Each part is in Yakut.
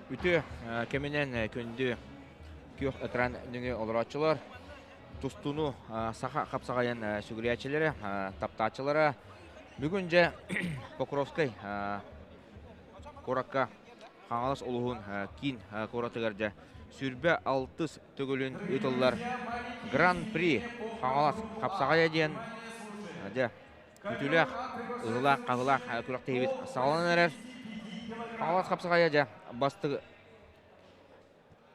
Үтүө кэминэн күндү күөх экран нөҥүө олорооччулар, тустууну саха хапсаҕайын сүгүрүйээччилэрэ, таптааччылара бүгүн дьэ Покровскай куоракка Хаҥалас улууһун киин куоратыгар дьэ 26 төгүлүн ыытыллар Гран-при Хаҥалас хапсаҕайа диэн дьэ Күтүлээх, ыһылаах, хаһылаах күрэхтэһиибит саҕаланан эрэр. Хаҥалас хапсаҕайа дьэ бастыгы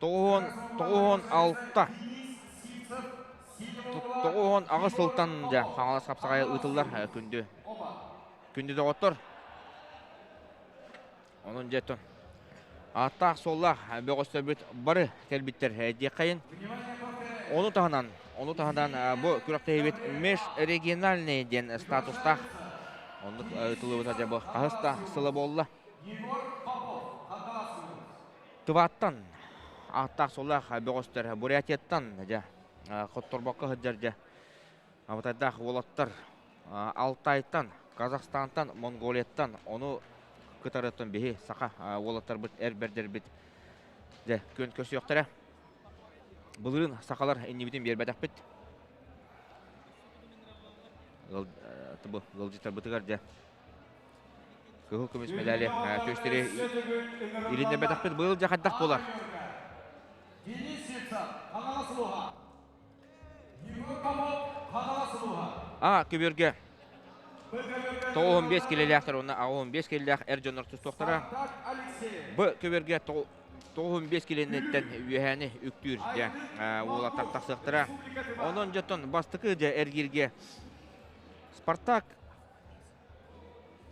96 98 сылтан дьэ Хаҥалас хапсаҕайа ыытыллар күндү күндү доҕоттор. Онон дьэ ааттаах-суоллаах бөҕөстөрбүт бары кэлбиттэр диэххэйин. Ону таһынан, ону таһынан бу күрэхтэһиибит межрегиональный диэн статустаах оннук ыытыллыбыта дьэ бу хаһыс да сыла буолла. Тываттан ааттаах-суоллаах бөҕөстөр Бурятияттан дьэ хотторбокко сылдьар дьэ абытайдаах уолаттар Алтайтан, Казахстантан, Монголияттан, ону кытарыттан биһи саха уолаттарбыт, эр бэрдэрбит дьэ күөн көрсүөхтэрэ. Былырыын сахалар иннибитин биэрбэтэхпит. Ыалдьыттарбытыгар дьэ кыһыл көмүс медали түөстэри илиннэрбэтэхпит. Быйыл дьэ хайдах буолар? А көбүөргэ 95 килэлээхтэр уонна 85 килэлээх эр дьоннор тустуохтара. Б көбүөргэ 95 килэниттэн үөһээни үктүүр дьэ уолаттар тахсыахтара. Онон дьоттон бастакы дьэ эргииргэ Спартак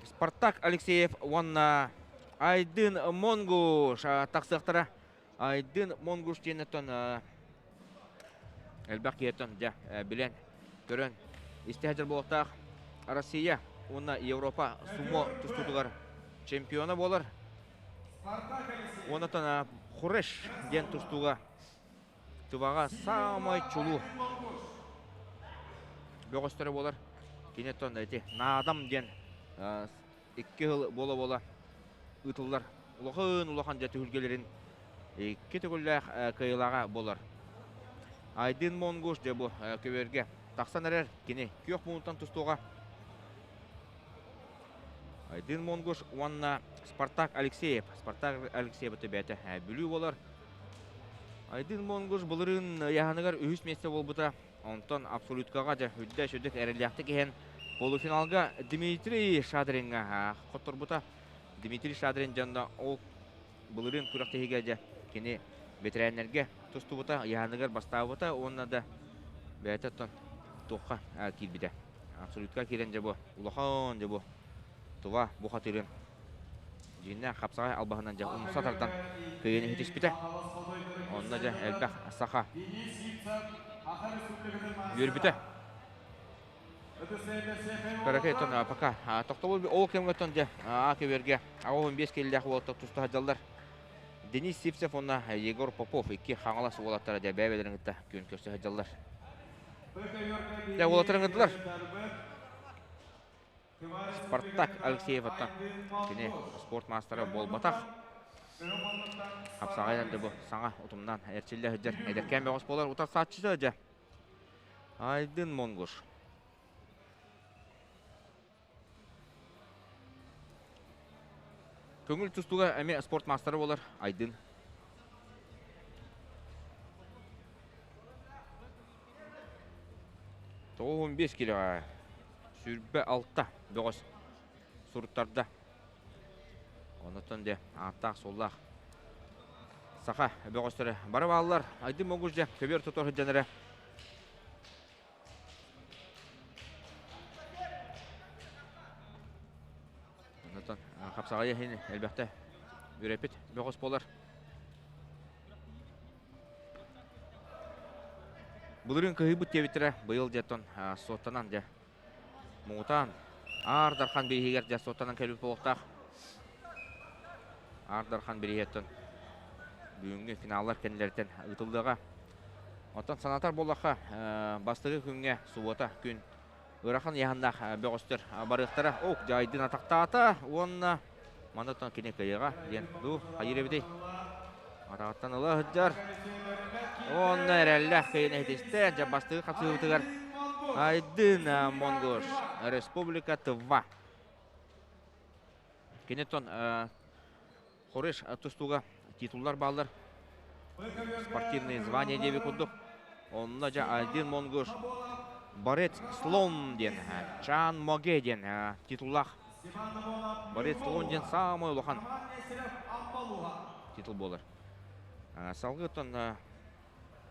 Спартак Алексеев уонна Айдын Монгуш тахсыахтара. Айдын Монгуш диэн оттон элбэх киһиттэн дьэ билэн, көрөн истэ сылдьар буолуохтаах. Россия уонна Европа сумо тустуутугар чемпиона буолар. Уонна Хуреш диэн тустууга Тываҕа саамай чулуу бөҕөстөрө буолар. Кини оттон ити Наадам диэн икки сыл буола-буола ыытыллар улахан улахан дьэ түһүлгэлэрин икки төгүллээх кыайыылааҕа буолар. Айдын Монгуш дьэ бу көбүөргэ тахсан эрэр кини күөх муунтан тустууга Айдын Монгуш уонна Спартак Алексеев. Спартак Алексеев бэйэтэ Бүлүү буолар. Айдын Монгуш былырыын ыйааһыныгар үһүс миэстэ буолбута. Онтон абсолюткаҕа дьэ үрдэ сүрдүк эрэллээхтик иһэн полуфиналга Дмитрий Шадриҥҥа хотторбута. Дмитрий Шадрин дьонно ол былырыын күрэхтэһиигэ дьэ кини бэтэрээннэргэ тустубута, ыйааһыныгар бастаабыта уонна да бэйэтэ оттон туохха киирбитэ. Абсолютка киирэн дьэ бу улахан дьэ бу Тува бухатыырын дьиҥнээх хапсаҕай албаһынан дьэ умса тардан кыайыыны иһитиспитэ. Онно дьэ элбэх саха үөрбүтэ. Каракай тон пока тохтобул ол кэмҥэ тон дьэ А көбүөргэ 85 киллээх уолаттар туста сылдьаллар. Денис Сивцев уонна Егор Попов икки Хаҥалас уолаттара дьэ бэйэ-бэйэлэрин кытта күөн көрсө сылдьаллар. Дьэ уолаттар ыҥырдылар. Спартак Алексееваттан кини спорт маастара буолбатах. Хапсаҕайынан да бу саҥа утумнаан эрчиллэ сылдьар эдэркээн бөҕөс буолар утарсааччыта дьэ. Айдын Монгуш. Көҥүл тустууга эмиэ спорт маастара буолар Айдын. 95 килоҕа 26 бөҕөс суруттарда. Онотон де ааттаах-суоллаах саха бөҕөстөрө бары бааллар. Айдын Монгуш дьэ көбүөр тутар сылдьан эрэ. Онотон хапсаҕайы иһин элбэхтэ үрэппит бөҕөс буолар. Былырыын кыһыйбыт диэбиттэрэ, быйыл дьэ суоттанан дьэ муҥутаан Аар Дархан бирииһигэр дьэ суоттанан кэлбит буолуохтаах. Аар Дархан бирииһиттэн бүгүҥҥү финаллар кэннилэриттэн ыытыллыаҕа. Оттон санатар буоллахха, бастакы күҥҥэ субуота күн ыарахан ыйааһыннаах бөҕөстөр барыахтара. Ок, дьайдын атахтаата уонна манна кини кыайыаҕа диэн дуу хайыыр эбитий? Атаҕыттан ыла сылдьар. Уонна эрэллээх кыайын иһитистэ. Дьэ бастакы хапсыһыыбытыгар Айдын Монгуш, Республика Тыва. Киниттэн Хореш тустууга титуллар бааллар. Спортивные звания диэби курдук. Онно дьэ Айдын Монгуш Борец Слон диэн, Чан Моге диэн титуллаах. Борец Слон диэн саамай улахан титул буолар. Салгыттан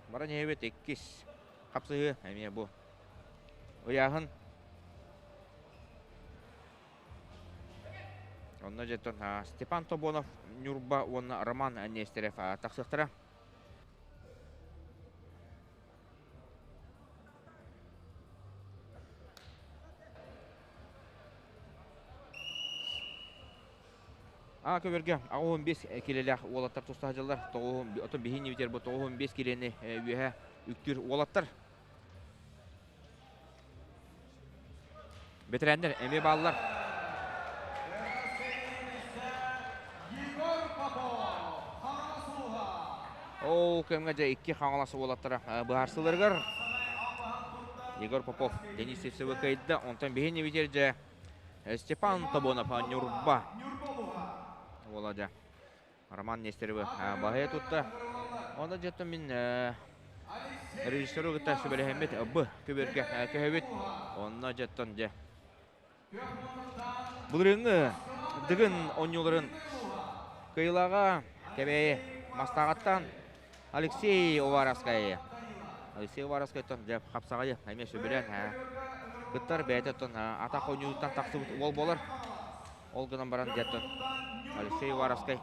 баран иһэбит иккис хапсыһыы эмиэ бу ыйааһын. Онно дьэттэн Степан Тобонов, Ньурба уонна Роман Нестерев тахсыахтара. А көбөргө 85 килэлээх уолаттар туста сылдьаллар. Отон биһиги битер бу 95 килени үөһэ үктүүр уолаттар. Бэтэрээннэр эмиэ бааллар. Ол кэмҥэ дьэ икки Хаҥалас уолаттара быһаарсыыларыгар Егор Попов Денис Сивцевы кыайда. Онтон биһини битер дьэ Степан Тобонов Ньурба уола дьэ Роман Нестеровы баһыйа тутта. Онно дьэ мин режиссеру кытта сүбэлэһэммит б көбүөргэ көһөбүт. Онно дьэттон дьэ былырыыҥҥы Дыгын оонньууларын кыайыылааҕа Кэбээйи Мастааҕыттан Алексей Уваровскай. Алексей Уваровскайтан дьэ хапсаҕайы эмиэ сөбүлээн кыттар бэйэтэ оттон атах оонньууттан тахсыбыт уол буолар. Ол гынан баран дьэ Алексей Уваровскай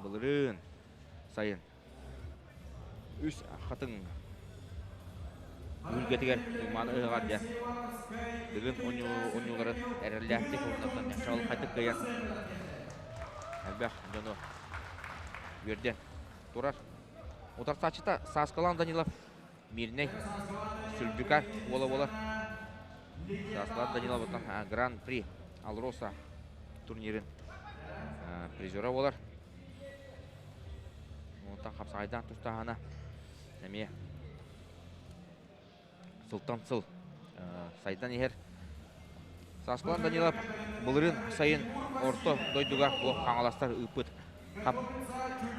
былырыын сайын үс хатыҥ түһүлгэтигэр Туман ыһыаҕар дьэ Дыгын оонньууларын эрэллээхтик уонна чаҕылхайдык кыайан элбэх дьону үөрдэн турар. Утарсааччыта Сааскалаан Данилов Мирнэй Сүлдьүкар уола буолар. Сааскалаан Данилов оттон Гран-при Алроса турнирын призера буолар. Онтон хапсаҕайдаан тустааһына эмиэ сылтан сыл сайдан иһэр. Сааскылан Данилов былырыын сайын орто дойдуга бу хаҥаластар ыыппыт хап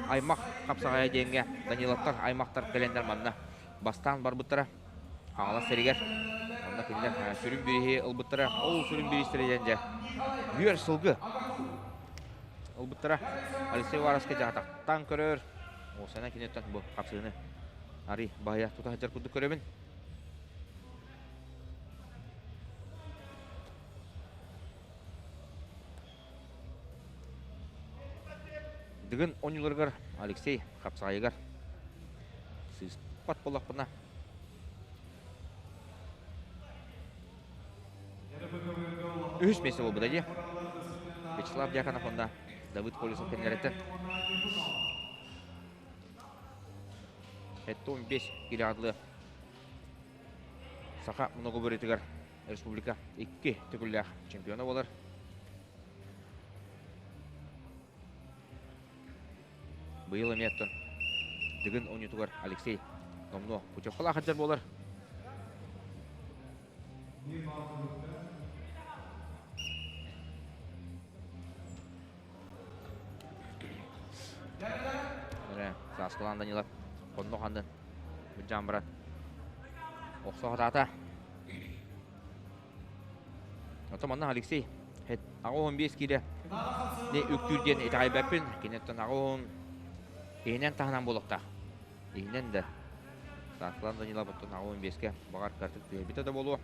аймах хапсаҕайа диэҥҥэ Даниловтар аймахтар кэлэннэр манна бастаан барбыттара. Хаҥалас сиригэр. Онно кинилэр сүрүн бирииһи ылбыттара. Ол сүрүн бириистэрэ диэн дьэ үөр сылгы ылбыттара. Алексей Уваровскай дьаһатахтан көрөр. Уосана киниттэн бу хапсыыны арый баһыйа тута сылдьар курдук көрөбүн. Дыгын оонньууларыгар Алексей хапсаҕайыгар сыыспат буоллахпына үһүс миэстэ буолбута дии. Вячеслав Дьяконов уонна Давыд Колесов кэннилэриттэн. 75 килоадлы Саха многоборьетыгар республика икки төгүллээх чемпиона буолар. Быйыл эмиэ оттон Дыгын оонньуутугар Алексей номнуо путевкалаах сылдьар буолар. Сааскылаан Данилов хонно ханнын быдьаан баран охсо хатаата. Оттон манна Алексей 85 киилэ не үктүүр диэн итэҕэйбэппин. Киниттэн 80 иһинэн таһынан буолуохтаах. Иһинэн да Сааскылаан Данилов оттон 85-кэ баҕар картык түһэрбитэ да буолуо.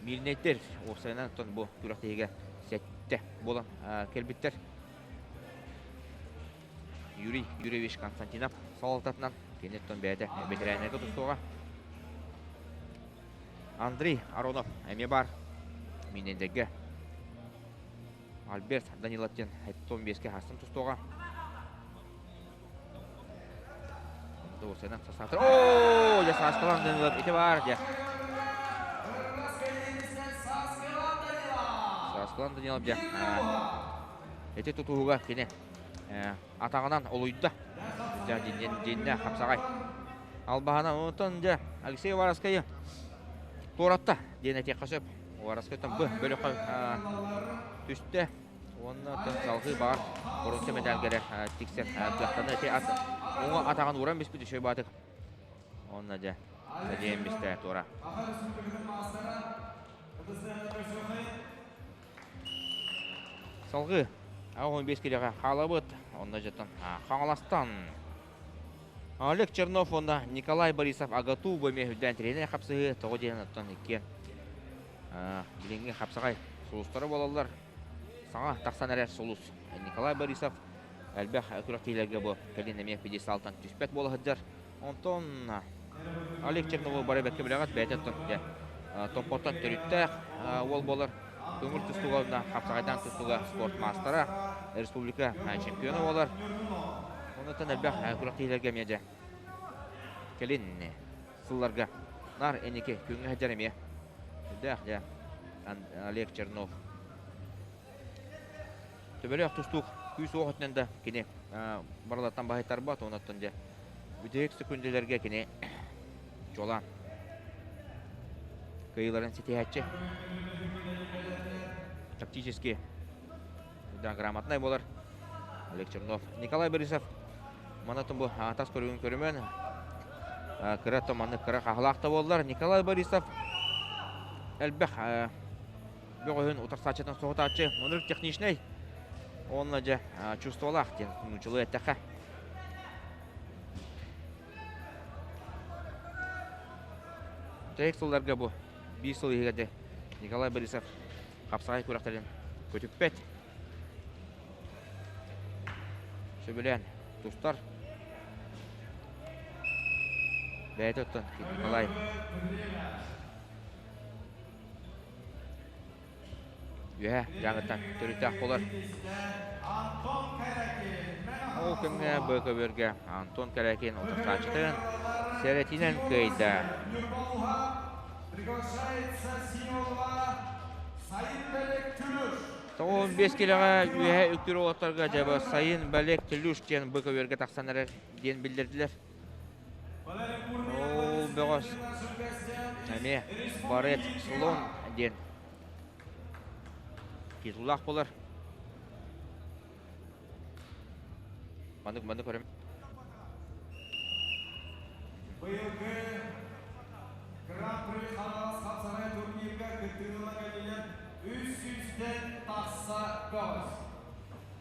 Миирнэйдэр уопсайынан оттон бу күрэхтэһиигэ сэттэ буолан кэлбиттэр. Юрий Юрьевич Константинов салалтатынан киниттэн бэйэтэ бэтэрээннэргэ тустуоҕа. Андрей Аронов эмиэ баар. Миинэйдэргэ Альберт Данилов диэн 75-ке хастан тустуоҕа. Оо, дьэ Сааскалаан Данилов ити баар дьэ. Сааскалаан Данилов дьэ. Ити тутуһуга кини. атаҕынан олуйда. Дьэ, дьиннэ хапсаҕай. Албаһана онтон дьэ Алексей Уваровскайы туоратта диэн этиэххэ сөп. Уваровскайтан б бөлөххө түстэ. Уонна салгыы баар боруонса мэдээлгэрэ тиксэр кыахтана ити ат уҥа атаҕын ууран биспит үчүгэй баатык. Онно дьэ садьыйан бистэ туора. Салгыы 15 килэҕэ хаалабыт. Онно дьэтэн Хаҥаластан Олег Чернов уонна Николай Борисов АГАТУ бу эмиэ үрдээн тренер хапсыһыы тоҕо диэн оттон иккиэн билиҥҥи хапсаҕай сулустара буолаллар. Саҥа тахсан эрэр сулус Николай Борисов элбэх күрэхтэһиилэргэ бу кэлин эмиэ пьедесталтан түспэт буола сылдьар. Онтон Олег Чернову бары бэркэ билэҕит, бэйэтэ оттон Томпоттон төрүттээх уол буолар. Көҥүл тустууга уонна хапсаҕайдаан тустууга спорт маастара, республика чемпиона буолар. Онтон элбэх күрэхтэһиилэргэ эмиэ дьэ кэлин сылларга наар эники күҥҥэ сылдьар эмиэ үрдээх дьэ Олег Чернов. Төбөлөөх тустуук күүс уох өттүнэн да кини барылаттан баһыйтарбат, онуттан дьэ бүтэһик секундэлэргэ кини чуолаан кыайыыларын ситиһээччи. Тактически да грамотнай буолар Олег Чернов. Николай Борисов манатын бу тас көрүгүн көрүмэн кыра томаннык кыра хаһалаах да буоллар Николай Борисов элбэх бөҕөһүн утарсааччытын соһутааччы мунур техничнэй уонна дьэ чувстволаах диэн нууччалыы эттэххэ Тэйик сылларга бу биир сыл иһигэр дьэ Николай Борисов хапсаҕай күрэхтэрин көтүппэт сөбүлээн тустар бэйэтэ оттон Николай Үөһэ дьааҥыттан төрүттээх буолар. Ол кэмҥэ Б көбүөргэ Антон Кэрякин утарсааччытын сэрэтинэн кыайда. 95 килэҕэ үөһэ үктүүр уолаттарга дьаба Сайын Балек Төлүш диэн Б көбүөргэ тахсан эрэр диэн биллэрдилэр. Ол бөҕөс эмиэ Барет Слон диэн титуллаах буолар. Маннык маннык көрөм. Быйылгы Гран-при Хаҥалас хапсаҕай турнирга кыттыыны кэллилэр 300-тэн тахса бөҕөс.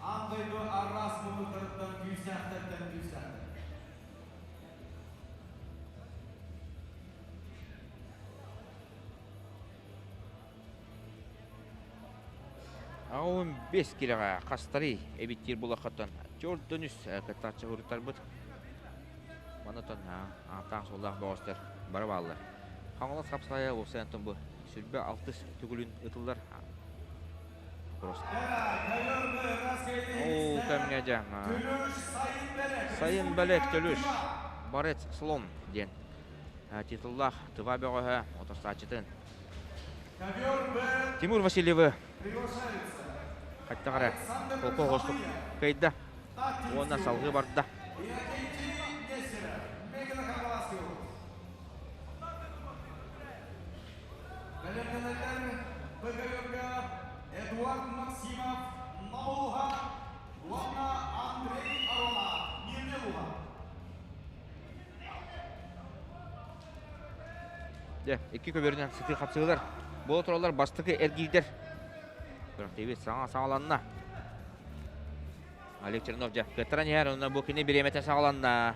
Аан дойду араас муннуктарыттан күүстээхтэртэн күүстээхтэр. 15 килэҕэ хастарый эбиттиир булаххаттан төрдөн үс кыттааччы уруттарбыт. Манатан ааттаах суоллаах бөҕөстөр бары бааллар. Хаҥалас хапсаҕайа уопсайантан бу сүрбэ алтыс төгүлүн ытыллар. Ол кэмҥэ дьэ Сайын Бэлэк Төлүш Борец Слон диэн титуллаах Тыва бөҕөһө отурсааччытын Тимур Васильевы хайдах эрэ холку оҕустук кыайда уонна салгыы барда. Бэлэмнэнэллэр ПГ-га Эдуард Максимов, Намулуха уонна Андрей Аронов, Мирнелуха. Дьэ, икки көбүөрүнэн сытыы хапсыһыылар буола тураллар бастакы эргиирдэр. Күрэхтэһиибит саҥа саҕаланна. Олег Чернов дьэ кыаттаран иһэр, онно бу кини бириэмэтэ саҕаланна.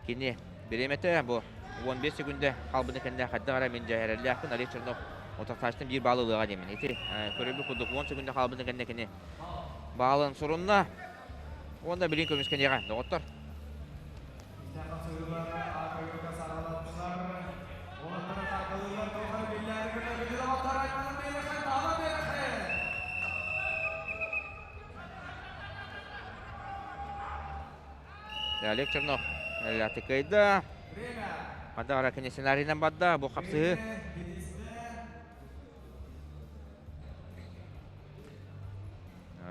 Кини бириэмэтэ бу 15 секунда хаалбыны кэннэ хайдах эрэ мин дьэ эрэллээхпин Олег Чернов утарсааччытын биир баалы ылыаҕа диэмин. Ити көрөрбүт курдук 10 секунда хаалбыны кэннэ кини баалын сурунна. Уонна билин көмүскэниэҕэ, доҕоттор. Олег Чернов кыайда. Мадара кини сценарийынан барда. Бу хапсыһыы.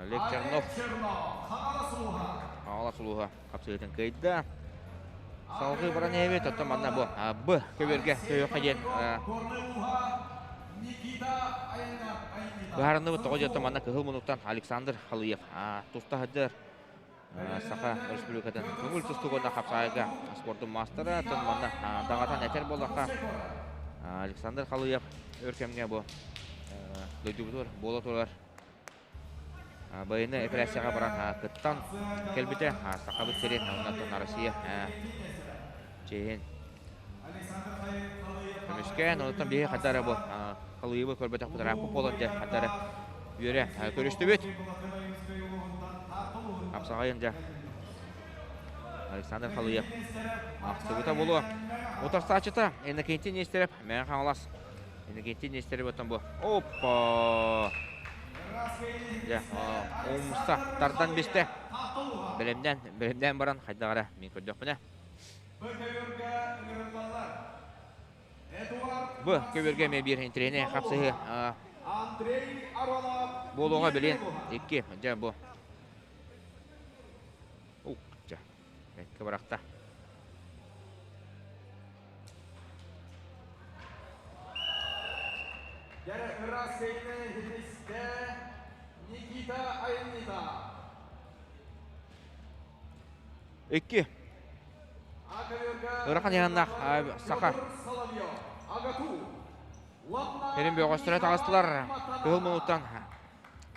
Олег Олег Чернов Хаҥалас улууһа хапсыһыытын кыайда. Салгыы баран иһэбит, оттон манна бу Б көбүөргэ көйөххө диэн быһаарынныбыт. Тоҕо диэн манна кыһыл муннуктан Александр Халыев туста сылдьар Саха Республикатын көҥүл тустууга уонна хапсаайга спордун маастара. Оттон манна даҕатан этэр буоллахха, Александр Халыев өр кэмҥэ бу дойдубутугар буола турар Байыаннай эпэрээссийэҕэ баран кыттан кэлбитэ. Сахабыт сирин уонна Россия чиэһин көмүскээн, онтон биһиги хайда эрэ бу халыйыбы көрбөтөхпүт ырааппыт буолан дьэ хайда эрэ үөрэ көрүстүбүт. Хапсаҕайын дьэ Александр Халыев ахсыбыта буолуо. Утарсааччыта Иннокентий Нестерев, Мэҥэ Хаҥалас. Иннокентий Нестерев оттон бу. Оппа! Дьэ, умса тардан бистэ. Бэлэмнээн, бэлэмнээн баран хайдах эрэ мин көрдөхпүнэ. Бу көбүөргэ эмиэ биир интэриэһинэй хапсыһыы буолуоҕа билин икки дьэ бу Ук, дьэ, бэккэ бырахта. Икки. Ыарахан ыйаһыннаах саха. Эрин бөҕөстөрө таҕыстылар. Кыһыл мунуттан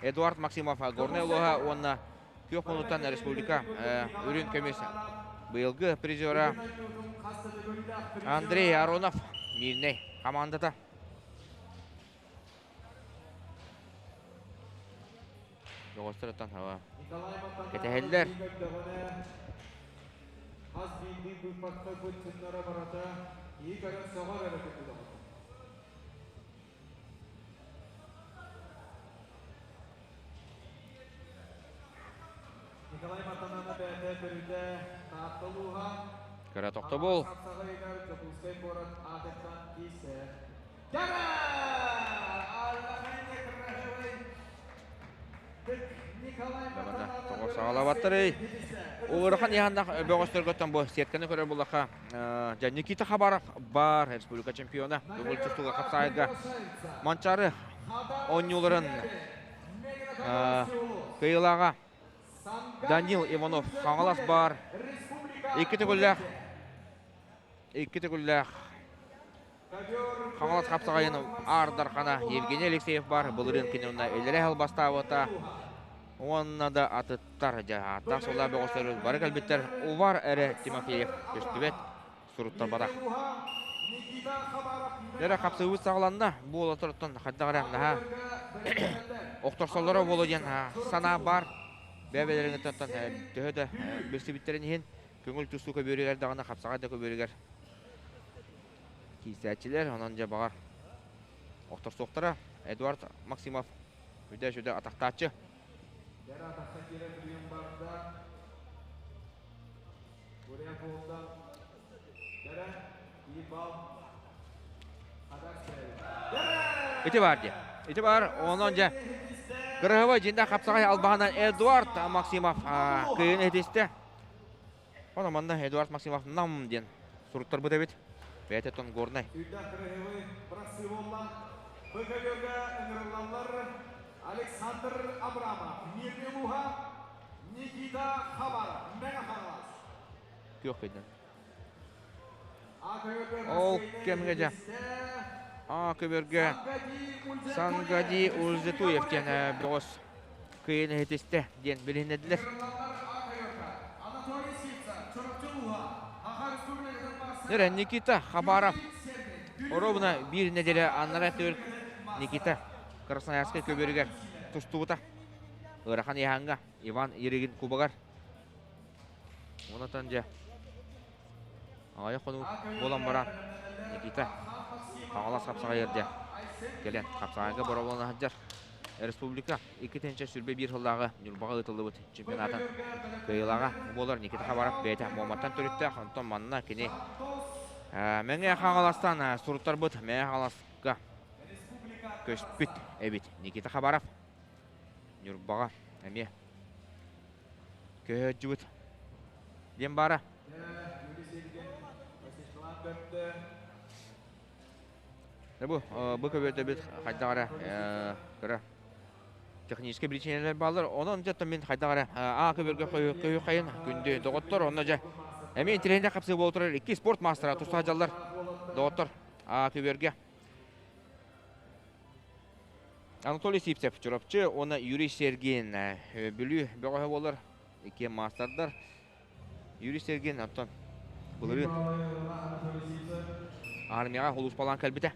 Эдуард Максимов Горнай улууһа уонна Күөх Хонууттан республика үрүн көмүс быйылгы призера Андрей Аронов Мирнэй хамаандата. Бөҕөстөрүттэн кэтэһэллэр. Хас биирдии быыппакка быт барата киһи көрөн сөҕөр эрэ курдук. Николай Матанана бэйэтэ көрүүтэ Таатта улууһа Кыра тохтобул. Хапсаҕайыгар Дьокуускай куорат аатыттан киирсэ. Кэрэ! Аллахайны красивый Николай Матанана Тоҕо саҕалаабаттарый? Ыарахан иһаннах бөҕөстөргөттөн бу сетканы көрөр буллахха дьэ Никита Хабаров бар республика чемпиона көҥүл тустууга хапсаайга Манчаары оонньууларын кыайыылааҕа Данил Иванов Хаҥалас баар икки төгүллээх икки төгүллээх Хаҥалас хапсаҕайын Аар Дархана Евгений Алексеев баар былырыын кини онно илэрэ албастаабыта уонна да атыттар дьэ ааттаах суоллаах бөҕөстөр бары кэлбиттэр Увар эрэ Тимофеев көстүбэт суруттарбатах. Эрэ хапсыыбыт саҕаланна. Буола туруттан хайдах эрэ наһаа охторсоллоро буолуо диэн санаа баар. Бэйэ-бэйэлэриттэн төһө да билсибиттэрин иһин көҥүл тустуу көбүөрүгэр даҕаны хапсаҕай да көбүөрүгэр киирсээччилэр. Онон дьэ баҕар охторсуохтара. Эдуард Максимов үдэ-сүдэ атахтааччы. Ити баар дии. Ити баар. Онон дьэ кыраһыбай дьиндэ хапсаҕай албаһынан Эдуард Максимов кыайын этистэ. Ону манна Эдуард Максимов нам диэн суруттарбыт эбит. Бэйэтэ тон Горнай. Александр Абрамов, Мирный Луга, Никита Хабаров, Мэҥэ Хаҥалас. Күөх кыйдан. Ол кэмҥэ дьэ А көбөргө Сангади Ульзетуев диэн бөҕөс кыайын иһитистэ диэн билиһиннэрдилэр. Нөрэ Никита Хабаров оруобуна биир нэдиэлэ аннара түр Никита Красноярскай көбүөрүгэр тустубута. Ыарахан ыйааһыҥҥа Иван Ерегин кубогар. Онотон дьэ аҕыйах хонуу буолан баран Никита Хаҥалас хапсаҕайыгар дьэ кэлэн хапсаҕайга боробулана сылдьар. Республика 2021 сыллааҕы Ньурбаҕа ыытыллыбыт чемпионатын кыайыылааҕа буолар Никита Хабаров бэйэтэ Муоматтан төрүттээх. Онтон манна кини Мэҥэ Хаҥаластан суруттарбыт Мэҥэ Хаҥаласка көспүт эбит Никита Хабаров. Ньурбаҕа. Эмиэ көһөөччүбүт диэн баара. Бу бу көбүөтөбүт хайдах эрэ кыра техническэй биричиинэлэр бааллар. Онон дьэ мин хайдах эрэ аа көбөргө көйү хайын күндү доҕоттор онно дьэ эмиэ интэриэһинэй хапсыы буола турар икки спорт маастара туста сылдьаллар доҕоттор аа көбүөргэ Анатолий Сивцев Чурапчы уонна Юрий Сергин Бүлүү бөҕөһө буолар иккиэн маастардар. Юрий Сергин онтон былырыын армияҕа сулууспалаан кэлбитэ.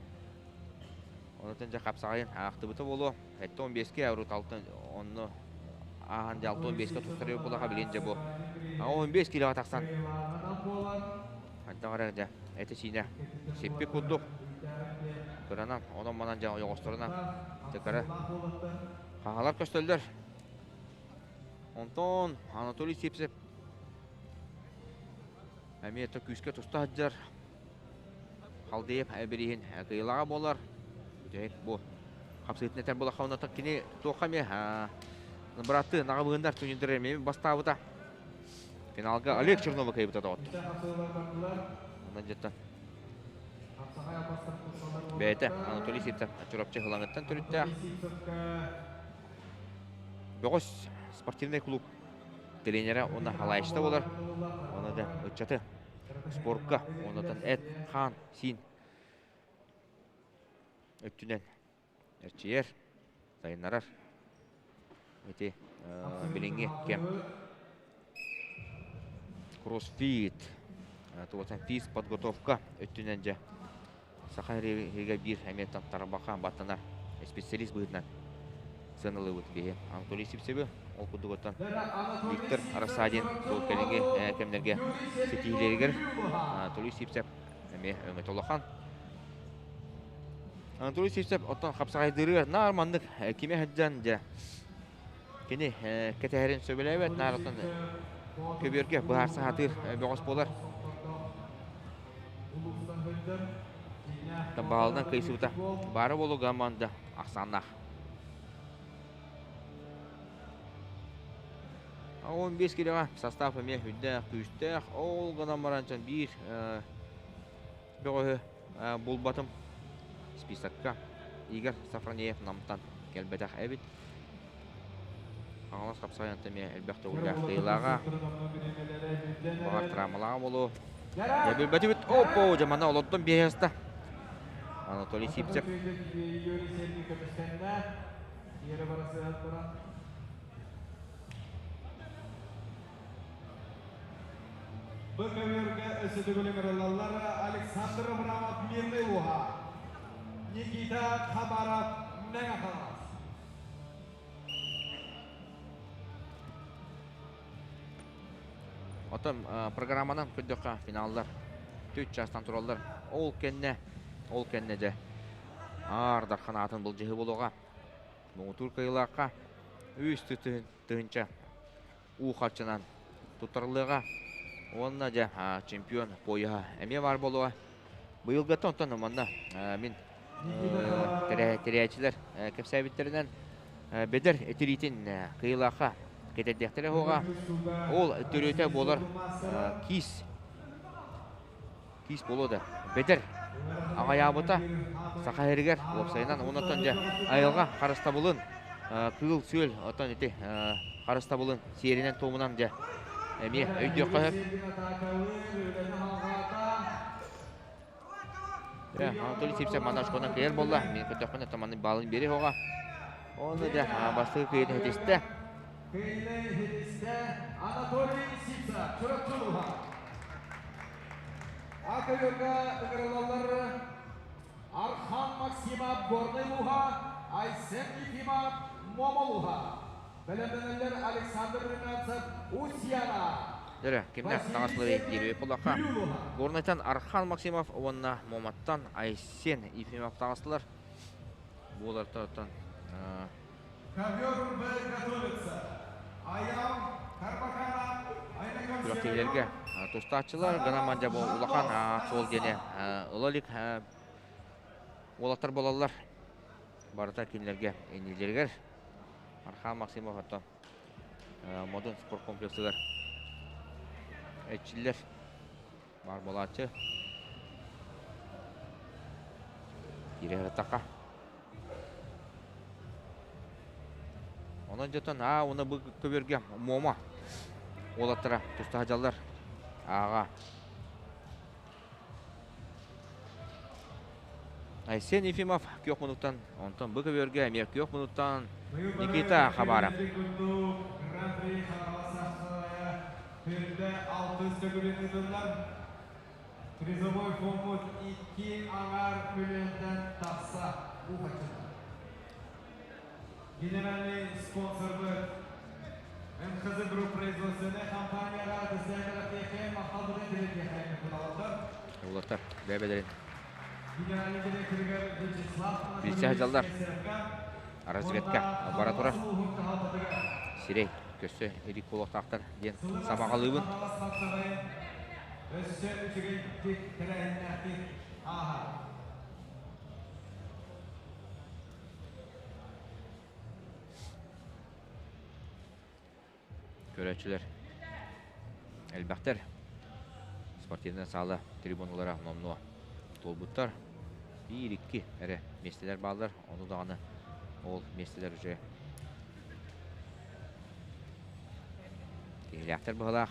Онтон дьэ хапсаҕайын аахтыбыта буолуо. 75-ке урут алтан онно ааһан дьэ 65-ке тустар буолаха билин дьэ бу 15 килоҕа тахсан хайдах эрэ дьэ этэ-сиинэ сиппит курдук кыранан онон-манан дьэ ойоҕосторунан тыкара хаһалар көстөллөр. Онтон Анатолий Сипсев эмиэ то күүскэ туста сылдьар. Халдеев бирииһин кыйылаҕа буолар. Бүтэһик бу хапсыытын этэр буолахха онно кини туохха эмиэ бырааттыы наҕабыһыннар түнүндэр эмиэ бастаабыта. Финалга Олег Чернова кыайбыта доҕоттор. Онон дьэттэн бэйэтэ Анатолий Сивцев Чурапчы Һылаҥыттан төрүттээх. Бөҕөс спортивнай клуб тренерэ уонна халаайчыта буолар. Оны да ыччаты спортка, оннотон эт, хаан, сиин өттүнэн эрчийэр, сайыннарар. Ити билиҥҥи кэм кроссфит, туотан физподготовка өттүнэн дьэ Саха иһигэр биир эмиэ тарбахха баттанар специалист быһыытынан сыаналыыбыт биһи Анатолий Сивцевы. Ол курдук оттон Виктор Рассадин бу кэлиҥҥи кэмнэргэ ситиһиилэригэр Анатолий Сивцев эмиэ өҥөтө улахан. Анатолий Сивцев оттон хапсаҕайдыырыгар наар маннык кимэ сылдьан дьэ кини кэтэһэрин сөбүлээбэт, наар оттон көбүөргэ быһаарса сатыыр бөҕөс буолар. Баалынан кыйсыбыта. Баара буолу команда ахсааннаах. 15 килоҕа состав эмиэ үрдээх, күүстээх. Ол гынан баран биир бөҕөһү булбатым списокка. Игорь Сафронеев Намтан кэлбэтэх эбит. Хаҥалас хапсаҕайынан эмиэ элбэх төгүллээх кыайыылааҕа. Баҕар травмалааҕа буолуо. Дьэ билбэтибит. Оппо, дьэ манна олордон биэһэста. Анатолий Сивцев. БКВРга өссө төгүл ыҥырыллаллар Александр Абрамов Мирный Уһа, Никита Хабаров Мэҥэ Хаҥалас. Оттон программанан көрдөххө финаллар түөрт чаастан тураллар. Ол кэннэ, ол кэннэ дьэ Аар Дархан аатын былдьаһыы буолуоҕа. Муҥутуур кыайыылаахха үс тыһыынча уу харчынан туттарыллыаҕа. Уонна дьэ чемпион пояһа эмиэ баар буолуоҕа. Быйылгыттан онтон манна мин тэрээччилэр кэпсээбиттэринэн бэдэр этириитин кыйылаахха кэтэрдиэхтэрэ суоҕа. Ол төрүөтэ буолар киис киис буолуо да бэдэр аҕайаабыта саха сиригэр уопсайынан уоннаттан дьэ айылҕа харыстабылын кыыл-сүөл оттон ити харыстабылын сиэринэн-туомунан дьэ эмиэ өйдүөххэ сөп. Анатолий Сивцев манна очконан кыайар буолла. Мин көрдөхпүнэ таманы баалын биэри хоҕа. Оны дьэ бастакы кыайыыны хитистэ. Кыайыыны Анатолий Сивцев, Чурапчы улууһа. Акөлөргө ыҥырылаллар Архан Максимов Горнай улууһа, Айсен Ефимов Момо улууһа. Бэлэмнэнэллэр Александр Румянцев Устьяна. Дөрө, кимнээх таҥаслары диэри буллахха. Горнайтан Архан Максимов уонна Моматтан Айсен Ефимов таҕыстылар. Буолартан Ковер Б готовится. Аял Карбакана күрэхтэһиилэргэ тустааччылар гынан дьэ бу улахан суол диэни ыла илик уолаттар буолаллар. Барыта кинилэргэ иннилэригэр Архан Максимов оттон. Модун спорт комплексыгар эрчиллэр баар буолааччы. Киирэ Онон дьотон аа уна бу көбүөргэ Муома уолаттара туста сылдьаллар. Ааҕа. Айсен Ефимов күөх мунуктан, онтон бу көбүөргэ эмиэ күөх мунуктан Никита Хабаров. Призовой фонд 2 аҥаар миллионтан тахса уһаччыта. Генеральный спонсорбыт МХЗ Групп производственная компанияға дизайнер махталбытын тириэрдиэхэ куталаттар. Улаттар бэйбэлэрин Генеральный директорыгар Вячеслав билсэ Анатольевич сылдьаллар. Нестеровка Разведка бара турар. Сирэй көссө илик буолуохтаахтар диэн сабаҕалыыбын. Өссө үчүгэйдик тэрээһиннээхтик ааһар. Көрөөччүлэр элбэхтэр. Спортивнай саала трибуналара номнуо туолбуттар. Биир-икки эрэ миэстэлэр бааллар. Ону даҕаны ол миэстэлэр уже киһилээхтэр быһалаах.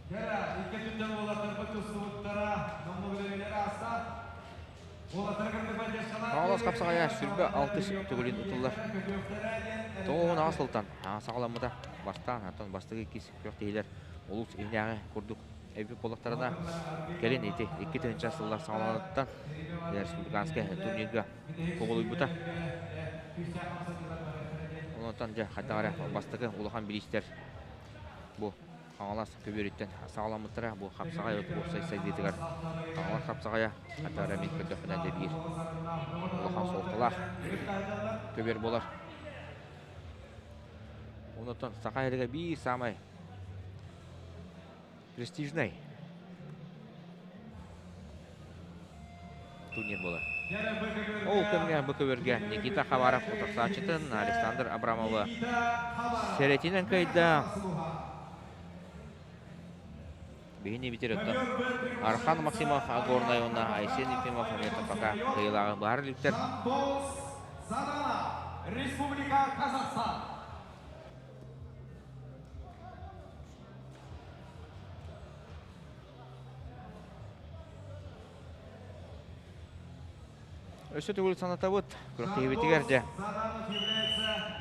Кэрэ, икки өттүттэн уолаттарбыт тустубуттара, номнуо үлэлэр ааста. Хаҥалас хапсаҕайа сүрбэ алтыс төгүлүн ытыллар. 98 сылтан саҕаламмыта. Бастаан, оттон бастакы иккис күрэхтэһиилэр улуус иһинээҕи курдук эбит буоллахтарына, кэлин ити 2000 сыллар саҕаланыттан республиканскай турнирга кубулуйбута. Онтон дьэ хайдах эрэ бастакы улахан бириистэр бу Хаҥалас көбүөрүттэн саҕаламмыттара. Бу хапсаҕай уопсай сайдыытыгар Хаҥалас хапсаҕайа хата мин көрдөхпүнэ дьэ биир улахан суолталаах көбүөр буолар. Онтон Саха сиригэр биир саамай престижнэй турнир буолар. Ол кэмҥэ бу көбүөргэ Никита Хабаров утарсааччытын Александр Абрамовы сэрэтинэн кыайда. Биһини битир оттон Архан Максимов Горнай уонна Айсен Ефимов эмиэ пока кыайыылааҕы быһаар иликтэр. Республика Казахстан. Өссө төгүл санатабыт, күрэхтэһиибитигэр дьэ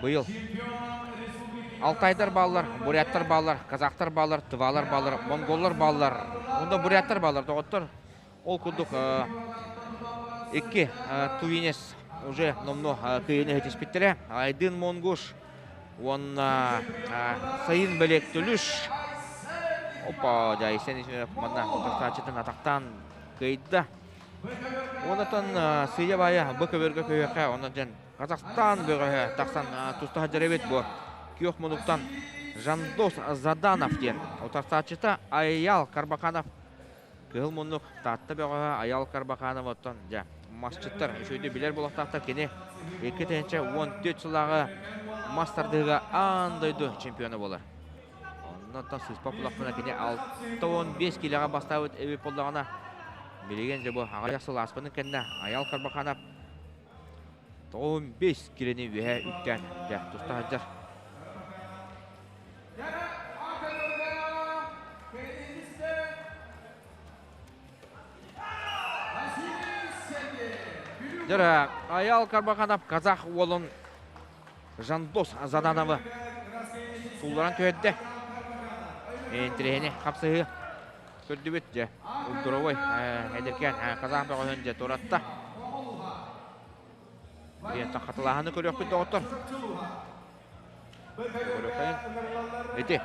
быйыл Алтайдар бааллар, буряттар бааллар, казахтар бааллар, тывалар бааллар, монголлар бааллар. Онда буряттар бааллар, доҕоттор. Ол курдук икки тувинец уже номнуо кыайыыны иһитиспиттэрэ. Айдын Монгуш уонна Сайын Бэлиэк Төлүш. Опа, Айсен Исмиров манна утарсааччытын атахтаан кыайда. Онтон сыыйа баайа бу көбөргө көһүөххэ, онон дьэн Казахстан бөҕөһө тахсан туста сылдьар эбит бу. Күөх мунуктан Жандос Заданов диэн утарсааччыта Айял Карбаканов. Кыһыл муннук Таатта бөҕөһө Айал Карбаканов оттон дьэ масчыттар үчүгэйдик билэр буолуохтаахтар кини 2014 сыллааҕы мас тардыһыыга аан дойду чемпиона буолар. Оннуттан сыыспат булахпына кини 65 киилэҕэ бастаабыт эбит буоллаҕына билигин дьэ бу аҕыйах сыл ааспытын кэннэ Айал Карбаканов 95 киилэни үөһэ үктээн дьэ туста сылдьар. Дьэ, Аял Карбаканов казах уолун Жандос Задановы суулларан түһэрдэ. Интириэһини хапсыһыы көрдүбүт дьэ. Угдуровой эдэркээн казах бөҕөһүн дьэ туратта. Билиэн хатылааһыны көрүөхпүт доҕоттор. Ити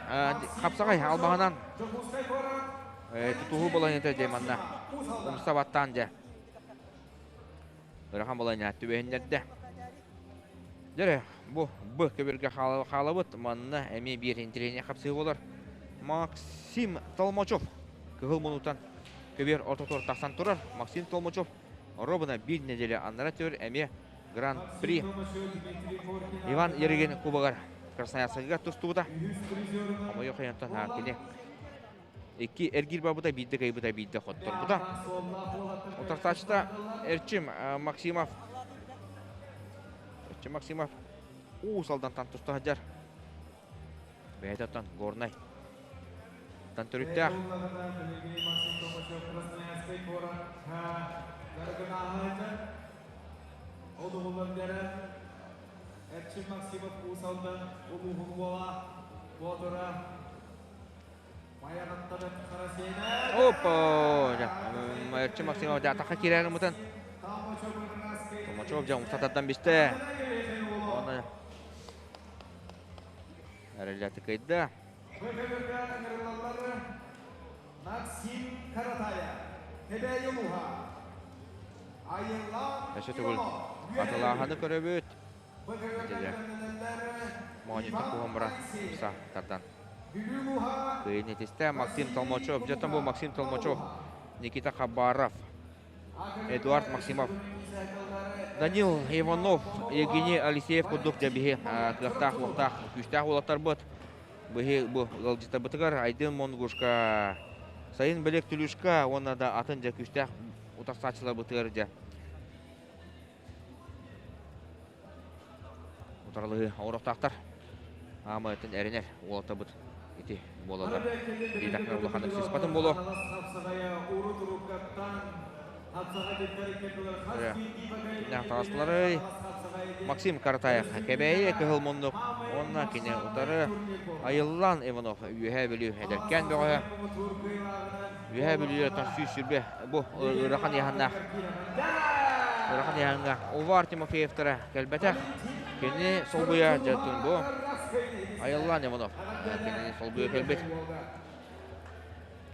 хапсаҕай албаһынан тутуһуу балаһыанньата дьэ манна умса баттаан дьэ ыарахан балаһыанньа түбэһиннэрдэ. Дьэ бу Б көбүргэ хаалабыт. Манна эмиэ биир интэриэһинэй хапсыһыы буолар. Максим Толмачев кыһыл мунутан көбүөр ортотугар тахсан турар. Максим Толмачев ровно биир неделя аннара түөр эмиэ. Гран-при Иван Ерыгин Кубогар Красноярскайга тустубута. Хомойуох иһин кини икки эргиир барбыта, биирдэ кыайбыта, биирдэ хотторбута. Утарсааччыта Эрчим Максимов. Эрчим Максимов Уус Алдантан туста сылдьар. Бэйэтэ оттон Горнай. Тан төрүттээх. Эрчим Максимов Уус Алдан улууһун уола Боотура Опа! Эрчим Максимов дьаатахха киирэр ымытын. Томачев дьэ умса тардан бистэ. Оны эрэллээти кыйда. Максим Каратаев, Кэбээйи улууһа. Өссө төгүл атылааһыны көрөбүт. Моонньуттан куһан баран умса тардан. Кыайын этистэ Максим Толмачев. Дьэ бу Максим Толмачев, Никита Хабаров, Эдуард Максимов, Данил Иванов, Евгений Алексеев курдук дьэ биһи кыахтаах, уохтаах, күүстээх уолаттарбыт. Быһы бу ыалдьыттарбытыгар Айдын Монгушка, Сайын Белек Түлүшка уонна да атын дьэ күүстээх утарсааччыларбытыгар дьэ утарылыһыы оҥоруохтаахтар. Аамайтын эрэнэр уолаттарбыт ити буолаллар. Диэтэхпинэ улаханнык сыыспатым буолуо. Таҕыстыларый Максим Каратаев Кэбээйи кыһыл муннук уонна кини утары Айыллан Иванов Үөһээ Бүлүү эдэркээн бөҕөһө Үөһээ Бүлүү 120 бу ыарахан ыйааһыннаах ыарахан ыйааһыҥҥа Увар Тимофеевтара кэлбэтэх. Кини солбуйа дьэ бу Айыллан Иванов кинини солбуйа кэлбит.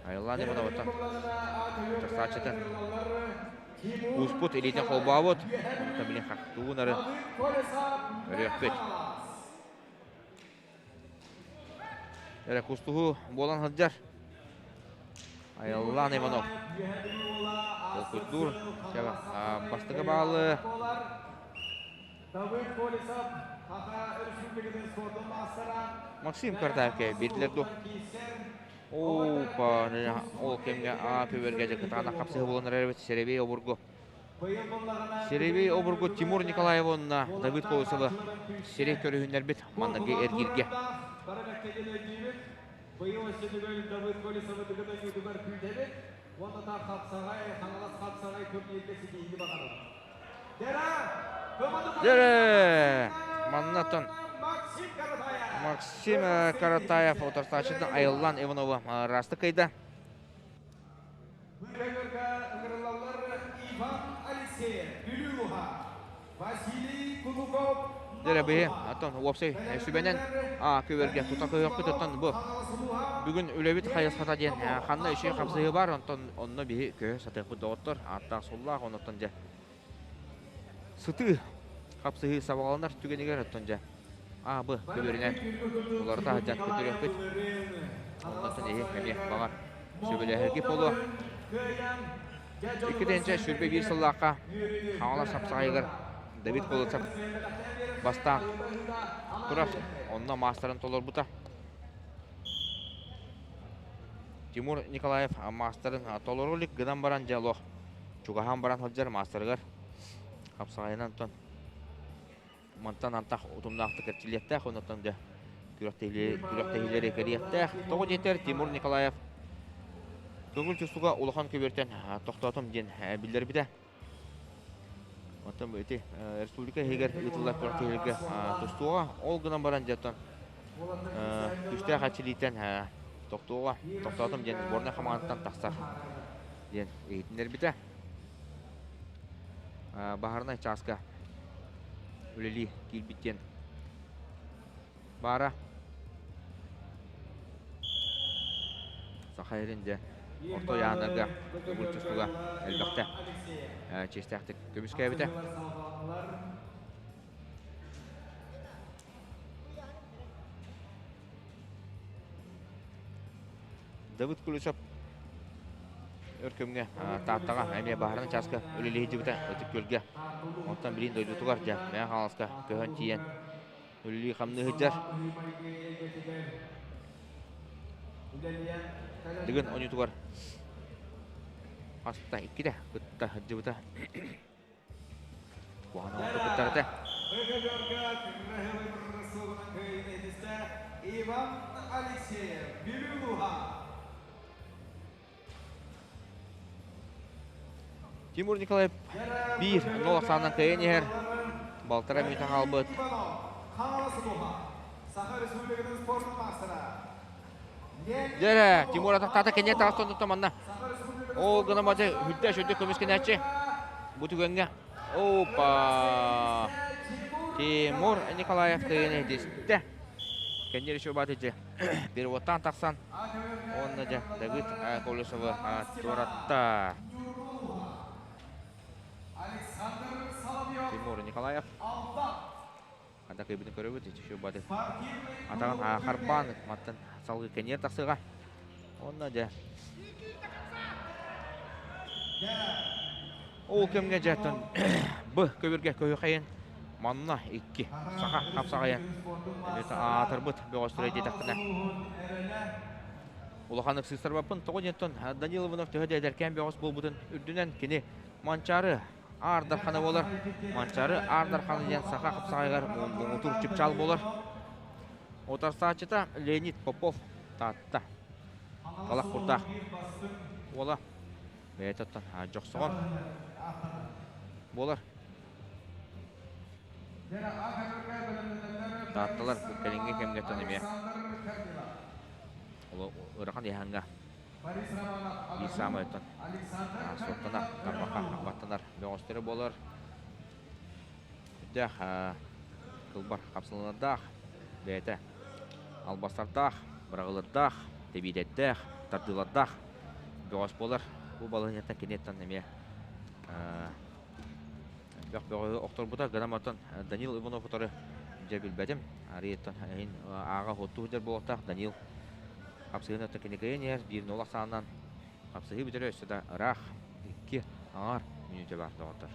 Айыллан Ивановыттан тахсааччытын кууспут, илиитин холбообут. Онтон билин хахтуунары көрүөхпүт. Эрэ кустуһуу буолан сылдьар. Айыллаан Иванов. Толкуйдуур. Бастакы баалы Максим Картаевка биэрдилэр дуо? Опа, ол кэмҥэ А көбүөргэ дьэ кытаанах хапсыһыы буолан эрэр эбит Серебей обургу. Серебей обургу Тимур Николаев уонна Давид Колосовы сирэй көрүһүннэрбит манныгы эргииргэ. Быйыл өссө төгүл Давыд Колесовы дыгын ойуутугар күүтэбит. Уонна та хапсаҕай, Хаҥалас хапсаҕай турнирга ситиһиини баҕарабыт. Дьэ, маннаттан Максим Каратаев утарсааччытын Айыллан Иванова ыраастык кыайда. Дьэ, биһи оттон уопсай сүбэнэн көбөргө тута көһүөхпүт оттон бу бүгүн үлэбит хайысхата диэн ханна үчүгэй хапсыһыы бар онтон онно биһи көһө сатыахпыт доҕоттор ааттаах суллаах оннуттан дьэ Сытыы хапсыһыы сабаҕаланар түгэнигэр оттон дьэ А, Б көбүөрүнэн уларыта сылдьан көтүрүөхпүт. Оннуттан эһи эмиэ баҕар сөбүлэһэрги буолуо. 2021 сыллаахха Хаҥалас хапсаҕайыгар Давид Колосов бастаан турар. Онно маастарын толорбута. Тимур Николаев маастарын толору илик гынан баран дьэ олох чугаһаан баран сылдьар маастарыгар хапсаҕайынан оттон мантан антах утумнаахтык эрчиллиэхтээх оннуттан дьэ күрэхтэһиилэри кэриэхтээх. Тоҕо диэтэр Тимур Николаев көҥүл тустууга улахан көбүөртэн тохтоотум диэн биллэрбитэ. Оттон ити республика иһигэр ыытыллар күрэхтэһиилэргэ тустууга ол гынан баран дьэ оттон күүстээх эрчиллииттэн тохтууга тохтоотум диэн сборнай хамаандаттан тахсар диэн иһитиннэрбитэ. Баһаарынай чааска үлэлии киирбит диэн баара. Саха сирин дьэ орто ыйааһыннарга көҥүл тустууга элбэхтэ чиэстээхтик көмүскээбитэ. Давыд Куличев. Өр кэмҥэ Тааттаҕа эмиэ баһаарынай чааска үлэлии сылдьыбыта Ытык Күөлгэ. Онтон билигин дойдутугар дьэ Мэҥэ Хаҥаласка көһөн тиийэн үлэлии-хамныы сылдьар. Дыгын оонньуутугар хаста иккитэ кытта сылдьыбыта. Куһаҕан оҥорбут кыттар этэ. Иван Алексеев, Бүлүү Тимур Николаев биир нол ахсаанынан кыайан иһэр. Балтара мүнүүтэ хаалбыт. Дьэ, Тимур атахтаата кэннэ таҕыстан тутта манна. Ол гына мадьа үрдэ сүрдэ көмүс кэнээччи. Бу түгэҥҥэ Опа! Тимур Николаев кыайан иһитистэ. Кэннир еще бааты дьэ. Переводтаан тахсан Уонна дьэ Давид Колесовы туоратта. Тимур Николаев. Ханна кыйбытын көрөбүт, ити бады. Атаҕын харбаан маттан салгыы кэнниэр тахсыаҕа. Уонна дьэ Ол кэмҥэ дьэттэн б көбүргэ көһүхэйин манна икки саха хапсаҕайын аатырбыт бөҕөстөрө диэтэхпинэ улаханнык сыыстарбаппын. Тоҕо диэнтэн Данил Иванов төһө да эдэркээн бөҕөс буолбутун үрдүнэн кини Манчаары Аар Дархана буолар. Манчаары Аар Дархана диэн саха хапсаҕайыгар муҥутуур чыпчаал буолар. Утарсааччыта Леонид Попов Таатта. Талах курдаах уола бэйэтэ оттон дьохсоҕон буолар. Таатталар бу кэлиҥҥи кэмҥэ оттон эмиэ ыарахан ыйааһыҥҥа биир саамай оттон суоттанар, тарбахха баттанар бөҕөстөрө буолар. Үрдээх кылбар хапсылынардаах, бэйэтэ албастардаах, быраҕылардаах, тэбиилэрдээх, тардыылардаах бөҕөс буолар. Бу балаһыанньаттан киниэттэн эмиэ элбэх бөҕөһү охторбута. Гынан оттон Данил Иванов утары дьэ билбэтим. Арыйыттан иһин ааҕа хуоттуу сылдьар буолуохтаах. Данил хапсыһыыны оттон кини кыайан иһэр. Биир нол ахсаанынан хапсыһыы бүтэрэ өссө да ыраах. Икки аҥаар мүнүүтэ баар доҕоттор.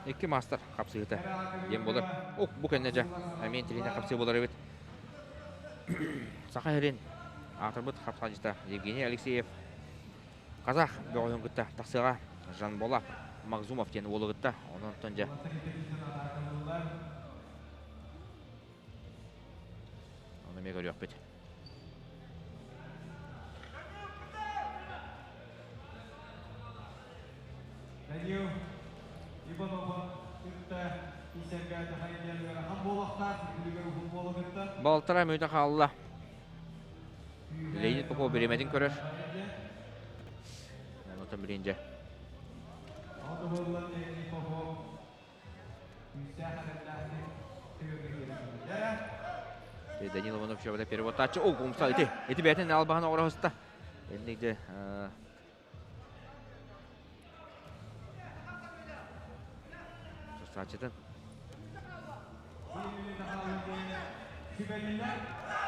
Икки маастар хапсыһыыта диэн буолар. Ох, бу кэннэ дьэ, эмиэ интеллигент хапсыы буолар эбит. Саха сирин аатырбыт хапсаҕайдьыта Евгений Алексеев казах бөҕөһүн кытта тахсыаҕа Жанболат Магзумов диэн уолу кытта. Онон дьэ Ону эмиэ көрүөхпүт. Данил Иванова кытта киисэргэ Дахайдиан ыарахан буолуохтаах, үлүгэр уһун буола кытта. Балтараа мүнүүтэ хаалла. Леонид Попов бириэмэтин көрөр. Онтон билин дьэ. Ону Леонид Попов күүстээх эрэллээхтик Данил Иванов шөбөлө переводтааччы. О, умса ити. Ити бэйэтин албаһын оҕоро сыста. Инник де Сааччытын.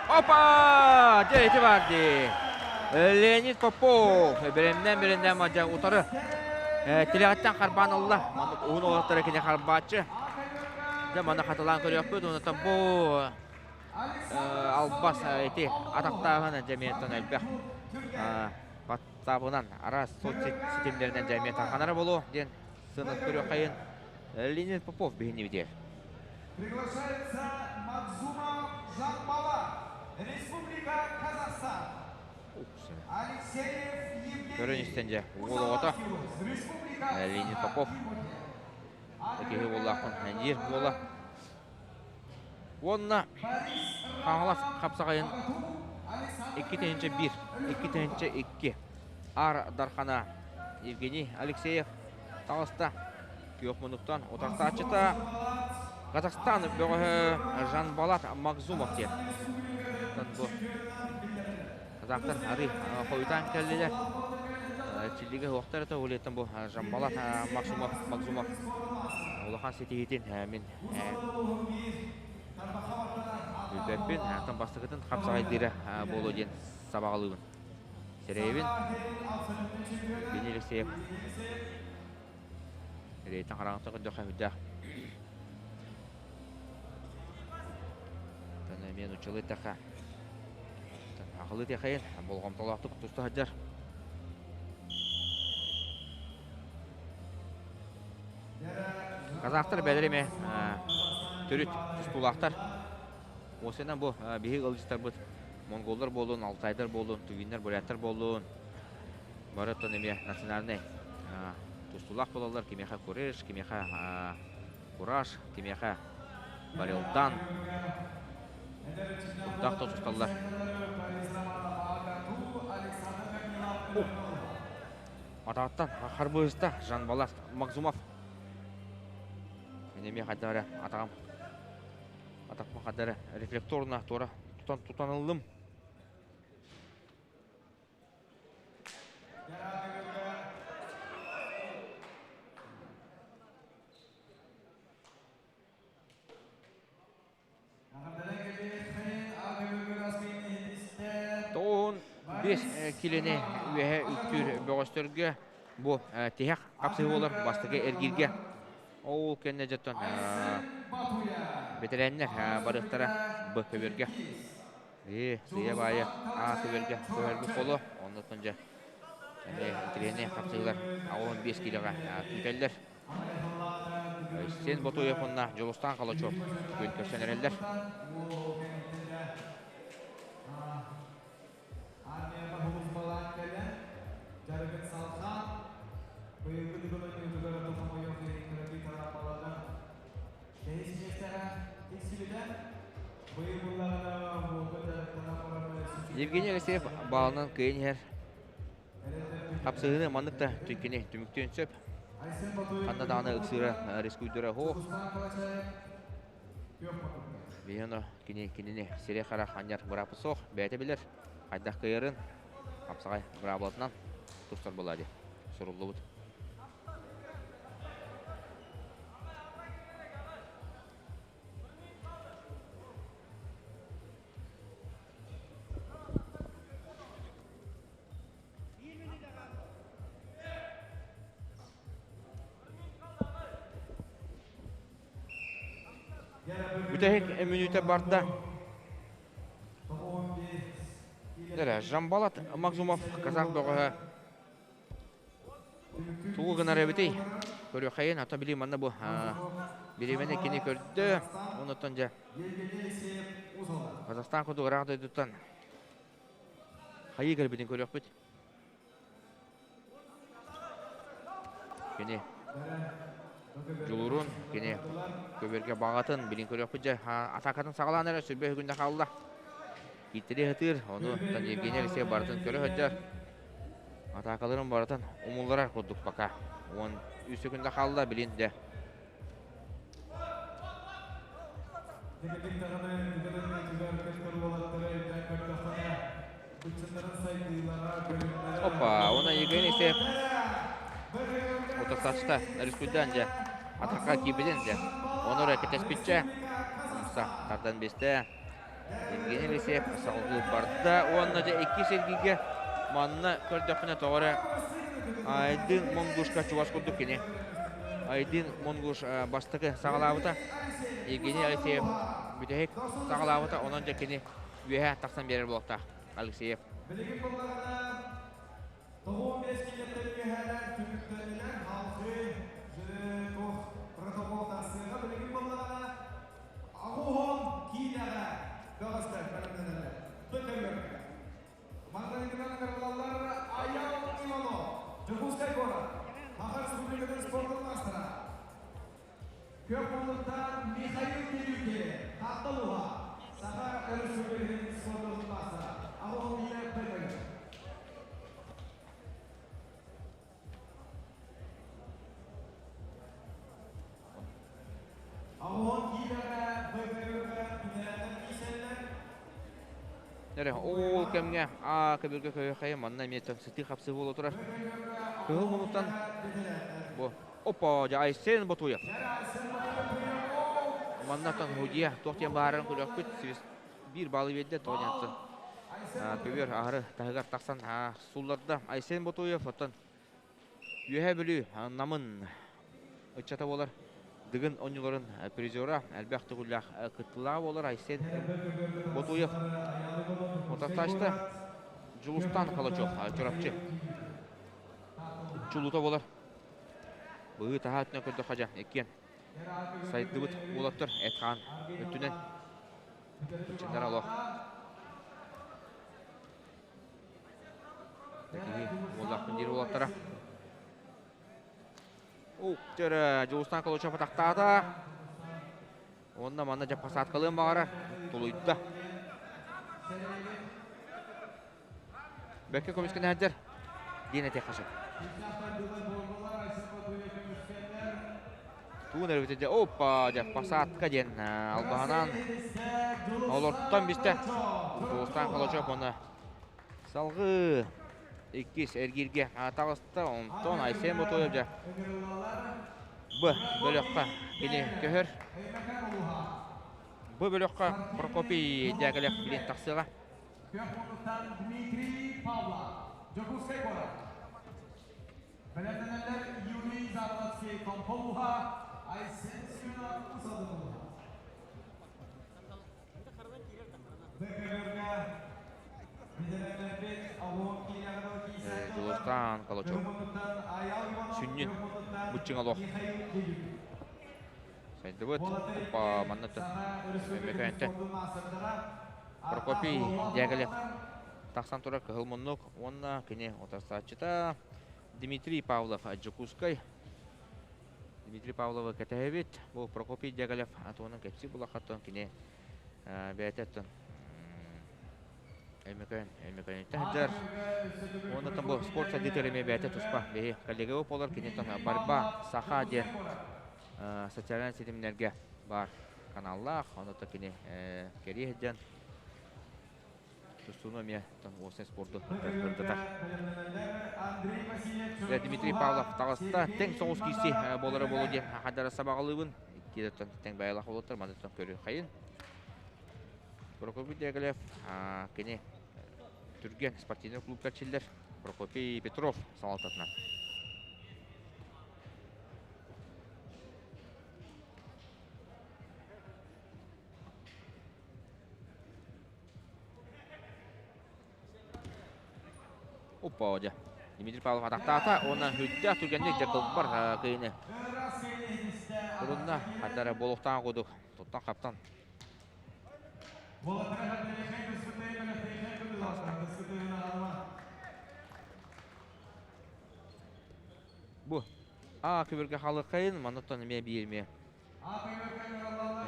Опа! Дьэ, ити бар дии. Леонид Попов бэлэмнээн бэлэмнээн мадьа утары тилэҕиттэн харбаан ылла. Маннык уһун уолаттара кини харбааччы. Дьэ, маны хатылаан көрүөхпүт. Онтон бу албас ити атахтааһын дьэ миэттэн элбэх баттаабынан араас соцсетимнэринэн дьэ эмиэ тарҕанара буолуо диэн сыанан көрүөххэйин. Леонид Попов биһиннибитигэр. Приглашается Мадзумов Жанбала, Республика Казахстан. Алексеев Евгений. Көрөн истэн дьэ, уол оҕото Леонид Попов. Киһи буоллаахпын диир буола. Уонна Хаҥалас хапсаҕайын 2 тыһыынча 1, 2 тыһыынча 2. Аар Дархана Евгений Алексеев таҕыста. Күөх муннуктан утарсааччыта Казахстан бөҕөһө Жанбалат Макзумов диэн. Бу казахтар арый хойутаан кэллилэр. Чиллигэ уохтар это улеттан бу Жанбалат Максумов Макзумов улахан ситиһиитин мин билбэппин. Антон бастакытын хапсаҕайдыыра буолуо диэн сабаҕалыыбын. Сэрэйэбин. Евгений Алексеев Рейтин хараҥата көрдөххө үрдээх. Тан эмиэ нуччалыы эттэххэ ахылыы тиэхэйин болҕомтолоохтук туста сылдьар. Казахтар бэйэлэрэ эмиэ төрүт тустуулаахтар. Уосайынан бу биһиги ыалдьыттарбыт монголлар буоллун, алтайдар буоллун, тувиннар, буряттар буоллун, бары оттон эмиэ национальнай тустуулаах буолаллар. Кимиэхэ куреш, кимиэхэ кураж, кимиэхэ барилдан. Курдаах да тусталлар. Атааттан харбыыста Жанбалас Макзумов. Мин эмиэ хайдах эрэ атаҕым атахпын хайдах эрэ рефлекторно туора тутан тутан ыллым. Тоҕуһун биэс килини үөһэ үктүүр бөҕөстөргө бу тиһэх хапсыһыы буолар бастакы эргииргэ. Ол кэннэ дьоттон бэтэрээннэр барыахтара Б көбүөргэ. Сыйа-баайа А көбүөргэ көһөрбүт буолуо. Оннуттан дьэ эмиэ интэриэһинэй хапсыһыылар 15 киилэҕэ күүтэллэр. Сен Ботуев уонна Дьулустаан Калачев күн көрсөн эрэллэр. Евгений Алексеев баалынан кыайан иһэр. Хапсыһыыны маннык да түҥкини түмүктүөн сөп. Ханна даҕаны ыксыыра, рискуйдара суох. Биһиги кини кинини сири-хара анньар бырааппыт суох, бэйэтэ билэр. Хайдах кыайарын хапсаҕай быраабылатынан тустар буолаа дии суруллубут. Бүтэһик мүнүүтэ барда. Жамбалат Макзумов казах бөҕөһө тугу гынар эбитий? Көрүөххэйин, ата били манна бу бириэмэни кини көрдө. Онуттан дьэ Казахстан курдук ыраах дойдуттан хайыы кэлбитин көрүөхпүт. Кини дьулуурун, кини көбүөргэ баҕатын билин көрүөхпүт дьэ атаакатын саҕалаан эрэ сүрбэ үһүгүндэ хаалла. Кииттери сатыыр, ону Евгений Алексеев барытын көрө сылдьар. Атаакаларын барытын умулларар курдук пока. 13 секунда хаалла билин дьэ. Опа, уонна Евгений Алексеев утарсааччыта Рүскүлдээн дьэ атахха киирбитин дьэ. Ону эрэ кэтэспиччэ умса тардан биэстэ. Евгений Алексеев салгыы барда уонна дьэ иккис эргииргэ манна көрдөхпүнэ тоҕо эрэ Айдын Монгушка чугас курдук кини. Айдын Монгуш бастакы саҕалаабыта. Евгений Алексеев бүтэһик саҕалаабыта. Онон дьэ кини үөһэ тахсан биэрэр буолуохтаах Алексеев. Билигин буллаҕына 95 килиэттэн үөһээлэр түмүктэннилэр. Халқы туох протокол тахсыаҕа билигин буллаҕына аҕуһун киинэҕэ бөҕөстөр бэлэмнэнэллэр. Бөтөллөргө. Мандаринынан ыҥырыллаллар Аял Иванов, Дьокуускай куорат, Саха Республикатын спордун маастара. Көп муннуктан Михаил Кирюки, Таатта улууһа, Саха Өрөспүүбүлүкэтин спордун маастара. Аҕуһун киинэ бөтөллөр. Эрэ ол кэмҥэ А көбүргэ көйөхөйө манна эмиэ сытыы хапсыы буола турар. Кыһыл мунуттан бу опа дьэ Айсен Ботуев. Маннаттан Худия туох диэн баарын көрөхпүт биир баалы биэрдэ тоҕо диэн көбүөр аһары таһыгар тахсан сулларда Айсен Ботуев оттон Үөһээ Бүлүү Намын ыччата буолар Дыгын оонньууларын призера, элбэх төгүллээх кыттыылааҕа буолар Айсен Ботуев утартаачта Дьулустан Калачев Чурапчы чулуута буолар. Быһыы таһаа өттүнэн көрдөххө дьэ иккиэн сайдыбыт уолаттар эт-хаан өттүнэн ыччаттара олох Киһи уоллаахпын диир уолаттара. Уктер Дьулустан Колочев атахтаата. Уонна манна дьэ посадкалыан баҕарар. Тулуйда. Бэккэ көмүскэнээддэр диэн этиэххэ сөп. Туун эрбитэ дьэ опа дьэ посадка диэн албаһанан олортон бистэ. Дьулустан Колочев уонна Салгыы иккис эргииргэ таҕыста, онтон Айсен Ботуев дьэ Б бөлөххө кини көһөр. Б бөлөххө Прокопий Дягилев билин тахсыаҕа. Дмитрий Павлов, Дьокуускай куорат. Бэлэмнэнэллэр Юрий Заболоцкий Томпо Айсен Семенов Усадын Дьулустаан Калачев сүнньүн быччыҥ олох сайдыбыт. Опа, манна Өймөкөөнтөн Прокопий Дягилев тахсан турар кыһыл муннук уонна кини утарсааччыта Дмитрий Павлов Дьокуускай. Дмитрий Павловы кэтэһэбит. Бу Прокопий Дягилев туһунан кэпсии булаххаттан кини бэйэтэ оттон Өймөкөөн Өймөкөөнүттэн сылдьар. Уонна оттон бу спорт сайдыытыгар эмиэ бэйэтэ туспа биһи коллега буолар. Кини оттон Борьба Саха диэн социальнай ситимнэргэ баар каналлаах. Онно кини кэрии сылдьан тустууну эмиэ уопсай спорду сырдатар. Дмитрий Павлов таҕыста тэҥ соҕус киирсии буолара буолуо диэн хадара сабаҕалыыбын. Икки тэҥ байалаах буолуттар, маны көрүү хайын. Прокопий Дягилев кини Түргэн спортивный клубка чиллер Прокопий Петров салалтатынан. Опа, дьэ. Дмитрий Павлов атахтаата уонна үрдээх түргэнник дьэ кылбар кыйыны турунна. Хадара буолуохтаах курдук туттан-хаптан. Бу А күбүргэ халыкайын манныттан эмиэ биир эмиэ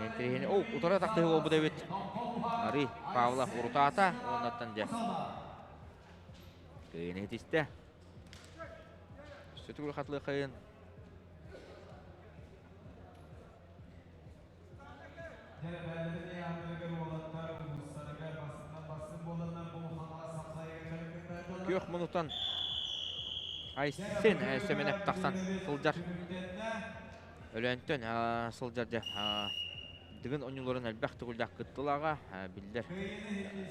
Интириэһинэй. О, утары тахтыһы буолбут эбит. Арый Павлов урутаата уоннаттан дьэ. Кыайыны итистэ. Сөтүгүл хатлыахайын. Күөх мунутан Айсен Сөмөнөп тахсан сылдьар. Өлөөнтөн сылдьар дьэ Дыгын оонньууларын элбэх төгүллээх кыттыылааҕа биллэр.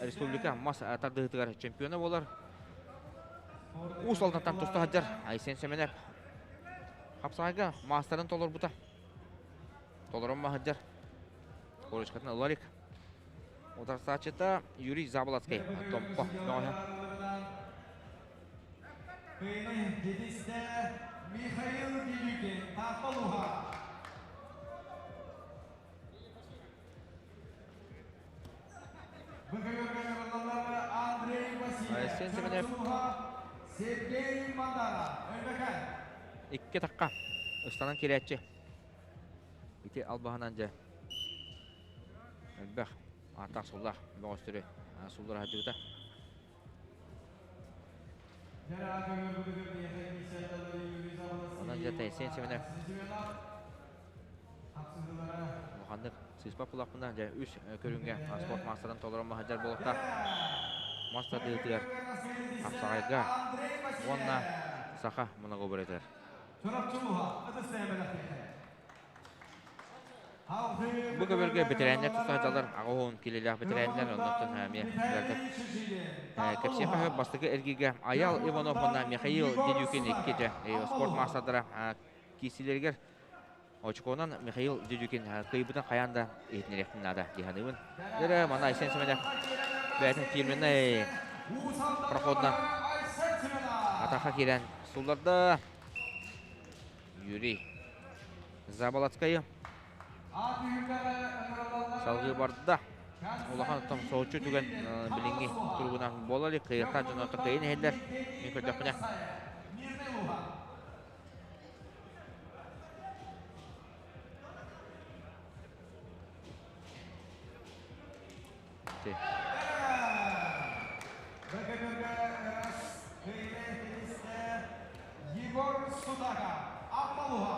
Республика мас тардыһыытыгар чемпиона буолар. Уус Алдантан туста сылдьар Айсен Семенов хапсаҕайга маастарын толорбута. Толорон маһыдьар. Корочкатын ыларик. Утарсааччыта Юрий Заболоцкай. Томпо бөҕөһө. Михаил Дедюкин, Таатталуха. Андрей Васильев, Айсен Семенов Сергей Мандаров, Өймөкөөн. Икки тахха ыстанан киирээччи. Ити албаһынан дьэ элбэх ааттаах-суоллаах бөҕөстөрү сууллара сылдьыбыта. Онон дьэ Айсен Семенов улаханнык. Сыыспат булахпына дьэ үс көрүҥҥэ спорт маастарын толорон маһадьар буолуохтаах. Мас тардыытыгар, хапсаҕайга уонна саха многоборьетыгар. Бу көбөргө бэтэрээннэр тустааччылар аҕыс килэлээх бэтэрээннэр оннуттан эмиэ кэпсиэхэ бастакы эргииргэ Аял Иванов уонна Михаил Дедюкин икки спорт маастардара киирсиилэригэр очконан Михаил Дедюкин кыайбытын хайаан да иһитиннэриэхпин наада дии саныыбын. Дьэ, манна Айсен Семенов бэйэтин фирменнай проходунан атаха киирэн сулларда. Юрий Заболоцкайы салгыы барда. Улахан оттон соһуччу түгэн билиҥҥи туругунан буола илик. Кыайыахтаах дьон кыайан иһэллэр. Мин көрдөхпүнэ. Егор Судага, Аппалуха.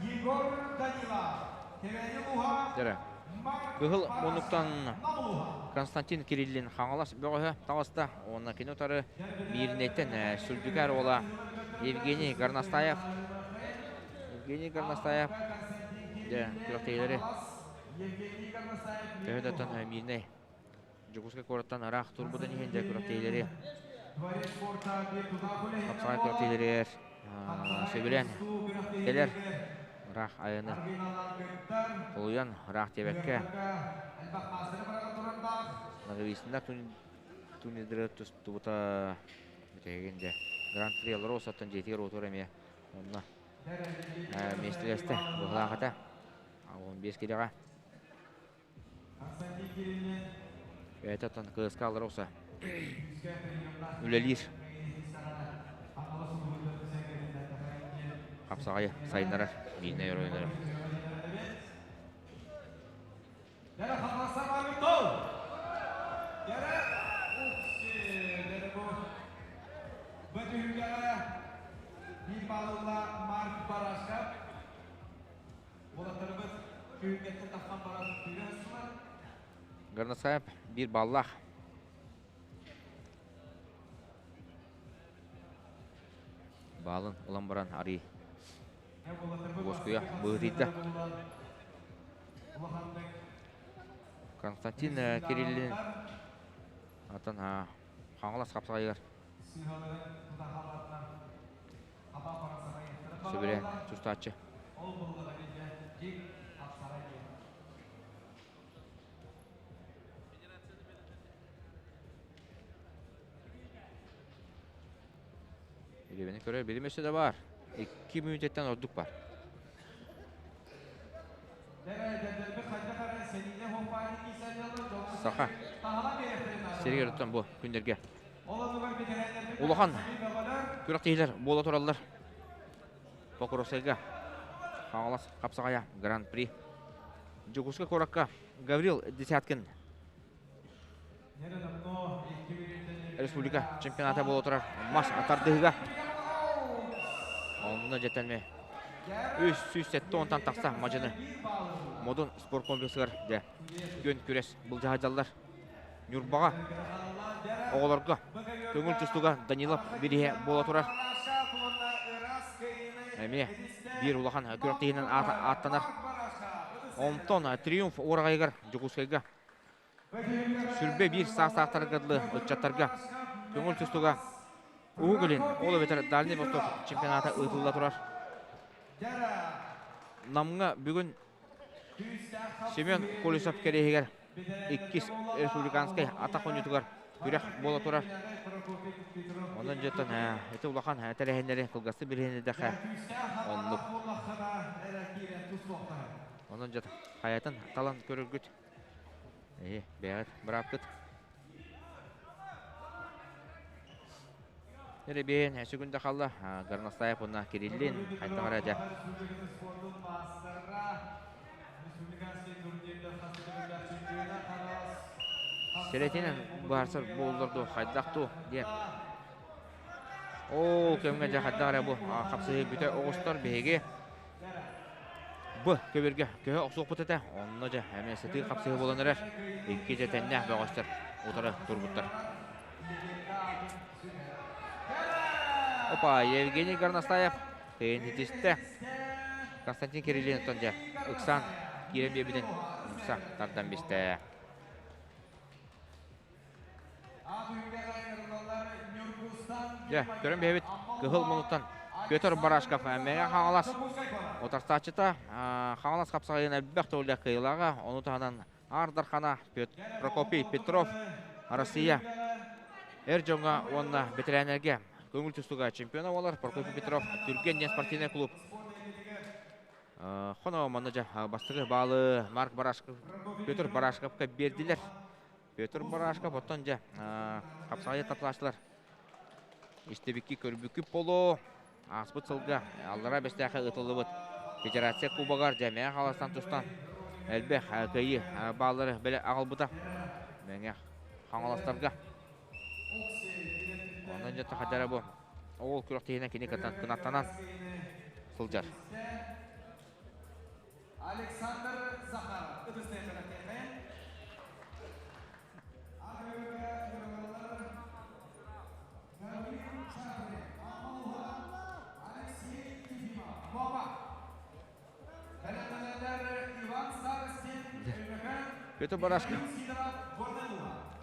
Егор Данилов, Дьэрэ. Кыһыл муннуктан Константин Кириллин Хаҥалас бөҕөһө таҕыста уонна кини утары Мииринэйтэн Сүлдьүкээр уола Евгений Горностаев. Евгений Горностаев дьэ күрэхтэһиилэри төһө да Мииринэй Дьокуускай куораттан ыраах турбутун иһин дьэ күрэхтэһиилэри хапсаҕай күрэхтэһиилэригэр сөбүлээн кэлэр ыраах айаны толуйан ыраах диэбэккэ Ноговицына турнирдары тустубута бүтэһигин дьэ Гран-при Алроса-ттан дьиэтигэр уотугар эмиэ онно миэстэлэстэ быһылаах этэ 15 килэҕэ Бэйэтэ оттон кыыска Алроса үлэлиир. Хапсаҕайы сайыннарар, биирнэй оройуннарар. Уолаттарбыт күһүҥҥэттэн тахсан баран түүрэ сыстылар. Горносаев биир баллаах. Баалын ылан баран арый уоскуйа быһыытыйда. Константин Кириллин атын Хаҥалас хапсаҕайыгар Сөбүлээн тустааччы. Илибини көрөр билим өссө да бар. 2 мүнүүтэттэн ордук бар. Саха сиригэр оттон бу күннэргэ Улахан күрэхтэһиилэр буола тураллар. Покровскайга Хаҥалас хапсаҕайа Гран-при. Дьокуускай куоракка Гаврил Десяткин республика чемпионата буола турар мас тардыһыга. Онно дьэтэлме 370 тахса мадьыны Модун спорткомплексыгар дьэ күөн күрэс былдьаһадьаллар. Ньурбаҕа оҕолорго көҥүл тустууга Данилов бирииһэ буола турар. Эмиэ биир улахан күрэхтэһиинэн ааттанар. Онтон Триумф уораҕайыгар Дьокуускайга сүрбэ биир саастаахтарга дылы ыччаттарга көҥүл тустууга Уһук Илин, ол эбэтэр Дальний Восток чемпионата ыытылла турар. Намҥа бүгүн Семен Колесов кэриэһигэр иккис республиканскай атах оонньуутугар күрэх буола турар. Онон дьонтон ити улахан тэрээһиннэри кылгастык билиһиннэрдэххэ оннук. Онон дьон хайатын талан көрөргүт. Эһи, бэйэҕит быраапкыт. Эребиэн сүгүн да халла Горностаев уонна Кириллин хайдах эрэ дьэ Сэрэтинэн быһаарсар буоллар дуу, хайдах дуу диэн. Ол кэмҥэ дьэ хайдах эрэ бу хапсыһыы бүтэ оҕустар биһиги бу көбүргэ көһө охсуохпут этэ. Онно дьэ эмиэ сытыы хапсыһыы буолан эрэр. Икки дьэ тэннээх бөҕөстөр утары турбуттар. Опа, Евгений Горностаев кыайын ситистэ. Константин Кириллин дьэ ыксаан киирэн биэрбитин умса тардан бистэ. Дьэ, көрөн биһэбит кыһыл мунуттан Петр Барашков Мэҥэ Хаҥалас утарсааччыта Хаҥалас хапсаҕайын элбэх төгүллээх кыайыылааҕа, ону таһынан Аар Дархана Прокопий Петров Россия эр дьоҥҥо уонна бэтэрээннэргэ көҥүл тустууга чемпиона буолар. Прокопий Петров Түргэн диэн спортивнай клуб Хоно манна дьэ бастакы баалы Марк Барашков Петр Барашковка биэрдилэр. Петр Барашков оттон дьэ хапсаҕайы таптааччылар истибикки көрбүккүт боло ааспыт сылга Аллараа Бэстээххэ ыытыллыбыт Федерация Кубогар дьэ Мэҥэ Хаҥаластан тустан элбэх кыайыы бааллары бэлэ аҕалбыта Мэҥэ Хаҥаластарга. Онон дьэ хадара бу ол күрэхтэһиинэн кини кынаттанан сылдьар. Александр Захаров Петр Барашкин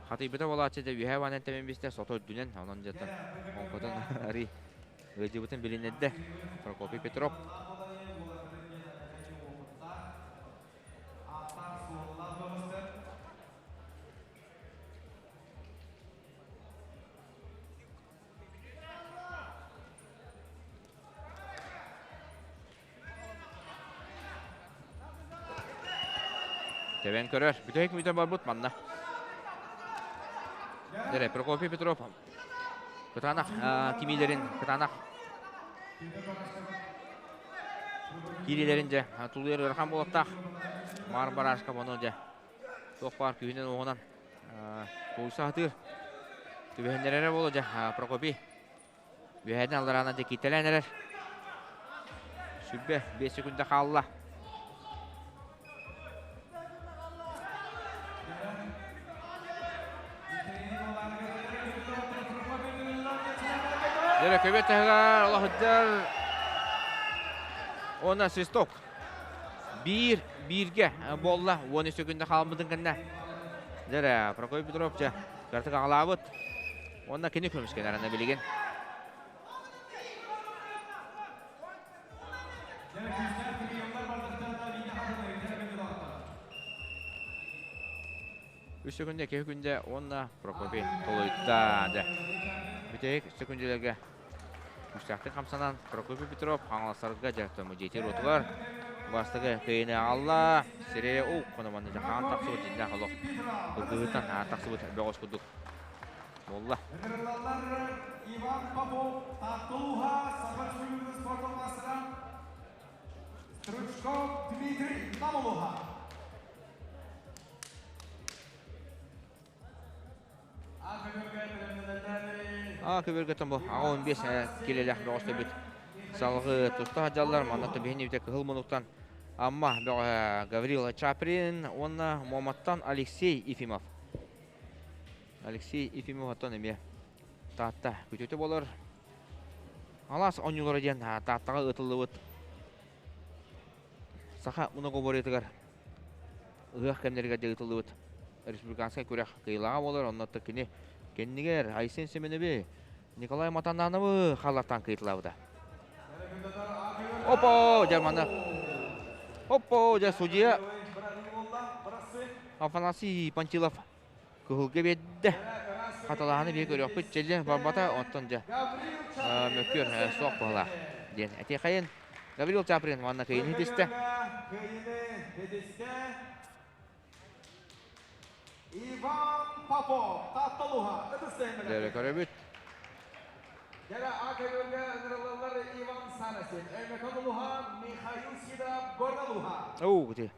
хатыйбыта буолааччы дьэ үөһээ баанан тэбэн бистэ сото үрдүнэн онон дьэ оҥкотун арый ыалдьыбытын билиннэрдэ Прокопий Петров. Тэбэн көрөр. Бүтэһик мүтэн барбыт манна. Дэрэ, Прокопий Петров кытаанах кимиилэрин кытаанах киириилэрин дьэ тулуйар ыарахан буолуохтаах. Маар барашка ону дьэ туох баар күүһүнэн-уоҕунан тулуйса сатыыр. Түбэһиннэрэрэ буолуо дьэ Прокопий Үөһээтин аллараанан дьэ кииртэлээн эрэр. 25 секунда хаалла. Дьэ көбө таһыгар олоһуттар уонна свисток. Биир бииргэ буолла. 10 секунда хаалбытын кэннэ. Дьэ Прокопий Петров дьэ кыратык аҕалаабыт. Уонна кини көмүскэнэр аны билигин. Үс секунда, икки секунда уонна Прокопий толуйда. Дьэ, бүтэһик секундаларга күүстээхтик хамсанан Прокопий Петров Хаҥаластарга дьэ дьиэтигэр уотугар бастакы кыайыыны аҕалла. Сирэйэ уу хономанна дьэ хаан тахсыбыт дьиннээх олох кыргыһыттан тахсыбыт бөҕөс курдук буолла. Ыҥырыллаллар Иван Попов, Таатталууһа, Саха Республикатын спордун маастара Стручков Дмитрий Намолуха. А көбөргөтөн бу аҕа 15 килэлээх бөҕөс төбүт салгыы туста сылдьаллар. Манна төбүһүн ибитэ кыһыл мунуктан Амма бөҕөһө Гаврил Чаприн уонна Муоматтан Алексей Ефимов. Алексей Ефимов оттон эмиэ Таатта күтүтэ буолар. Алаас оонньуулара диэн Тааттаҕа ыытыллыбыт саха многоборьетыгар ыһыах кэмнэригэр дьэ ыытыллыбыт республиканскай күрэх кыайыылааҕа буолар. Онно кини кэннигэр Айсен Семенови Николай Матанановы халлартан кыйтылаабыта. Опа, дьэ манна. Опа, дьэ судья Афанасий Пантилов Кыһылга биэрдэ. Хатылаһаны биһи көрүөхпүт чэллин барбата, онтон дьэ мөккүөр суох быһылаах диэн этиэхэйин. Гаврил Чаприн манна кыайыыны ситистэ. Иван Попов, Таатталуха, Дэрэ көрөбүт. Дэрэ АКГ-га ыҥырыллаллар Иван Сарасин, Өймөкөн улуһа, Михаил Сидоров, Горнай улуһа. Оо, ити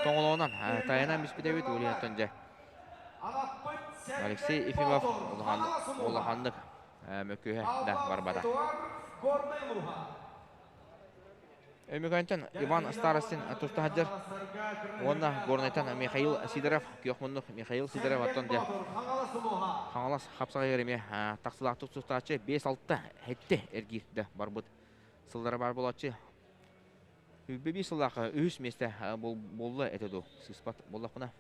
тоҥолоҕунан тайанан биспит эбит, Ульян дьэ. Алексей Ефимов улаханнык Мөккүһэ да барбата. Өймөкөөнтөн Иван Старостин туста сылдьар уонна Горнайтан Михаил Сидоров, күөх муннук Михаил Сидоров оттон дьэ Хаҥалас хапсаҕайыгар эмиэ тахсыылаахтык тустааччы 5-6 сэттэ эргиирдэ барбыт сыллара баар буолааччы. 101 сыллаах үһүс миэстэ буолла этэ дуу, сыыспат буоллахпына.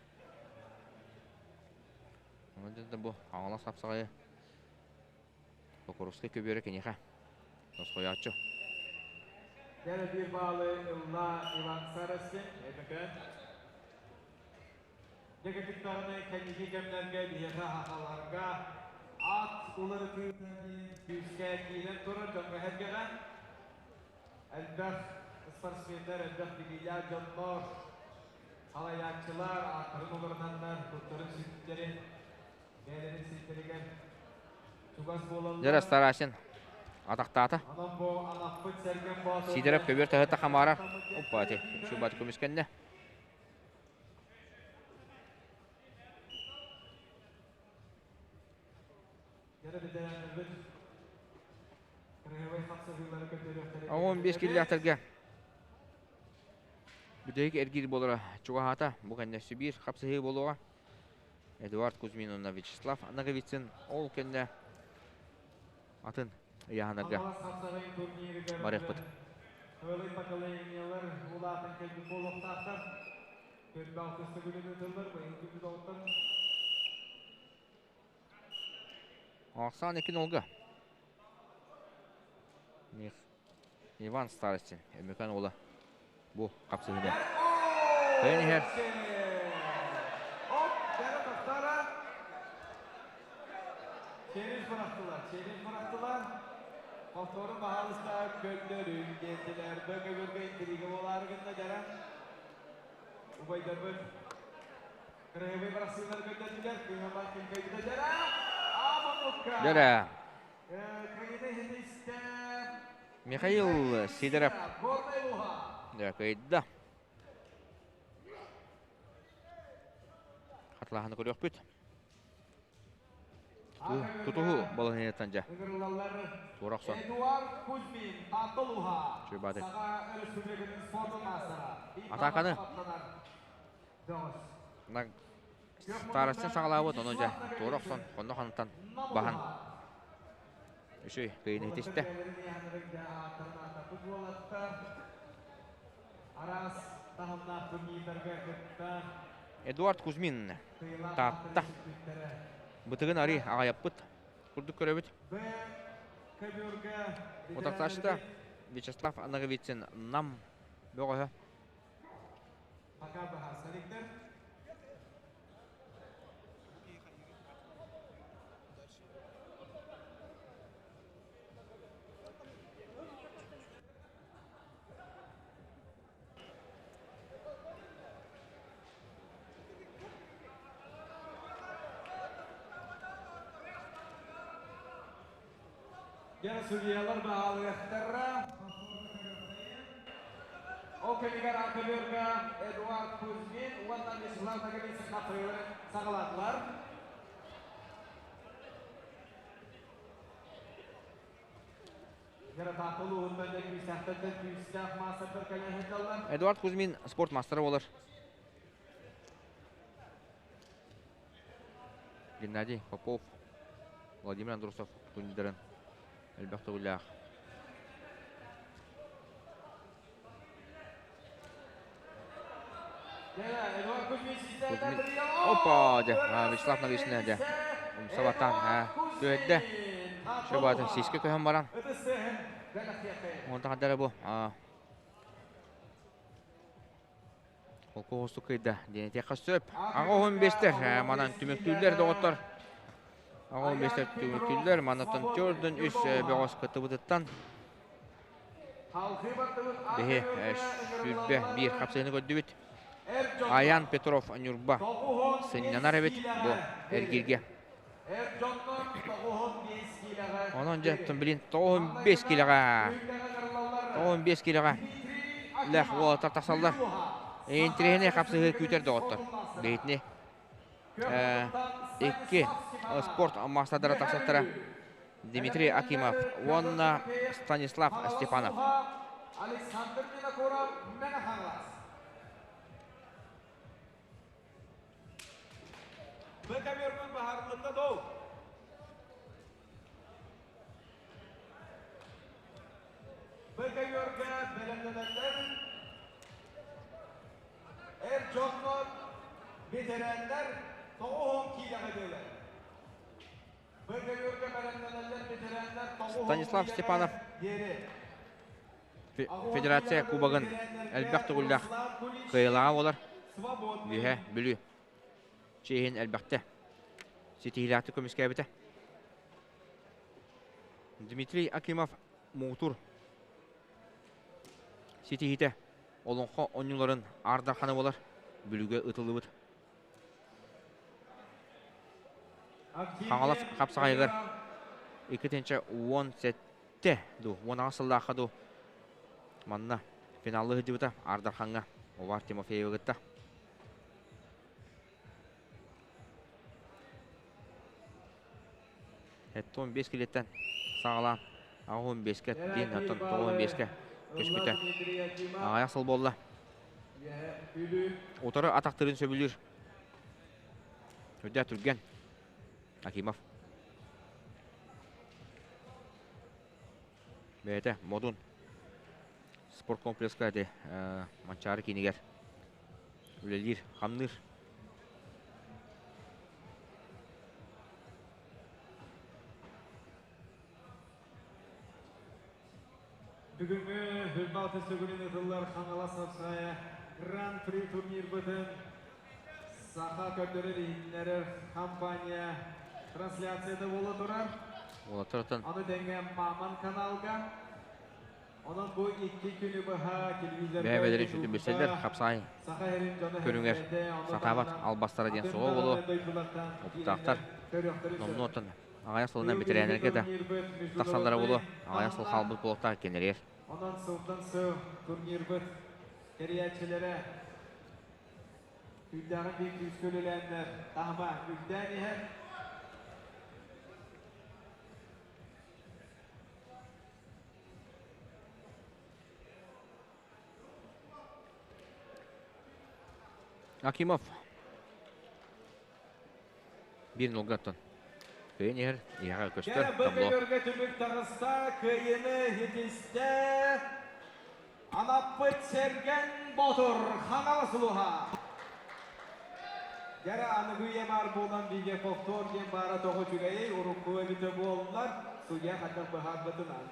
Онон бу Хаҥалас хапсаҕайы Покровскай көбүөрэ киниэхэ тосхойооччу. Кэлэ биир баалы ылла Иван Сарастин, Өймөкөөн. Дэгэтик даҕаны кэнники кэмнэргэ биһиэхэ хахаларга ат уларытыыта диэн күүскэ киирэн турар дьоҥҥо-сэргэҕэ элбэх спортсменнар, элбэх билиилээх дьоннор, салайааччылар ааттарын уларытаннар, туттарын сүттэрин бэйэлэрин сирдэригэр чугас буолаллар. Дьэ, Старасин атахтаата. Онон бу анаппыт сэргэн боотур Сидоров көбүөр таһыта хамаара. Опа, ити Шубат көмүскэннэ. Оҕон 5 киллээхтэргэ бүтэһик эргиир буолара чугаһаата. Бу кэннэ өссө биир хапсыһыы буолуоҕа. Эдуард Кузьмин уонна Вячеслав Ноговицын ол кэннэ атын ыйааһынарга барыахпыт. Ыалый поколениелар улаатан кэлбит буолуохтаахтар. Төрбө алтыс төгүлүн ыытыллар быйылгы бүдоҕуттан. Ахсаан 2 нолга. Иван Старостин, Өмөкөн уола бу хапсыһыыны кыайан иһэр. Оп, бэрэ тахтара. Челин бырахтылар, челин бырахтылар. Повтору баһаалыста көннөрүҥ диэтилэр. Бөкөбүргэ интрига буолаары гынна дьара. Убайдарбыт кырыһыбый бырахсыылары көрдөрдүлэр. Кыыһалаах ким кыайбыта дьара. Амамукка. Дьара. Михаил Сидоров кыайда. Хатылаһаны көрүөхпүт. Тутуһу балаһыанньаттан дьэ. Туора охсон. Чуйбааты. Атааканы Старостин саҕалаабыт, ону дьэ туора охсон, хонно ханытан баһан үчүгэй кыайыыны ситистэ. Эдуард Кузьмин Таатта бытыгын арый аҕайаппыт курдук көрөбүт. Утарсааччыта Вячеслав Ноговицын Нам бөҕөһө. Пока быһаарсарыктар. Дьэ, судьуйалар баалыахтара. Ол кэмигэр Акылерга Эдуард Кузьмин уонна Вячеслав Ноговицын хапсыһыыларын саҕалаатылар. Эдуард Кузьмин спорт маастара буолар. Геннадий Попов, Владимир Андросов турнирдарын элбэх төгүллээх. Кузьмин. Опа, дьэ, Вячеслав Ноговицын дьэ, умса баттаан түһэрдэ. Шөбатын сиискэ көһөн баран. Онтон хадара бу Холкуоһустук кыйда диэн этиэххэ сөп. Аҕа уһун биэстэр манан түмүктүүллэр доҕоттор. Аҕа уһун биэстэр түмүктүүллэр. Манаттан төрдүн үс бөҕөс кыттыбытыттан биһи 21 хапсыһыны көрдүбүт. Аян Петров Ньурба сынньанар эбит бу эргииргэ. Онон дьэ, блин, 95 килоҕа. 95 килоҕа лэх уолаттар тахсаллар. Интириэһинэй хапсыһыы күүтэр доҕоттор. Бэйэтини икки спорт маастардара тахсаттара. Дмитрий Акимов уонна Станислав Степанов. Александр Винокуров Мэҥэ Хаҥалас. Быкавербын баһарылынна доо. Быкаверга бэлэмнэнэллэр. Эр дьоннор, ветераннар 90 киилэҕэ диэлэр. Станислав Степанов Федерация Кубогын элбэх төгүллээх кыайыылааҕа буолар. Үөһээ Бүлүү чиэһин элбэхтэ ситиһиилээхтик көмүскээбитэ. Дмитрий Акимов муҥутуур ситиһиитэ олоҥхо оонньууларын Аар Дархана буолар. Бүлүүгэ ыытыллыбыт. Хаҥалас хапсаҕайыгар 2017 дуу, 18 сыллаахха дуу манна финаллыы сылдьыбыта Аар Дархаҥҥа Увар Тимофеевы кытта. Эттон 5 килеттэн саҕалаан 85-ке диэн оттон 95-ке көспүтэ. Аҕыйах сыл буолла. Утары атахтарын сөбүлүүр. Үрдэ түргэн. Акимов. Бэйэтэ Модун спорткомплекска ити Манчаары киинигэр үлэлиир, хамныыр. Бүгүҥҥү Үрбалты сөбүлүн ытыллар Хаҥалас Апсайа Гран-при турнирбытын Саха көрдөрөр иһитиннэрэр компания трансляцията буола турар. Уолаттар Аны тэҥэ Маман каналга. Онон бу икки күнү быһа телевизорга, бэйэ-бэйэлэрин сүтүн билсэллэр, ютубка хапсаай Саха сирин дьоно көрүҥэр сэргэтэ, ону сатаабат таһынан албастара диэн атын суоҕа буолуо. даҕаны дойдулартан Опыттаахтар киирэннэр көрүөхтэрин сөп. номнуоттан аҕыйах сылынан Быйыл биһиги бэтэрээннэргэ да турнирбыт тахсаллара международнай буолуо. Аҕыйах сыл таһымнаах. хаалбыт буолуохтаах кинилэригэр. Онон сылтан сыл турнирбыт тэрийээччилэрэ күүрдээҕин биир күүскэ үлэлээннэр таһыма үрдээн иһэр. Акимов биир нолгаттан кыайан иһэр, иһэҕэ көстөр Кэ табло. бөкөлөргө түмүк таҕыста, кыайыыны ситистэ Анаппыт Сэргэн Боотур Хаҥалас улууһа. Дьэрэ аныгы үйэ баар буолан бигэ повтор диэн баара тоҕо үчүгэйэй, урукку эбитэ буоллар, судья хайдах быһаарбытынан.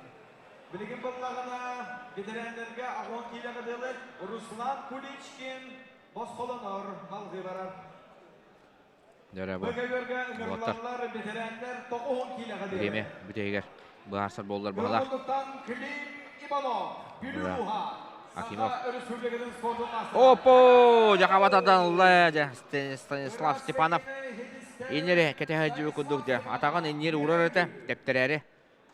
Билигин буоллаҕына, бэтэрээннэргэ аҕон киилэҕэ дылы Руслан Куличкин босхолонор, салгыы барар. Дьэрэ бу Бөкөлөргө уолаттар ыҥырылаллар бэтэрээннэр 90 киилэҕэ бириэмэ диэри. бүтэһигэр быһаарсар буоллар баһылаах. Кыһыл Клим Иванов, Бүлүү Да. ууһа, Акимов. Саха Өрөспүүбүлүкэтин спордун маастара. Опо! Дьахабатадан ылла дьэ Станислав Степанов иннери кэтэһэ курдук дьэ атаҕын иннир урар этэ тэптэрээри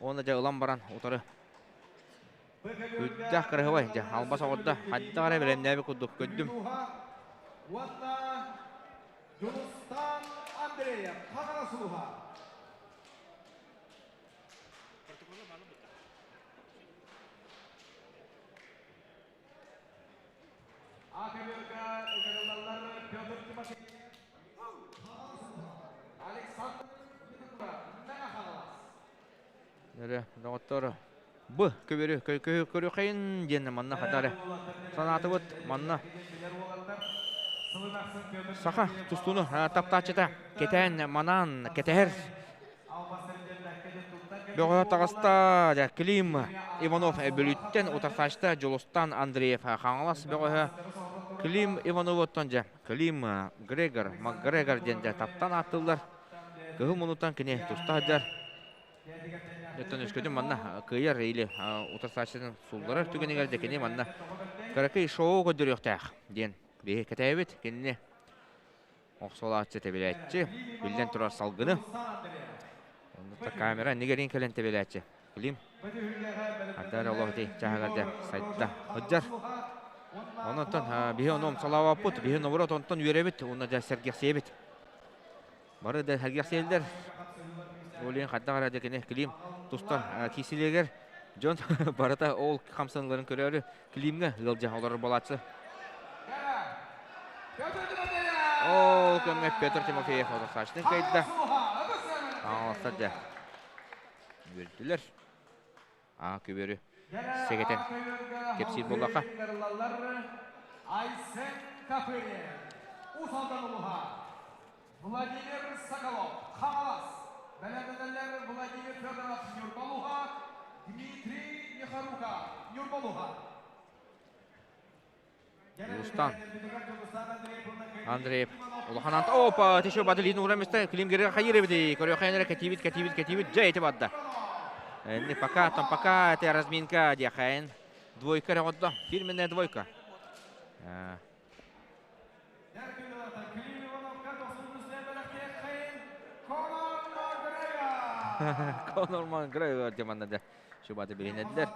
уонна дьэ ылан баран утары Үрдээх кыраһыбай дьэ албас оҕордо хайдах эрэ бэлэмнээбит курдук көрдүм. Уонна Дьулустаан Андреев Хаҥалас улууһа. АКБ-га ыҥырыллаллар Петр Тимофеев, Александр Винокуров, Мэҥэ Хаҥалас. Эрэ, доҕоттор, б көбөрү көрүхэйин диэн манна хатары санаатыбыт манна саха тустууну таптааччыта кэтээн манаан кэтэһэр бөҕө таҕыста дьэ Клим Иванов Бүлүүттэн утарсааччыта Дьулустан Андреев Хаҥалас бөҕөһө Клим Ивановуттан дьэ Клим Грегор МакГрегор диэн дьэ таптаан ааттыыллар кыһыл муннуттан кини туста сылдьар Оттон өскөтүн манна кыайар или утарсааччытын суулларар түгэнигэр дьэ кини манна кыракый шоу көрдөрүөхтээх диэн биһи кэтээбит. Кинини охсуолааччы тэбилээччи, биллэн турар салгыны. Оннук камера иннигэрин кэлэн тэбилээччи. Клим. Ардар олох ити чааһыгар дьэ сайда сылдьар. Онон биһи ону омсолообоппут, биһи наоборот онтон үөрэбит, уонна дьэ сэргэхсийэбит. Бары да сэргэхсийэллэр. Ол иһин хайдах эрэ дьэ кини Клим тустар киисилиэгэр дьон барыта ол хамсаныыларын көрөөрү Климҥэ ыалдьа олорор буолааччы. Ол кэмҥэ Петр Тимофеев одурсааччытын кыайда. Аҥаластар дьэ үөрдүлэр. Аа күбүөрү сэгэтэн кэпсиир буоллахха. Айсен Копырин, Уус Алдан улууһа, Владимир Соколов, Хаҥалас, бэлэмнэнэллэр Владимир Федоров, Ньурба улууһа, Дмитрий Михарука, Ньурба улууһа. Дьулустан Андреев улахан ант опа тишо бады лин урамыста Климгерге хайыр эбити көрүөххэ эрэ кэтиибит кэтиибит кэтиибит дьэ ити барда не пока там пока это разминка диэхэйин двойка эрэ оҕоддо фирменная двойка. Конор Макгрегор деманна да Шубаты билинэдилэр.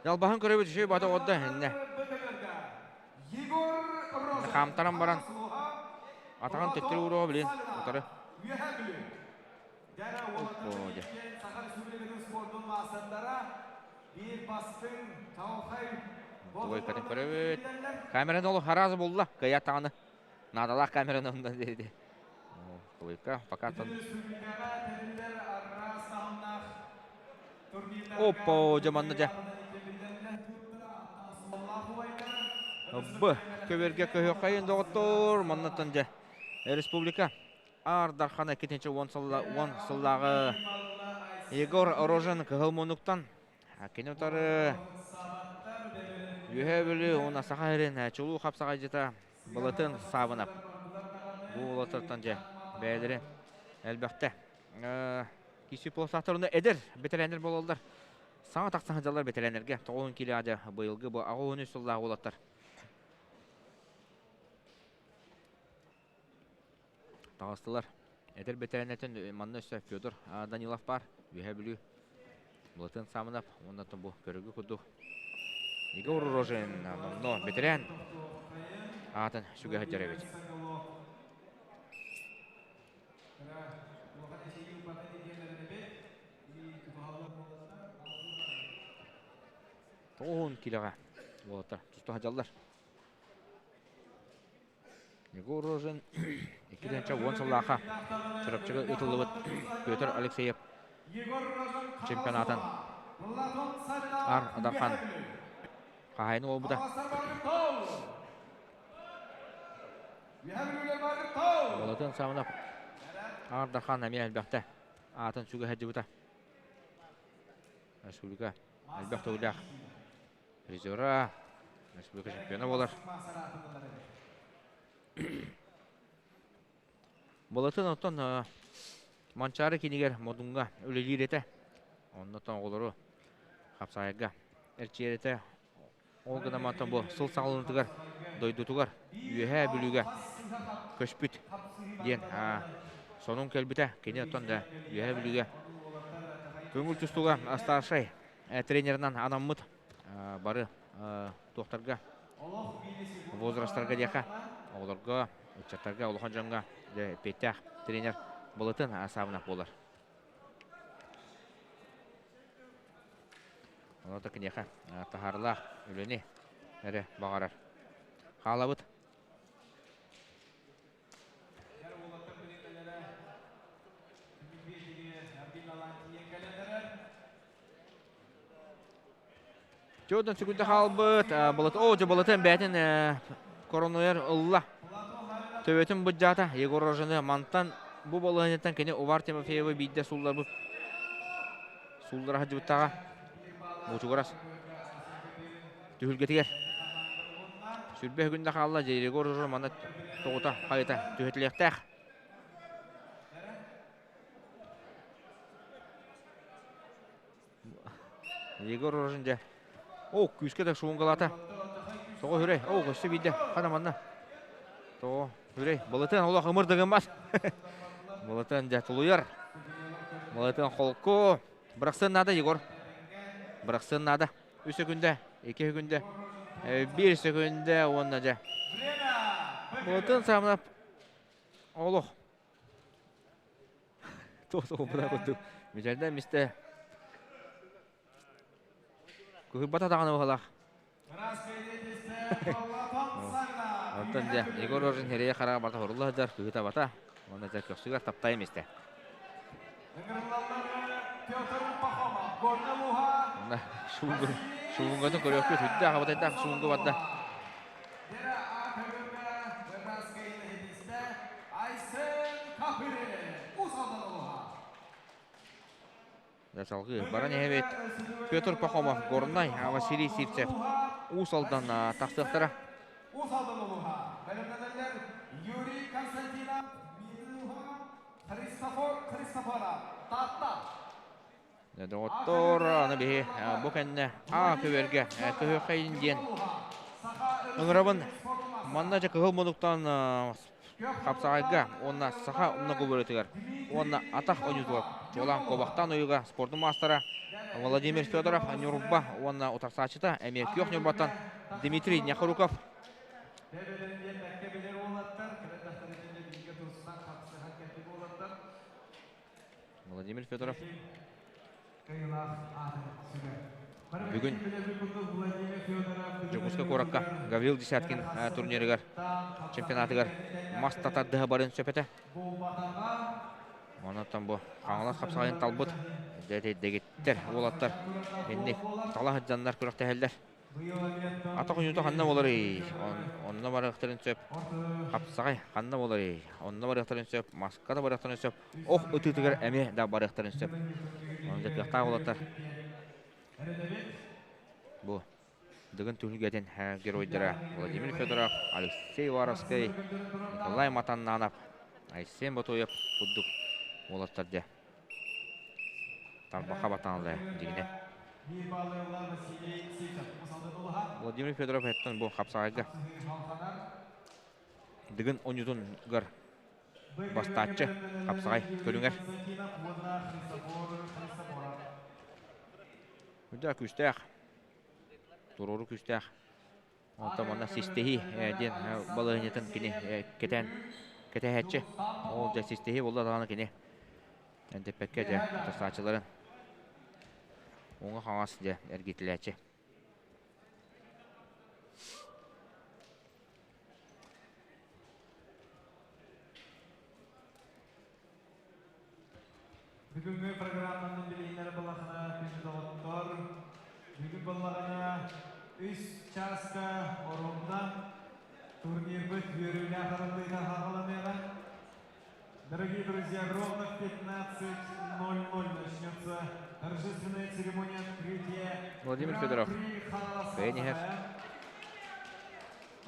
Далбаһын көрөбүт үчүгэй бата оҕоддо иннэ. Хаамтаран баран атаҕын төттөрү ууруоҕа билин утары. Оппо Двойкатын көрөбүт. Камераны ол харазы булла. Кыйа таҕаны. Наадалаах камераны онно диэди. Двойка пока тон. Оппо, дьэ манна дьэ. Б көбөргө көһүөххэйин доҕоттор маннаттан дьэ республика Аар Дархана иккитинчи уон сыллааҕы Егор Рожин кыһыл муннуктан кини утары Үөһээ Бүлүү уонна Саха сирин чулуу хапсаҕайдьыта Былатын Саабынап. Бу уолаттартан дьэ бэйэлэрин элбэхтэ киси полосаахтар эдэр бэтэрээннэр буолаллар. Саҥа тахсан сылдьаллар бэтэрээннэргэ. 90 кило дьэ быйылгы бу 83 сыллаах уолаттар. Таҕыстылар. Эдэр бэтэрээннэртэн манна өссө Федор Данилов баар. Үөһээ Бүлүү Былатын Самынов уонна бу көрүгү курдук Егор Рожин номно бэтэрээн аатын сүгэ сылдьар эбит. Тоҕуһун килэҕэ уолаттар туста сылдьаллар. Егор Рожин 2010 сыллаахха Чурапчыга ыытыллыбыт Петр Алексеев чемпионатын Ар Дархан хаһаайына буолбута. Болотун Самонов Ар Дархан эмиэ элбэхтэ аатын сүгэ сылдьыбыта. Республика элбэх төгүллээх призера, республика чемпиона буолар. Болотун оттон Манчаары кинигэр Модунга үлэлиир этэ. Оннотон оҕолору хапсаайга эрчийэр этэ. Ол гынан мантан бу сыл саҕаланыытыгар дойдутугар Үөһээ Бүлүүгэ көспүт диэн сонун кэлбитэ. Кини оттон да Үөһээ Бүлүүгэ көҥүл тустууга старшай тренеринэн анаммыт бары туохтарга возрастарга диэхэ оҕолорго, ыччаттарга, улахан дьоҥҥо эппиэттээх тренер Былытын Асабынов буолар. Онон да киниэхэ таһаарылаах үлэни эрэ баҕарар. Хаалабыт. Чуодан сүгүнтэ хаалбыт. Болот, о, дьэ Болотын бэйэтин коронуйар ылла. Төбөтүн быдьаата Егор Рожаны мантан бу балаһыанньаттан кини Увар Тимофеевы биирдэ суулларбыт сууллара сылдьыбыттааҕа. Муучугурас түһүлгэтигэр сүрбэ күндэ хаалла. Дьэ Егор Рожан манна тоҕута хайыта түһэтилиэхтээх. Егор Рожин дьэ. О, күүскэ да шуунгалаата. Тоҕо хүрэй. О, өссө биирдэ. Хана манна. Тоҕо хүрэй. Былытын олох ымыр да гыммат. Былытын дьэ тулуйар. Былытын холку. Бырахсыан наада, Егор. Бырахсыан наада. Үс секүндэ, икки секүндэ, биир секүндэ уонна дьэ. Былытын саамына олох. Туох була курдук. Мичэлдэн мисте. Кыһырбата даҕаны быһалаах. Онтон дьэ, Егор Рожин херее хараҕа барта хорулла сылдьар, кыһыта бата. Уонна дьэ көхсүгэр таптайым истэ. Онно шуунгатын көрүөхпүт сүрдээх абытайдаах шуунга барда. Дьэ салгыы баран иһэбит. Петр Пахомов, Горнай, Василий Сивцев Уус Алдан тахсыахтара. Уус Алдан улууһа. Бэлэмнэнэллэр Юрий Константинов, Христофор Христофоров, Таатта. Доҕоттоор, аны биһи бу кэннэ А көбүөргэ көһүөххэйин диэн ыҥырабын. Манна дьэ кыһыл мунуктан хапсаҕайга уонна саха умнагубырытыгар уонна атах ойуутугар чуолаан куобахтаан ойууга спордун маастара Владимир Федоров Ньурба уонна утарсааччыта эмиэ күөх Ньурбаттан Дмитрий Нехоруков. Владимир Федоров бүгүн Дьокуускай куоракка Гаврил Десяткин турнирыгар чемпионатыгар мас татардыһа барын сөп этэ. Онон бу Хаҥалас хапсаҕайын талбыт дэгиттэр уолаттар инник тала сылдьаннар күрэхтэһэллэр. Атах ойуута ханна буоларый? Онно барыахтарын сөп. Хапсаҕай ханна буоларый? Онно барыахтарын сөп. Маска да барыахтарын сөп. Ох ытыытыгар эмиэ да барыахтарын сөп. Онно кыахтаах уолаттар. Бу Дыгын түһүлгэтин геройдара Владимир Федоров, Алексей Уваровскай, Николай Матаннанов, Айсен Ботуев курдук уолаттар дьэ Тарбаха батааллая дьигинэ. Владимир Федоров эттэн бу хапсаҕайга Дыгын онньутугар бастааччы хапсаҕай көрүҥэр. Үрдэ күүстээх, туруору күүстээх. Онтон манна систэһии диэн балаһыанньатын кини кэтээн кэтэһээччи. Ол дьэ систэһии буолла даҕаны кини эндэппэккэ дьэ тастааччыларын уҥа-хаҥас дьэ эргитилээччи. Бүгүҥҥү программаны билиһиннэрэ балахана күндү доҕоттор, бүгүн баллаҕана үс чааска оруобуна турнирбыт үөрүүлээх арыллыыта хааланыаҕа. Дорогие друзья, ровно в 15.00 начнется торжественная церемония открытия Владимир Федоров, Бэйниһэр.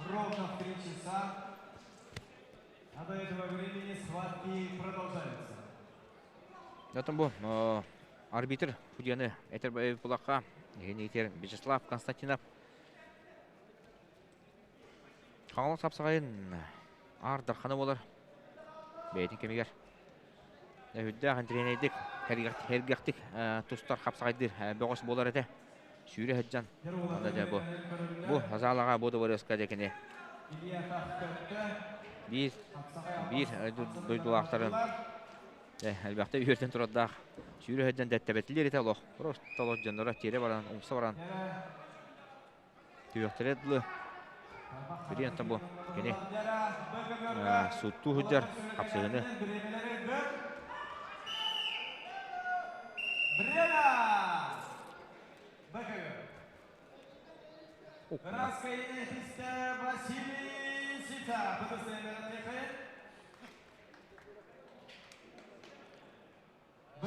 Ровно в 3 часа. А до этого времени схватки продолжаются. Оттон бу арбитр судьяны этэр булахха иһин Вячеслав Константинов Хаҥалас хапсаҕайын аар дархана буолар бэйэтин кэмигэр үрдээх интириэнэйдик сэргэхтик тустар хапсаҕайдыыр бөҕөс буолар этэ сүүрэ сылдьан онно дьэ бу бу азаалаҕа бу дыбарыаска дьэ кини биир биир дойдулаахтарын элбэхтэ үөрдэн турардаах сүүрэ сылдьан дэттэрбэтилэр этэ олох просто олох дьонноро тиэрэ баран умса баран Түһүөхтэрэ дылы Билиэн бу кини сууттуу сылдьар хапсыһыыны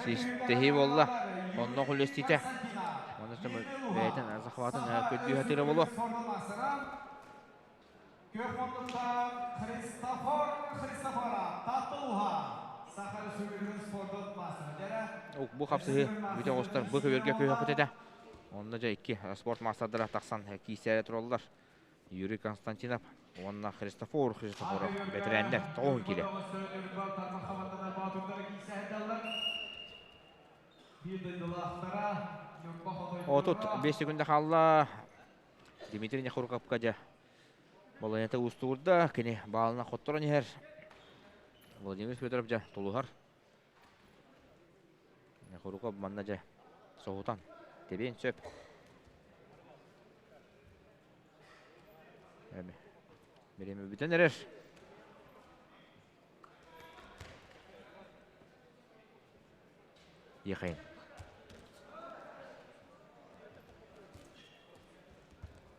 Систэһии буолла. Онно үлэстиитэ. Онно бэйэтин захватын көрдүү сатыыра буолуо. Бу хапсыһыы бүтэ оҕустар бу көбүөргэ күһөхпүт этэ. Онно дьэ икки спорт маастардара тахсан киисээрэ тураллар. Юрий Константинов уонна Христофор Христофоров бэтэрээннэр тоҕуһун киирэ. 35 секунда хаалла. Дмитрий Нехурковка дьэ балаһыанньата уустугурда. Кини баалына хотторон иһэр. Владимир Федоров дьэ тулуһар. Хорука манна дьэ соһутан тэбиэн сөп. Бириэмэ бүтэн эрэр. Ехайын.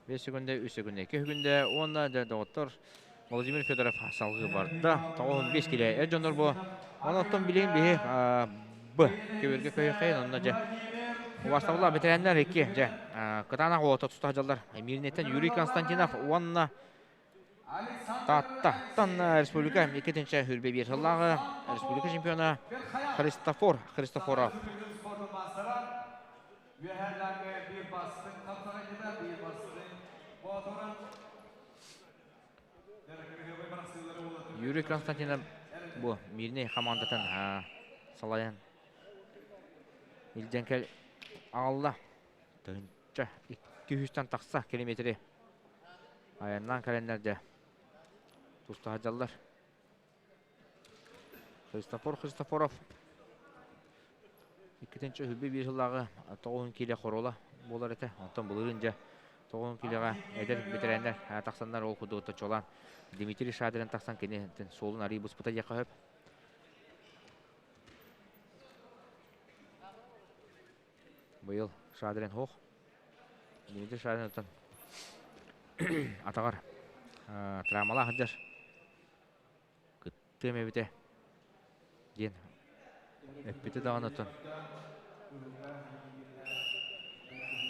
5 секунда, 3 секунда, 2 секунда уонна дьэ доҕоттор Владимир Федоров салгыы барда. 95 килэ эр дьоннор бу. Онон билигин биһи Б көбүргэ көйөхөйөн онно дьэ убастабыллаах бэтэрээннэр икки дьэ кытаанах уота туста сылдьаллар. Мииринэйтэн Юрий Константинов уонна Тааттаттан республика 2-21 сыллааҕы республика чемпиона Христофор Христофоров. Юрий Константинов бу Мирнэй хамаандатын салайан илдьэн кэл аҕалла. Тыһыынча 200-тэн тахса километри айаннаан кэлэннэр дьэ туста сылдьаллар. Христофор Христофоров иккитинчи үһүбү биир сыллааҕы 90 киилэ хоруола буолар этэ. Онтон былырыын дьэ 90 киилэҕэ эдэр бэтэрээннэр тахсаннар ол курдук чолаан Дмитрий Шадрин тахсан кини суолун арыый буспута диэххэ сөп. Быйыл Шадрин суох. Дмитрий Шадрин оттон атаҕар травмалаах сылдьар. Кыттыам эбитэ диэн эппитэ даҕаны оттон.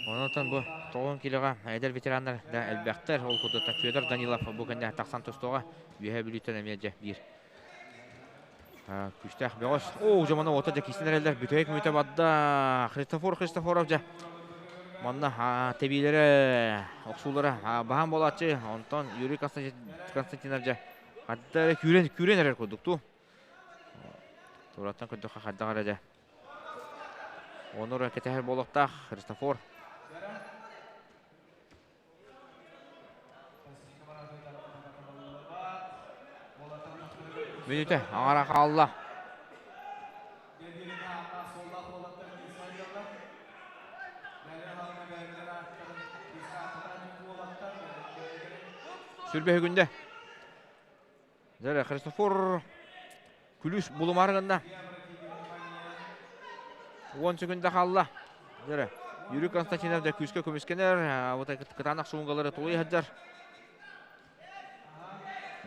Онон бу 90 килоҕа эдэр ветераннар да элбэхтэр. Ол курдук Федор Данилов бу кэннэ тахсан тустуоҕа. Үөһээ Бүлүүттэн эмиэ дьэ биир күүстээх бөҕөс. Оо, дьомоно уота дьэ киирсэн эрэллэр. Бүтэһик мүнүүтэ барда. Христофор Христофоров дьэ манна тэбиилэрэ, охсуулара баһаам буолааччы. Онтон Юрий Константинов дьэ хадда эрэ күүрэн, күүрэн эрэр курдук дуу. Тураттан көрдөххө хайдах эрэ дьэ. Ону эрэ кэтэһэр буолуохтаах Христофор. Мүнүүтэ аҥара хаалла. Сүрбэһи күндэ. Дьэ, Христофор күлүүс булумаары гынна. 10 секунда хаалла. Дьэ, Юрий Константинов да күүскэ көмүскэнэр, вот кытаанах суунгалары тулуйа сылдьар.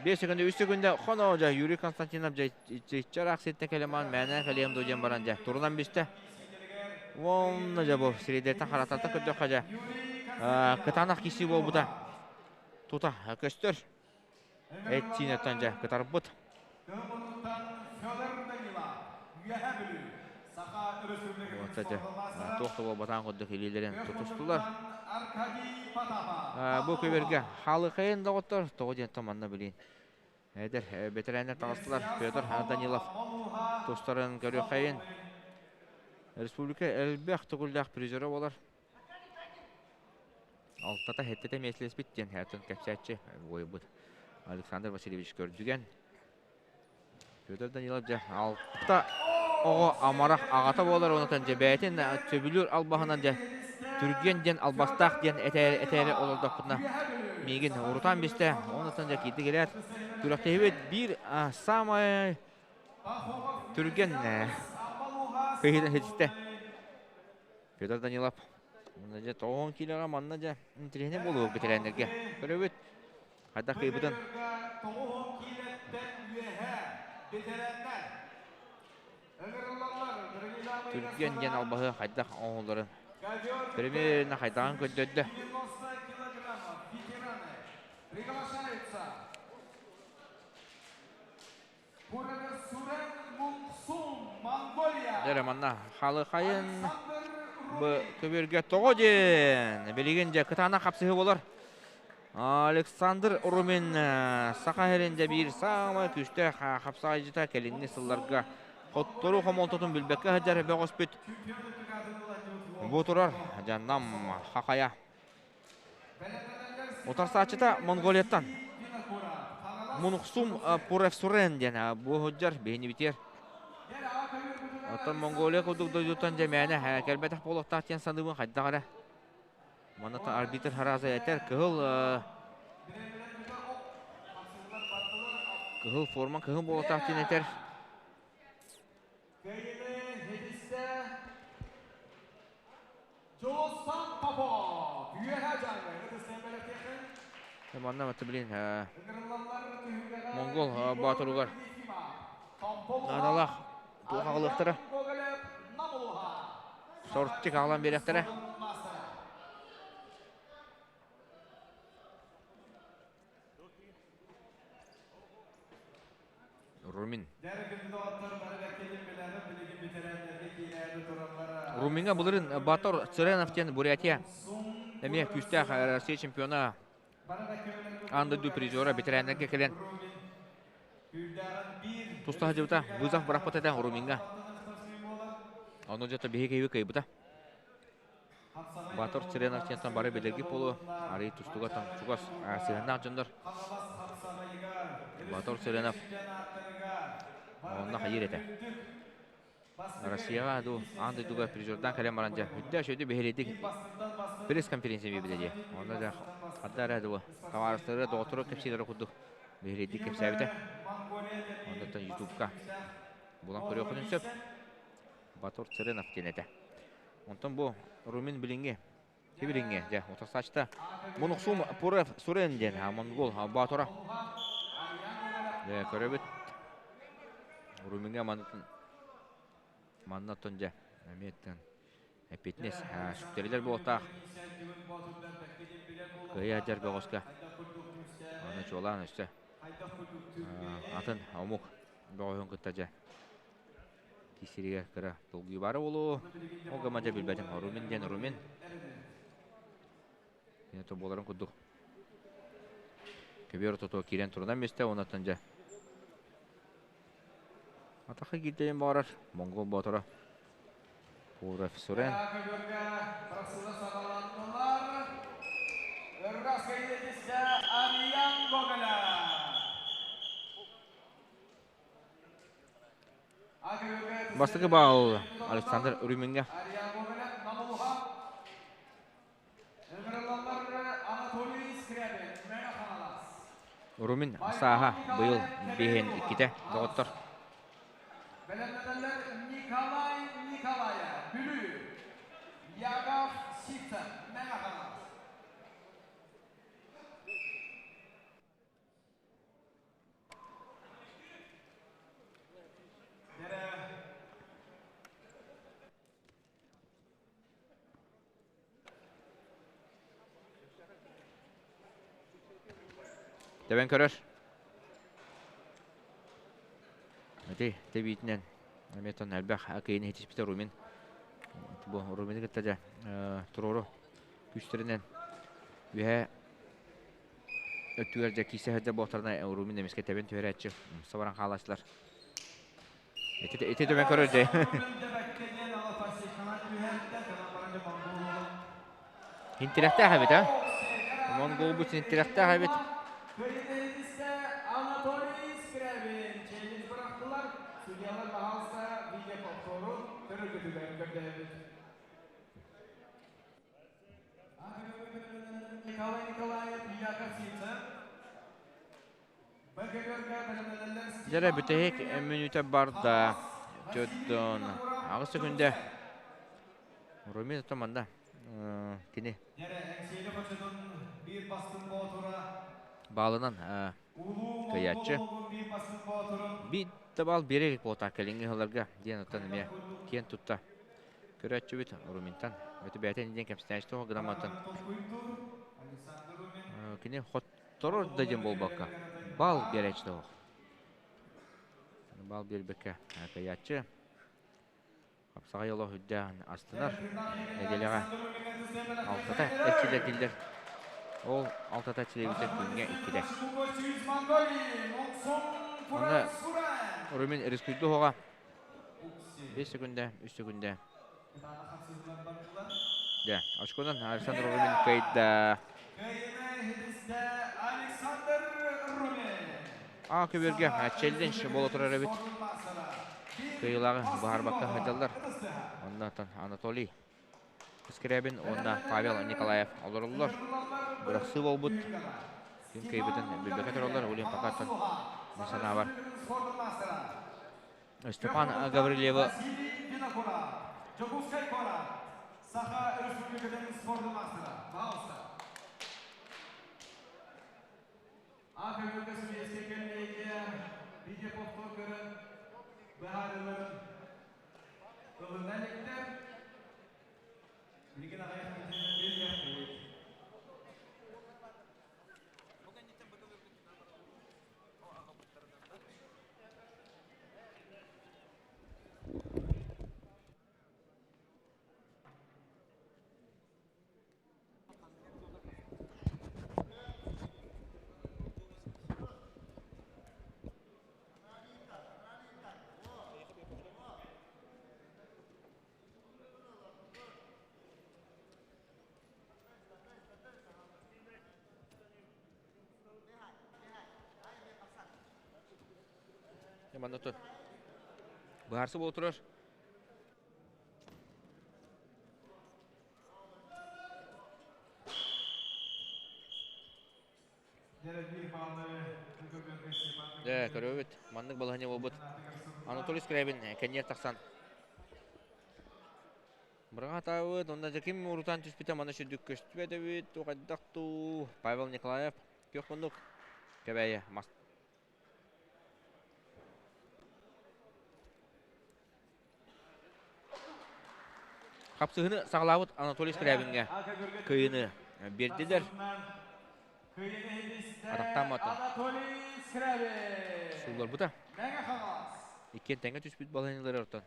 5 секунда, 3 секунда хоно дьэ Юрий Константинов дьэ чиччараах сиртэн кэлэмаан мээнэ кэлиэм дуу диэн баран дьэ турунан бистэ. Уонна дьэ бу сиридэртэн харатарта көрдөххө дьэ кытаанах киирсии буолбута тута көстөр. Эт-сиин дьэ кытарбыт. Вот дьэ туох да буолбатаҕын курдук илиилэрин тутустулар. Бу көбүөргэ хаалыхайын доҕоттор тоҕо диэн манна билин эдэр бэтэрээннэр таҕыстылар. Петр Данилов тустарын көрүөххэйин. Республика элбэх төгүллээх призера буолар. Алтата сэттэтэ миэстэлэспит диэн атын кэпсээччи буойбут Александр Васильевич Көрдүгэн. Петр Данилов дьэ алта оҕо амарах аҕата буолар онтон дьэ бэйэтин сөбүлүүр албаһынан дьэ түргэн диэн албастаах диэн этээри олордохпутуна миигин урутаан бистэ онтон дьэ киирди кэлээт күрэхтэһиибит биир самай түргэн кыһыытын ситистэ. Петр Данилов манна дьэ 90 киилэҕэ манна дьэ интэриэһинэй буолуо бэтэрээннэргэ. Көрөбүт. Хайдах кыайбытын. Түргэн диэн албаһы хайдах оҥоһулларын примерно хайдаҕын көрдөрдө. Дьэ манна халыхайын көбүөргэ тоҕо диэн билигин дьэ кытаанах хапсыһыы буолар. Александр Румин Саха сирин дьэ биир саамай күүстээх хапсаҕайдьыта кэлиҥҥи сылларга хотторуу хомолтотун билбэккэ сылдьар бөҕөспүт бу турар дьэ Нам Хахайа Утарсааччыта Монголияттан Мунхсум Пуревсурен диэн бу сылдьар биһини битиэр. Оттон Монголия курдук дойдуттан дьэ мээнэ кэлбэтэх буолуохтаах диэн саныыбын хайдах эрэ. Манна арбитр харааса этэр кыһыл кыһыл форма кыһыл буолуохтаах диэн этэр. Манна вот блин Монгол боотуругар наадалаах туох аҕалыахтара сортик аҕалан биэриэхтэрэ. Румин. Румиҥҥа былырыын Батор Цыренов диэн Бурятия эмиэ күүстээх Россия чемпиона, аан дойду призера бэтэрээннэргэ кэлэн туста сылдьыбыта, вызов бырахпыт этэ Румиҥҥа. Ону дьэ биһиги киһи кыайбыта. Батор Цыренов диэнтэн бары билэргит буолуо, арый тустуга чугас сыһыаннаах дьоннор. Батор Цыренов онно хайыыр этэ. Россияҕа дуу, аан дойдуга призердаан кэлэн баран дьэ, үрдэ үчүгэйдик биһириидик пресс-конференция биэрбитэ дии. Онно дьэ ханна эрэ дуу, табаарыстары, доҕоттору кэпсииллэрэ курдук биһириидик кэпсээбитэ. Оннуттан ютубка булан көрүөххүтүн сөп. Батор Цыренов диэн этэ. Онтон бу Румин билиҥҥи Тибилиҥҥи дьэ утарсааччыта Мунуксум Пурев Сурен диэн монгол боотура. Дьэ көрөбүт. Румиҥҥа манна манна оттон дьэ эмиэттэн эппиэтинэс сүктэрилэр буолтаах. Кыайа дьэр бөҕөскө. Аны чуолаан өссө атын омук бөҕөһүн кытта дьэ Киисиригэр кыра долгуйуу баара буолуо. Ол гына дьэ билбэтим. Румин диэн Румин. Кини то буоларын курдук. Көбүөр ортотугар киирэн турунан миэстэ, оннуттан дьэ атахха киирдэйин баҕарар монгол боотура Пуров Сурен. Бастакы баал Александр Рюмиҥҥа. Румин сааһа быйыл биэһин иккитэ доҕоттор. Бэлэмнэнэллэр Николай Николаев, Бүлүү, Яков Сивцев, Мэҥэ Хаҥалас. Тэбэн көрөр. Ити тэбиитинэн эмиэ тон элбэх кыйын иһитиспитэ Румин. Бу Румины кытта дьэ туруору күүстэринэн үөһэ өттүгэр дьэ киирсэ сылдьар буолтарына Румин эмискэ тэбэн түһэрээччи умса баран хаалааччылар. Ити, ити төбөн көрөр дьэ. Интирэхтээх эбит, а? Монголбут интирэхтээх эбит. Анатолий Скрябин челлендж бырахтылар. Судьялар, пожалуйста, видеоповтору көрөргүтүгэр көрдөһөбүт. Николай Николаев, Яков Сивцев. Дьэрэ бүтэһик мүнүүтэ барда. Чөттөн аҕыс секүндэ. Румин манна кини баалынан кыайааччы. Биир да баал биэрэ илик буолтаах кэлиҥҥи ыһылларга диэн оттон эмиэ киэн тутта көрөөччүбүт Руминтан өтө бэйэтин диэн кэмсинээччи туох гынамматын кини хотторор да диэн буолбакка баал биэрээччи да баал биэрбэккэ кыайааччы хапсаҕай олох үрдээн астынар нэдиэлэҕэ алтата эрчиллэр ол алтата эрчиллибитэ күҥҥэ иккитэ онно Румин рискуйду оһоҕо 5 секунда, 3 секунда. Дьэ, очконан Александр Румин кыайда. А көбүөргэ челлендж буола турар эбит. Кыайыылааҕы быһаарбакка сылдьаллар. Оннуттан Анатолий Скрябин уонна Павел Николаев олороллор. Бырахсыы буолбут. Ким кыайбытын билбэккэ тураллар. Улин покаттан мин санаабар Степан Гаврильевы Дьокуускай куорат Саха Өрөспүүбүлүкэтин спордун маастара. Пожалуйста. Ат-өргө сүбэскэ кэллиэгэ видеоповтор көрөн быһаарыыларын ылына иликтэр. Билигин аҕыйах мүнүүтэнэн билиэхпит. Манна тут быһаарсы буола турар. Дьэ, көрөбүт. Маннык балаһыанньа буолбут. Анатолий Скрябин кэнниэр тахсан быраҕатаабыт. Онно дьэ ким урутаан түспүтэ маны сүрдүк көстүбэт эбит. Хайдах дуу? Павел Николаев күөх муннук Кэбээйи мас Хапсыһыны саҕалаабыт Анатолий Скрябиҥҥэ кыайыыны биэрдилэр. Атахтаамматын суулларбыта. Иккиэн тэҥҥэ түспүт балаһыанньалары оттон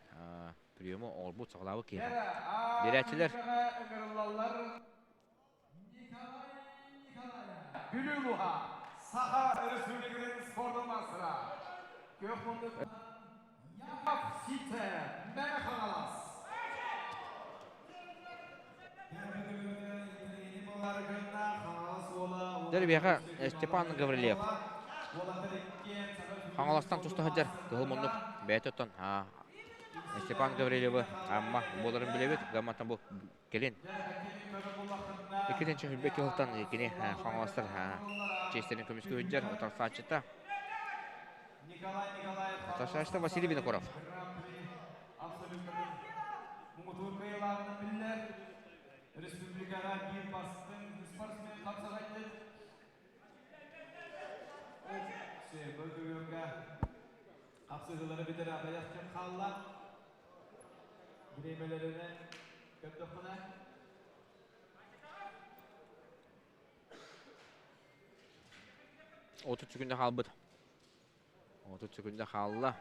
приему оҥорбут саҕалаабыт киһи. Биэрээччилэр Бүлүү улууһа Саха Өрөспүүбүлүкэтин спордун маастара Күөх муннуктан Яков Ситэ Мэҥэ Хаҥалас Дэрбиэхэ Степан Гаврильев Хаҥаластан туста сылдьар кыһыл муннук бэйэтэ оттон Степан Гаврильевы Амма буоларын билэбит. Гамматтан бу Кэлин иккитинчи сүүрбэ киһилтан кини хаҥаластар чиэстэрин көмүскүү сылдьар утарсааччыта утарсааччыта Василий Винокуров. Муҥутуур кыайыылааҕынан биллэр республикаҕа биир бастыҥ спортсмен хапсаҕайдыт Бөлгөгөргө хапсыһыылары бүтэр аҕыйах кэм хаалла. Бириэмэлэринэн көрдөххүнэ 30 секунда хаалбыт. 30 секунда хаалла.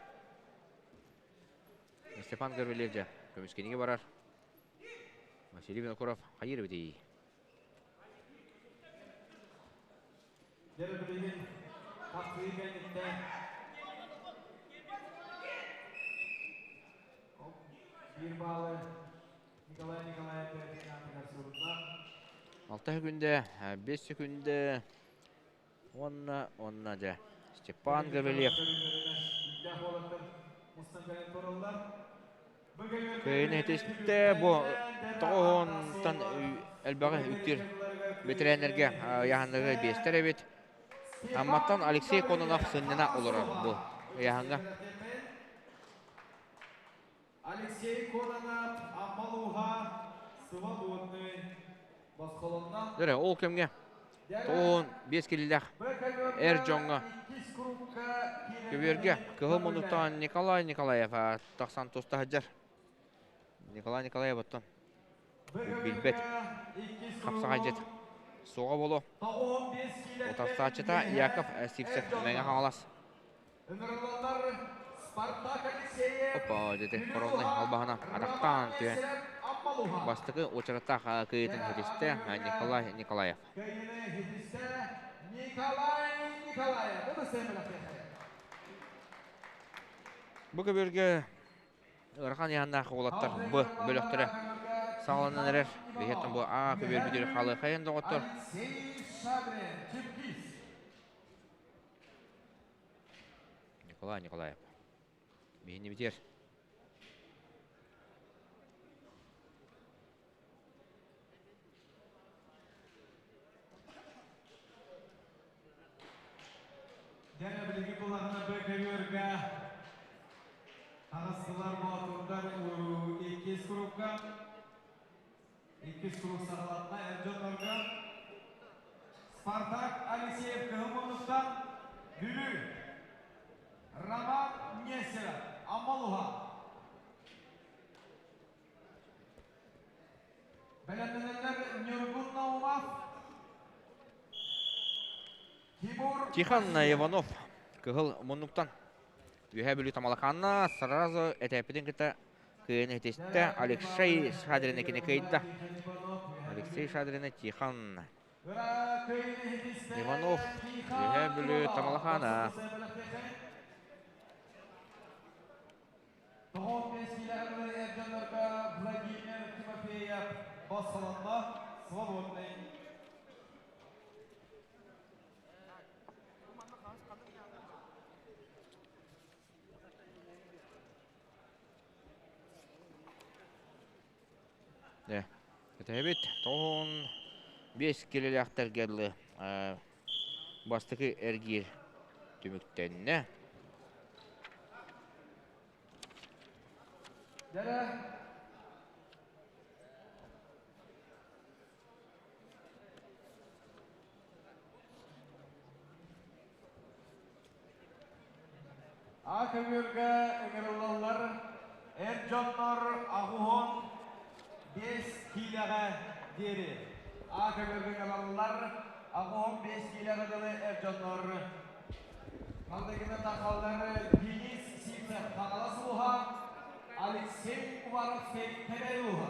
Степан Гаврильев дьэ көмүскэнигэ барар. Василий Винокуров хайыр эбитий? Дьэ билигин хапсыы кэнниттэн биир баалы Николай Николаев аатыгар сурунна. 6 секүндэ, 5 секүндэ уонна уонна дьэ Степан Гаврильев Кыайыыны этистэ бу тоҕуһунтан элбэҕи үктүүр бэтэрээннэргэ ыйааһыннарга биэстэр эбит. Амматтан Алексей Кононов сынньана олорор бу ыйааһыҥҥа. Алексей Кононов Амма улууһа Свободный босхолонно. Дөрө, ол кэмҥэ 95 килилээх эр дьоҥҥо көбүөргэ кыһыл муннуктаан Николай Николаев тахсан туста сылдьар. Николай Николаев оттон билбэт хапсаҕайдьыт суоҕа буолуо. Утарсааччыта Яков Сивцев Мэҥэ Хаҥалас. Опа, дьэ коронный албаһына атахтаан түһэн бастакы уочараттаах кыайыытын ситистэ Николай Николаев. Бу көбүөргэ ыарахан ыйааннаах уолаттар Б бөлөхтөрө саҕаланан эрэр. Биһиэттэн бу А көбүөр бүтүр халыахайын доҕоттор. Николай Николаев. Биһини битиэр. Дьэ билиги булаҕына бөкөрүөргэ таҕыстылар боотурдар иккис курукка. Иккис круг саҕаланна эр дьоннорго. Спартак Алексеев кыһыл муннуктан Бүлүү. Роман Нестеров Аммалуха. Бэлэмнэнэллэр Ньургун Наумов, Тимур Тихон Иванов кыһыл муннуктан Үөһээ Бүлүү Тамалакаанна сразу этээппитин кытта кыайан этистэ. Алексей Шадрины кини кыайда. Алексей Шадрины Тихон Иванов Үөһээ Бүлүү Тамалакаана. Владимир Тимофеев босхолонно свободный. Дьэ, этэбит 95 килэлээхтэргэ дылы бастакы эргиир түмүктэннэ. Дьэ, А көбүөргэ ыҥырыллаллар эр дьоннор 85 киилэҕэ диэри. А көбүөргэ ыҥырыллаллар 85 киилэҕэ дылы эр дьоннор. Мандагына тахаллар Денис Сивцев Хаҥалас улууһа, Алексей Уваровский Кэбээйи улууһа.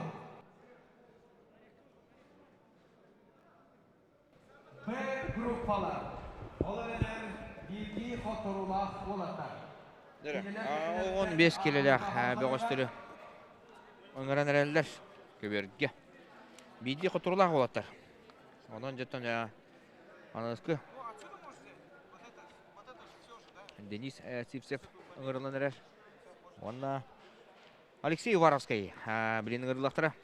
Б группалар. Ол эрэнэр биирдии хотторуулаах уолаттар. 15 килэлээх бөҕөстөрү ыҥыран эрэллэр көбүөргэ. Биирдии хотторуулаах уолаттар. Онон дьоттон аныгыскы Денис Сивцев ыҥырылан эрэр. Уонна Алексей Уваровскай билин ыҥырыллахтара.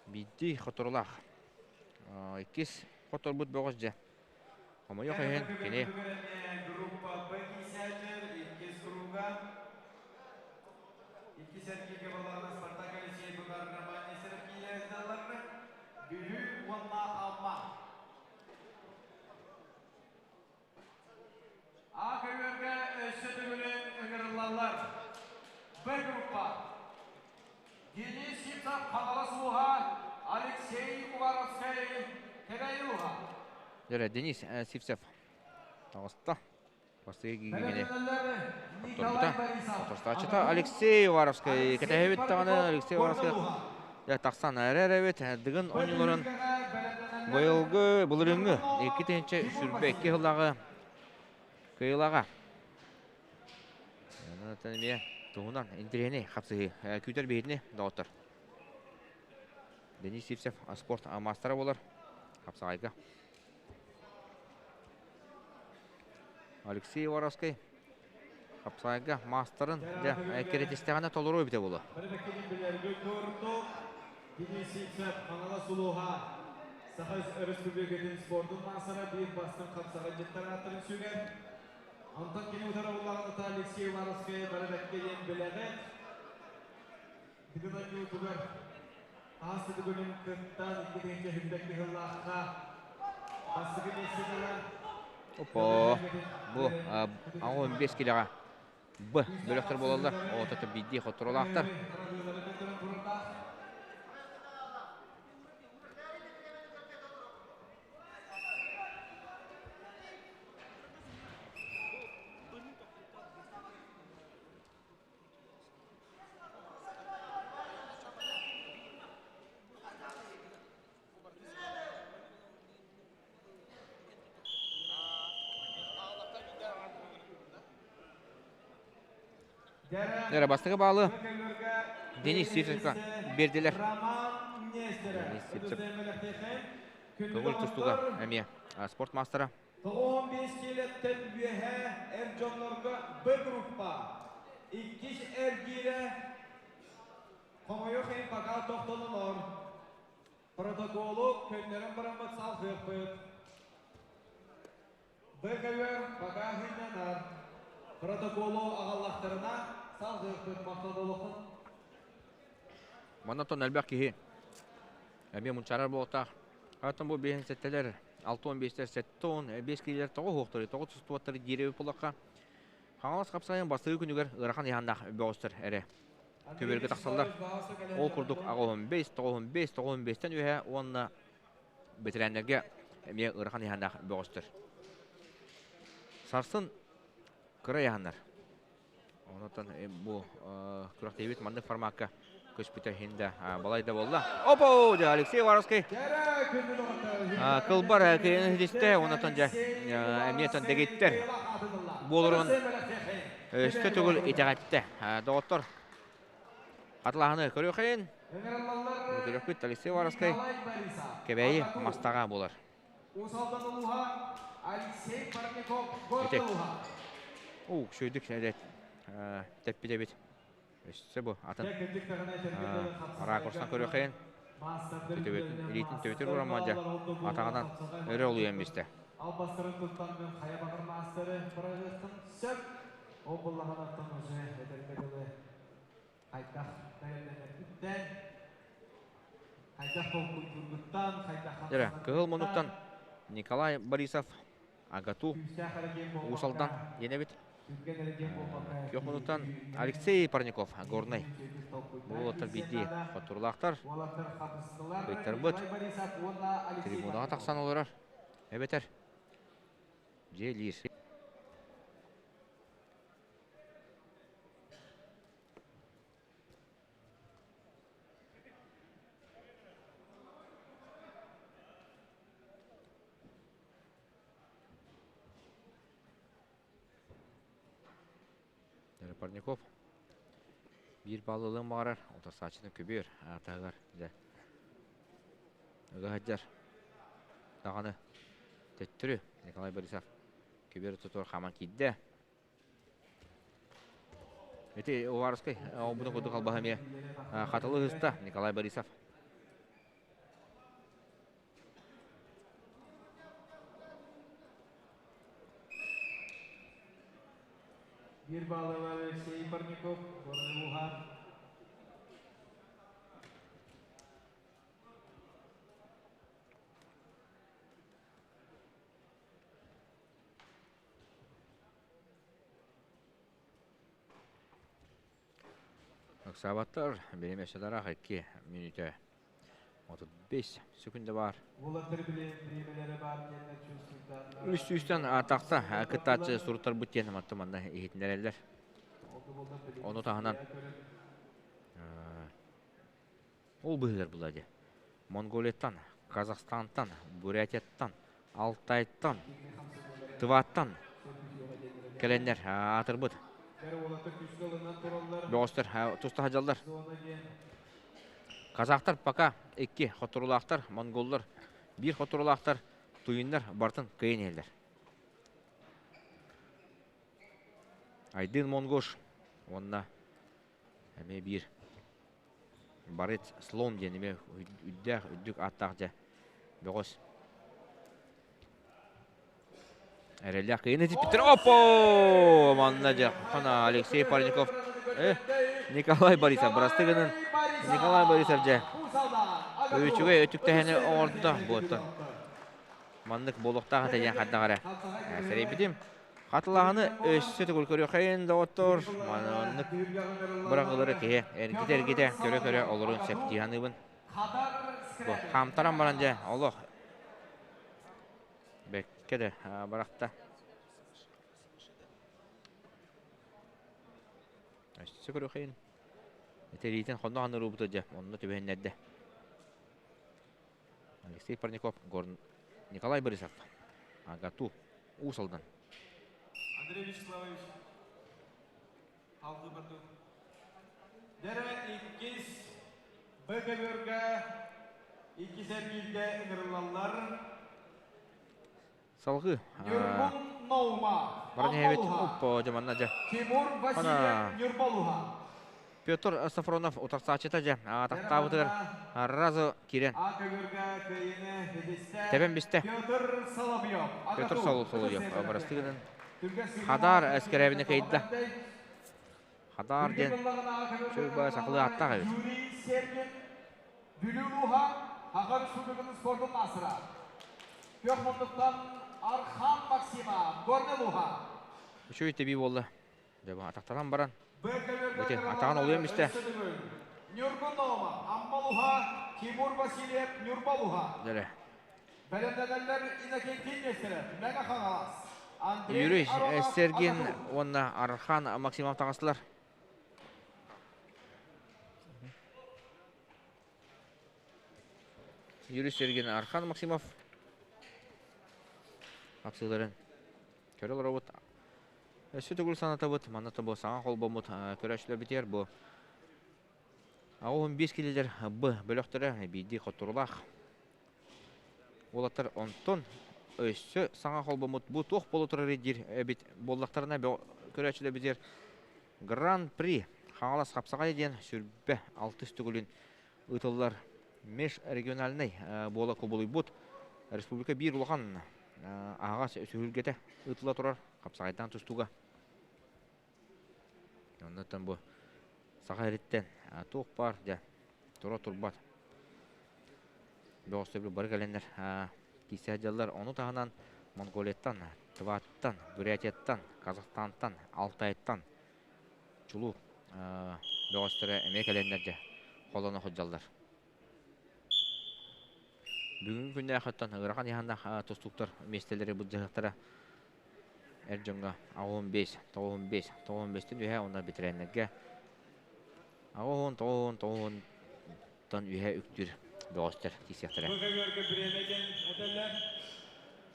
Биирдии хоторулаах. Иккис хоторбут бөҕөс дьэ. Хомойуох иһин кини Группа Б киисээччилэр иккис круга. Иккис эргииргэ балаҕана Спартак Алексей Быкар Роман Нестеров киирэллэр. Бүлүү уонна Амма. А көбүөргэ өссө төгүлүн ыҥырыллаллар. Б группа. Денис Сивцев Хаҥалас улууһа, Алексей Уваровскай Кэбээйи улууһа. Дьэ, Денис Сивцев таҕыста. Бастакы киигини хотторбута. Хотостааччыта Алексей Уваровскай кэтэһэбит даҕаны Алексей Уваровскай тахсан эрэр эбит. Дыгын оонньууларын быйылгы былырыыҥҥы 2022 сыллааҕы кыайыылааҕа. Онон эмиэ туһунан интэриэһинэй хапсыһыы күүтэр биһитини доҕоттор. Денис Сивцев спорт маастара буолар хапсаҕайга. Алексей Воровскай хапсаайга маастарын дьэ кирэтистэҕинэ толоруо эбитэ буолуо. Денис Сивцев Хаҥалас улууһа Саха Өрөспүүбүлүкэтин спордун маастара биир бастыҥ хапсаҕайдьыттар ааттарын сүгэр. Онтон кини утары буллаҕына Алексей Уваровскай бары бэккэ диэн билэҕит. Бүгүн оонньуутугар аас бүгүнүн кыттан 2021 сыллаахха бастакы миэстэни ылан Опа, бу 15 килэҕэ Б бөлөхтөр буолаллар. Оҕото биирдии хотторолаахтар. Эрэ бастакы баалы Денис Сивцевка биэрдилэр. Денис Сивцев көҥүл тустууга эмиэ спорт маастара. 15 киилэттэн үөһээ эр дьоннорго Б группа. Иккис эргиирэ хомойуох иһин пока тохтолонор. Протоколу көннөрөн бараммыт салгыахпыт. БКВ пока хыйнанар. Протоколу аҕаллахтарына салгыахпыт махтал буолуохтун. Манна элбэх киһи эмиэ мунчаарар буолуохтаах. Оттон бу биэһин сэттэлэр, 65-тэр 75 киилэр тоҕо уһуохтары, тоҕо тустубаттары диир эбит буоллахха, Хаҥалас хапсайын бастакы күнүгэр ыарахан ыйааннаах бөҕөстөр эрэ көбүөргэ тахсаллар. Ол курдук 85, 95, 95-тэн үөһэ уонна бэтэрээннэргэ эмиэ ыарахан ыйааннаах бөҕөстөр. Сарсын кыра ыйааннар. Онтон бу күрэхтэһиибит маннык формакка көспүтэ иһин да балай да буолла. Опо! Дьэ, Алексей Уваровский кылбар кыайыыны ситистэ. Онтон дьэ эмиэ дэгиттэр буоларын өстө төгүл итэҕэттэ. Доҕоттор, хатылааһыны көрүөххэйин. Көрүөхпүт Алексей Уваровский Кэбээйи мастаҕа буолар. Ити. Уу, үчүгэйдик тэппит эбит. Өссө бу атын ракурстан көрүөххэйин. Илиитин төбөтүр урамма дьэ атаҕынан өрө олуйан бистэ. Албастарын туттан хайа баҕар маастары быраҕыаххын сөп. Ол буллаҕынаттан уже этэргэ дылы хайдах бэлэмнэнэрбиттэн, хайдах толкуйдуургуттан, хайдах Дьэ, кыһыл муннуктан Николай Борисов АГАТУ Уус Алдан диэн эбит. Күөх муннуктан Алексей Парников Горнай. Бу уолаттар биирдии хотторулаахтар. Кыйтарбыт. Трибунаҕа тахсан олорор. Эбэтэр дьиэлиир. Парников биир баллылыын баҕарар, утарсааччыны көбүөр таһыгар дьэ ыга сылдьар даҕаны төттөрү Николай Борисов көбүөр тутуор хааман киирдэ. Ити Уваровскай оҥорбутун курдук албаһа эмиэ хатылы ыһыста Николай Борисов. Биир баллы Алексей Парников, Горный Луга. Ыксаабаттар, биһим өссө дарах 2 мүнүүтэ 35 секунда бар. Үс сүүстэн тахса кыттааччы суруттарбыт диэн манна манна иһитиннэрэллэр. Ону таһынан ол быһыгар була дии. Монголияттан, Казахстантан, Бурятияттан, Алтайтан, Тываттан кэлэннэр аатырбыт. Бөҕөстөр туста сылдьаллар. Казахтар пока икки хотторулаахтар, монголлар биир хотторулаахтар, туйуннар барытын кыайан иһэллэр. Айдын Монгош уонна эмиэ биир Барыт Слон диэн эмиэ үрдээх үрдүк ааттаах дьэ бөҕөс. Эрэллээх кыайыыны сиппиттэр. Оппо! Манна дьэ хана Алексей Парников Николай Борисов бырастыы гынан Николай Борисов дьэ үчүгэй өтүктэһини оҥордо буоттан. Маннык буолуохтаах этэ диэн хайдах эрэ сэрэйбитим. Хатылааһыны өссө төгүл көрүөххэйин, доҕоттор. Маннык быраҕылары киһи эргитэ-эргитэ көрө-көрө олорун сөп дии саныыбын. Бу хаамтаран баран дьэ олох бэккэ да бырахта. Өссө көрүөххэйин. Этэриитин хонно ханныруубута дьэ онно түбэһиннэрдэ. Алексей Парников, Горн Николай Борисов, АГАТУ, Уус Алдан. Андрей Вячеславович, алгы бардын. Дэрэ иккис БКБ-га иккис эргииргэ ыҥырыллаллар. Салгыы Ньургун Ноума, баран иһэбит. Аммалуха. Оппо, дьэ манна дьэ. Тимур Хана Васильев, Ньурбалуха. Петр Сафронов утарсааччыта дьэ атахтаабытыгар разу киирэн тэбэн бистэ. Петр Соловьев бырастыгынан Хадар эскэрээбини кыйда. Хадар диэн чөй сахалыы ааттаах эбит. Бүлүү улууһа Саха Республикатын спордун маастара. Күөх муннуктан Архан Максима, Горнай улууһа. Үчүгэй тэбии буолла. Дьэ, атахтанан баран бити атаҕын олуйан бистэ. Ньургун Нома, Амма улууһа, Тимур Васильев, Ньурба улууһа. Дьэ, Бэлэмнэнэллэр Иннокентий Нестеров, Мэҥэ Хаҥалас, Андрей Юрий Аронов, Сергин Агату. уонна Архан Максимов таҕыстылар. Юрий Сергин, Архан Максимов хапсыыларын көрө олоробут. Өссө төгүл санатабыт, манна тобу саҥа холбоммут көрөөччүлэрбитигэр бу 85 килилэр Б бөлөхтөрө биирдии хотторулаах уолаттар онтон өссө саҥа холбоммут бу туох буола турар диир эбит буоллахтарына көрөөччүлэрбитигэр Гран-при Хаҥалас Хапсаҕай диэн сүрбэ алтыс төгүлүн ыытыллар межрегиональнай буола кубулуйбут республика биир улахан аһаҕас сүһүргэтэ ыытыла турар хапсаҕайдаан тустууга. Оннуттан бу саха эриттэн туох баар дьэ тура турбат бөҕөстөрбүт бары кэлэннэр киирсэ сылдьаллар. Ону таһынан Монголияттан, Тываттан, Бурятияттан, Казахстантан, Алтайтан чулуу бөҕөстөрө эмиэ кэлэннэр дьэ холоно сылдьаллар. Бүгүҥҥү күннээхиттэн ыарахан ыйаһыннаах тустууктар миэстэлэри былдьаһыахтара эр дьоҥҥо 85, 95, 95-тэн үһэ уонна бэтэрээннэргэ 80, 90, 90-тан үһэ үктүүр бөҕөстөр тиийсиэхтэрэ.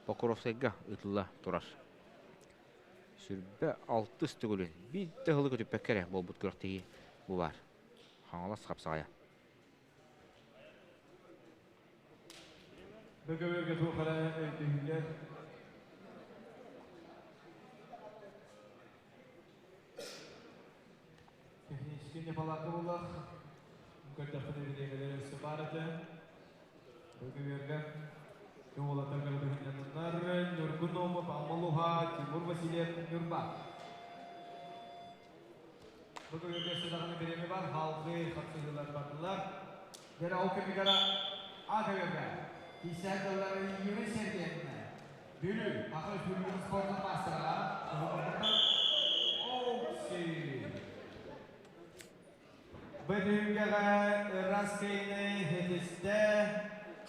Покровскайга ыытылла турар. Сүрбэ алтыс төгүлүн биир да ыһылы көтүппэккэ эрэ буолбут күрэхтэһии бу баар. Хаҥалас хапсаҕайа. Бөгөбөргө туох эрэ өйдөһүүлэр Технический неполадка буллах. Көрдөхпүнэ бириэмэлэр өссө баар этэ. Бөгөбөргө уолаттар көрдөһүннэр Ньургун Наумов, Амма Тимур Васильев, Ньурба. Бөгөбөргө өссө даҕаны бириэмэ бар. Халгы хапсыһыылар бардылар. Дьэ ол кэмигэр АКБ Тиисээдаллары Юрий Сергеевна Бүлүү Саха Республикатын спордун маастара Окси Бөтүҥгэҕэ Раскейны хетистэ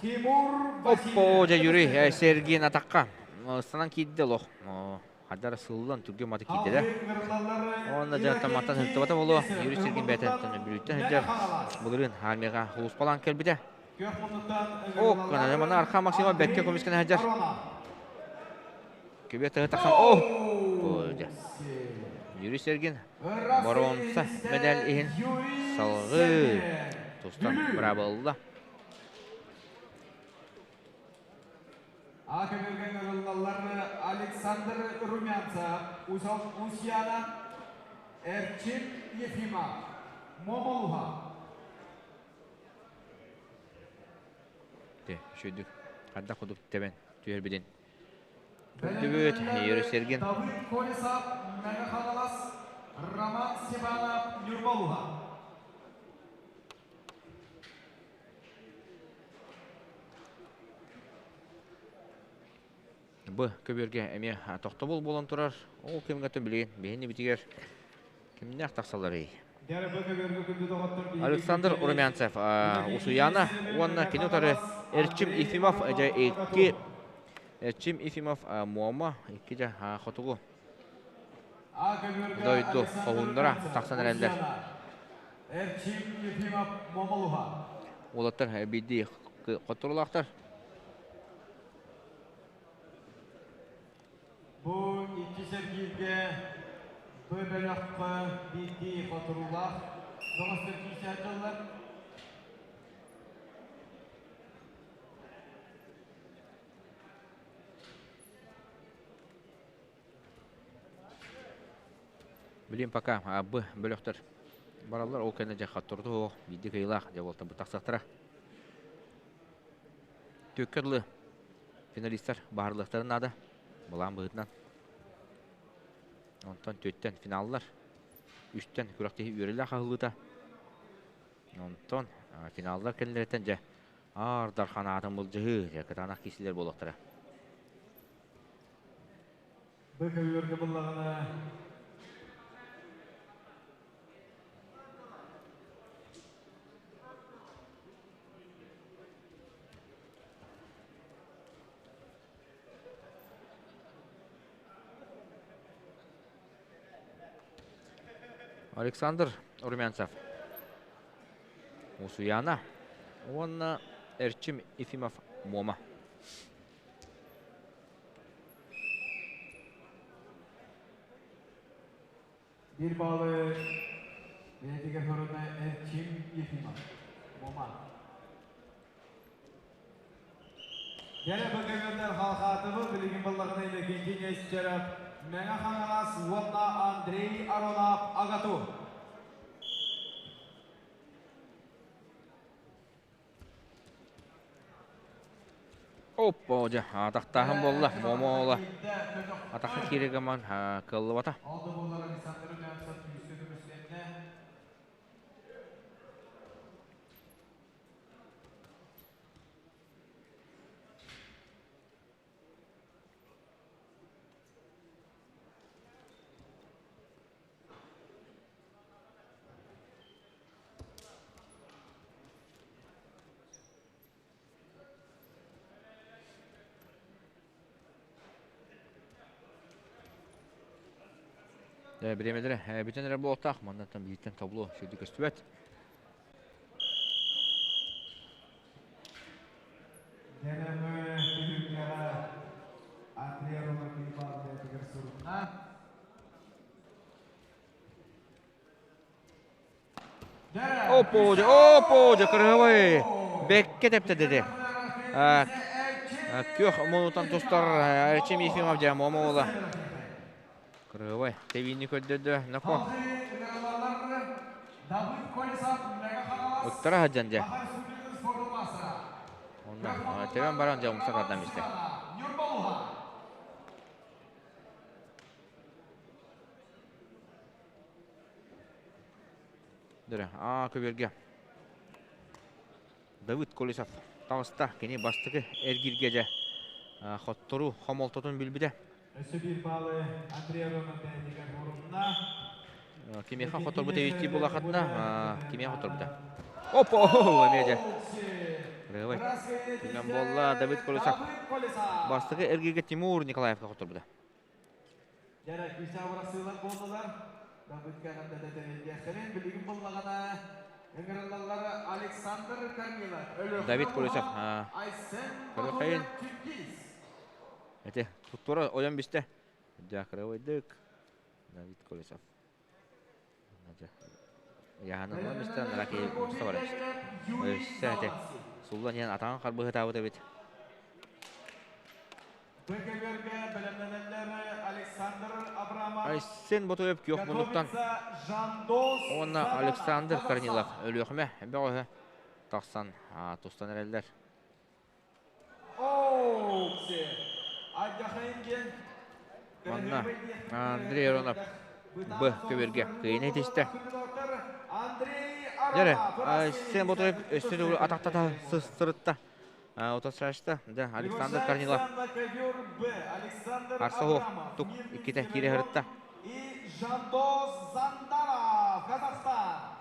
Тимур Оппо, Васильев дьэ Юрий Сергин атахха ыстанан киирдэ олох. Хадара сыллан түргэн маты киирдэ да. Уонна дьэ мантан сылтыбата буолуо. Юрий Сергин бэйэтин Бүлүүттэн сылдьар. Былырыын армияҕа улууспалаан кэлбитэ. О, мана Арха Максимов бэккэ көмүскэнэ сылдьар. Күбүө тыһы тахсан, о! Дьэ. Юрий Сергин боруонса медаль иһин салгыы тустан быраабылла. А көмүлгэн ылыллаллар Александр Румянцев, Усьяна, Эрчим Ефимов, Момолуха. Те, үчүгдүк, хайдах кудук тэбэн түһэрбитин көрдүбүт. Юрий Сергин. Давыд Колесов, Мэҥэ Хаҥалас, Роман Степанов, Ньурбалуха. Б көбүөргэ эмиэ тохтобул буолан турар. Ол кэмҥэ билигин биһини битигэр кимнээх тахсалларый? Александр Румянцев Усуяна уонна кини утары Эрчим Ефимов дьэ икки Эрчим Ефимов Муома икки дьэ хотугу дойду хоһууннара тахсан эрэллэр. Эрчим Ефимов Момолуха. Уолаттар биирдии хотторулаахтар. Бу икки сэргииргэ Б бөлөххө биирдии хотуруулаах бөҕөстөр киирсээччилэр. Билим пока Б бөлөхтөр. Бараллар ол кэннэ дьэ хотторду биирдэ кыайыылаах дьэ буолтан тахсахтара. Түөккэ дылы финалистар баһарлыахтарын наада. Былаан быһыытынан. Онтон түөттэн финаллар. Үстэн күрэхтэһии үөрэлээх аһыллыыта. Онтон финаллар кэннилэриттэн дьэ Аар Дархан аатын былдьаһыы дьэ кытаанах киирсиилэр буолуохтара. Бу көбүөргэ буллаҕына Александр Румянцев Усуйаана уонна Эрчим Ефимов Муома. Биир баалы бэйэтигэр хоруна Эрчим Ефимов Муома. Кэрэ бөдөҥөннөр халхаатыбы билигин баллаҕына Иннокентий Нестеров, Мэҥэ Хаҥалас уонна Андрей Аронов Агату. Оппа, дьэ, атахтааһын буолла, Момола. Атахха кииригаман кыаллыбата. Алды боллар Александр Румянцев күүскэ көмүскэннэ. Бириэмэлэрэ бүтэн эрэ буолуохтаах. Маннаттан бииртэн табло сүрдү көстүбэт. Дэнэмэ түһүлгэҕэ Андрей Романович бааллаатыгар сурунна. Оппо, оппо, кырыһабай бэккэ тэптэ Күөх мунутан тустар Эрчим Ефимов дьэ Момо уола. Кырыһабай тэбиини көрдөрдө Нако. Ыктара сылдьан дьэ. Онно тэбэн баран дьэ умса тардан истэ. Дөрө, аа көбүөргэ. Давыд Колесов таҕыста. Кини бастакы эргииргэ дьэ хотторуу хомолтотун билбитэ. Өссө биир баалы Андрей Аронов бэйэтигэр урунна. Кимиэхэ хоторбут эбиттии булахатына, кимиэхэ хоторбута. Опа, эмиэ дьэ. Рывай. Түгэн буолла Давид Колесов. Бастакы эргииргэ Тимур Николаевка хоторбута. Дьэрэ күүстээх бырахсыылар буоллулар. Давыдка эҕэрдэтэ тэриллиэхтэрин билигин буллаҕына ыҥырыллаллар Александр Корнилов, Давид Өлөхмө Колесов уола Айсен Көрөхөйүн Батуев Киргиз. Эти туттура ойон бистэ. Дьаакырабайдык Давид Колесов. Яһанан ылан истэ, нараки умса баран истэ. Өссө эти суллан иһэн атаҕын харбыһытаабыт эбит. Бөкөлөргө бэлэмнэнэллэр Александр Абрамов, Айсен Ботуев күөх муннуктан Жандос уонна Александр Корнилов Өлүөхүмэ бөҕөһө тахсан тустан эрэллэр. Манна Андрей Аронов Б көбүөргэ кыайыыны ситистэ. Дьэ, Айсен Ботуев өссө төгүл атахтата сырытта. Утасшашта, да, Александр Корнилов Арсаһов тук иккитэ киирэ сырытта. И Жандос Занданов, Казахстан.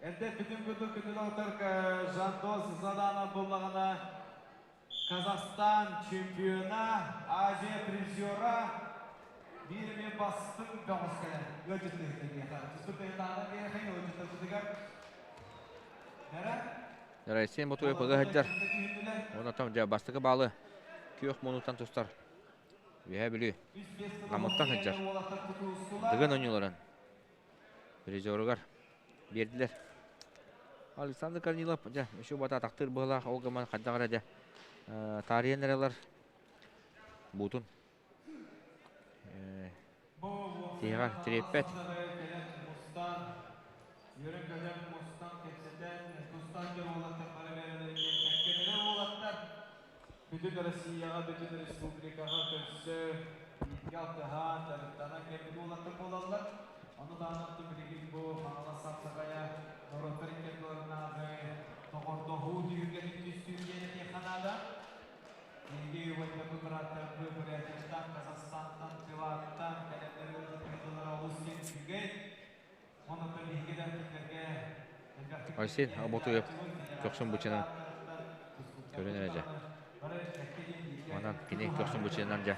Эрдэ бүтүн курдук күнүлоотор Жандос Заданов буллаҕына Казахстан чемпиона, Азия призера биир эмиэ бастыҥ бөҕөс кэлэн ыалдьытын иһиттэриэхэ. Түспүт биэрэхэйин ыалдьыттарбытыгар Нэрэ Россия Ботуев ыга сылдьар. Онон дьэ бастакы баалы күөх муннуктан тустар. Үөһээ Бүлүү Намыттан сылдьар. Дыгын оонньууларын призеругар биэрдилэр. Александр Корнилов дьэ үчүгэй бата атахтыыр быһыылаах ол гынан хайдах эрэ дьэ таарыйан эрэлэр буутун тиһэҕэр тириэппэт. Бүтүн Россияҕа, бүтүн республикаҕа көрсө, бииргэ алтыһан, дьарыктанан кэлбит уолаттар буолаллар. Ону таһынан билигин бу Хаҥалас Сапсаҕайа норуоттар икки ардыларынааҕы доҕордоһуу түһүлгэтин түстүүр диэн этиэххэ наада. Биһиги убайдарбыт, бырааттарбыт Бурятияттан, Казахстантан, Тываттан кэлэннэр ыалдьыттыыллара олус диэн үчүгэй. Онон биһиги да кинилэргэ элбэхтик Айсен Оботуев көхсүн бычынан көрөн эрэ дьэ. Онон кини көхсүн бычынан дьэ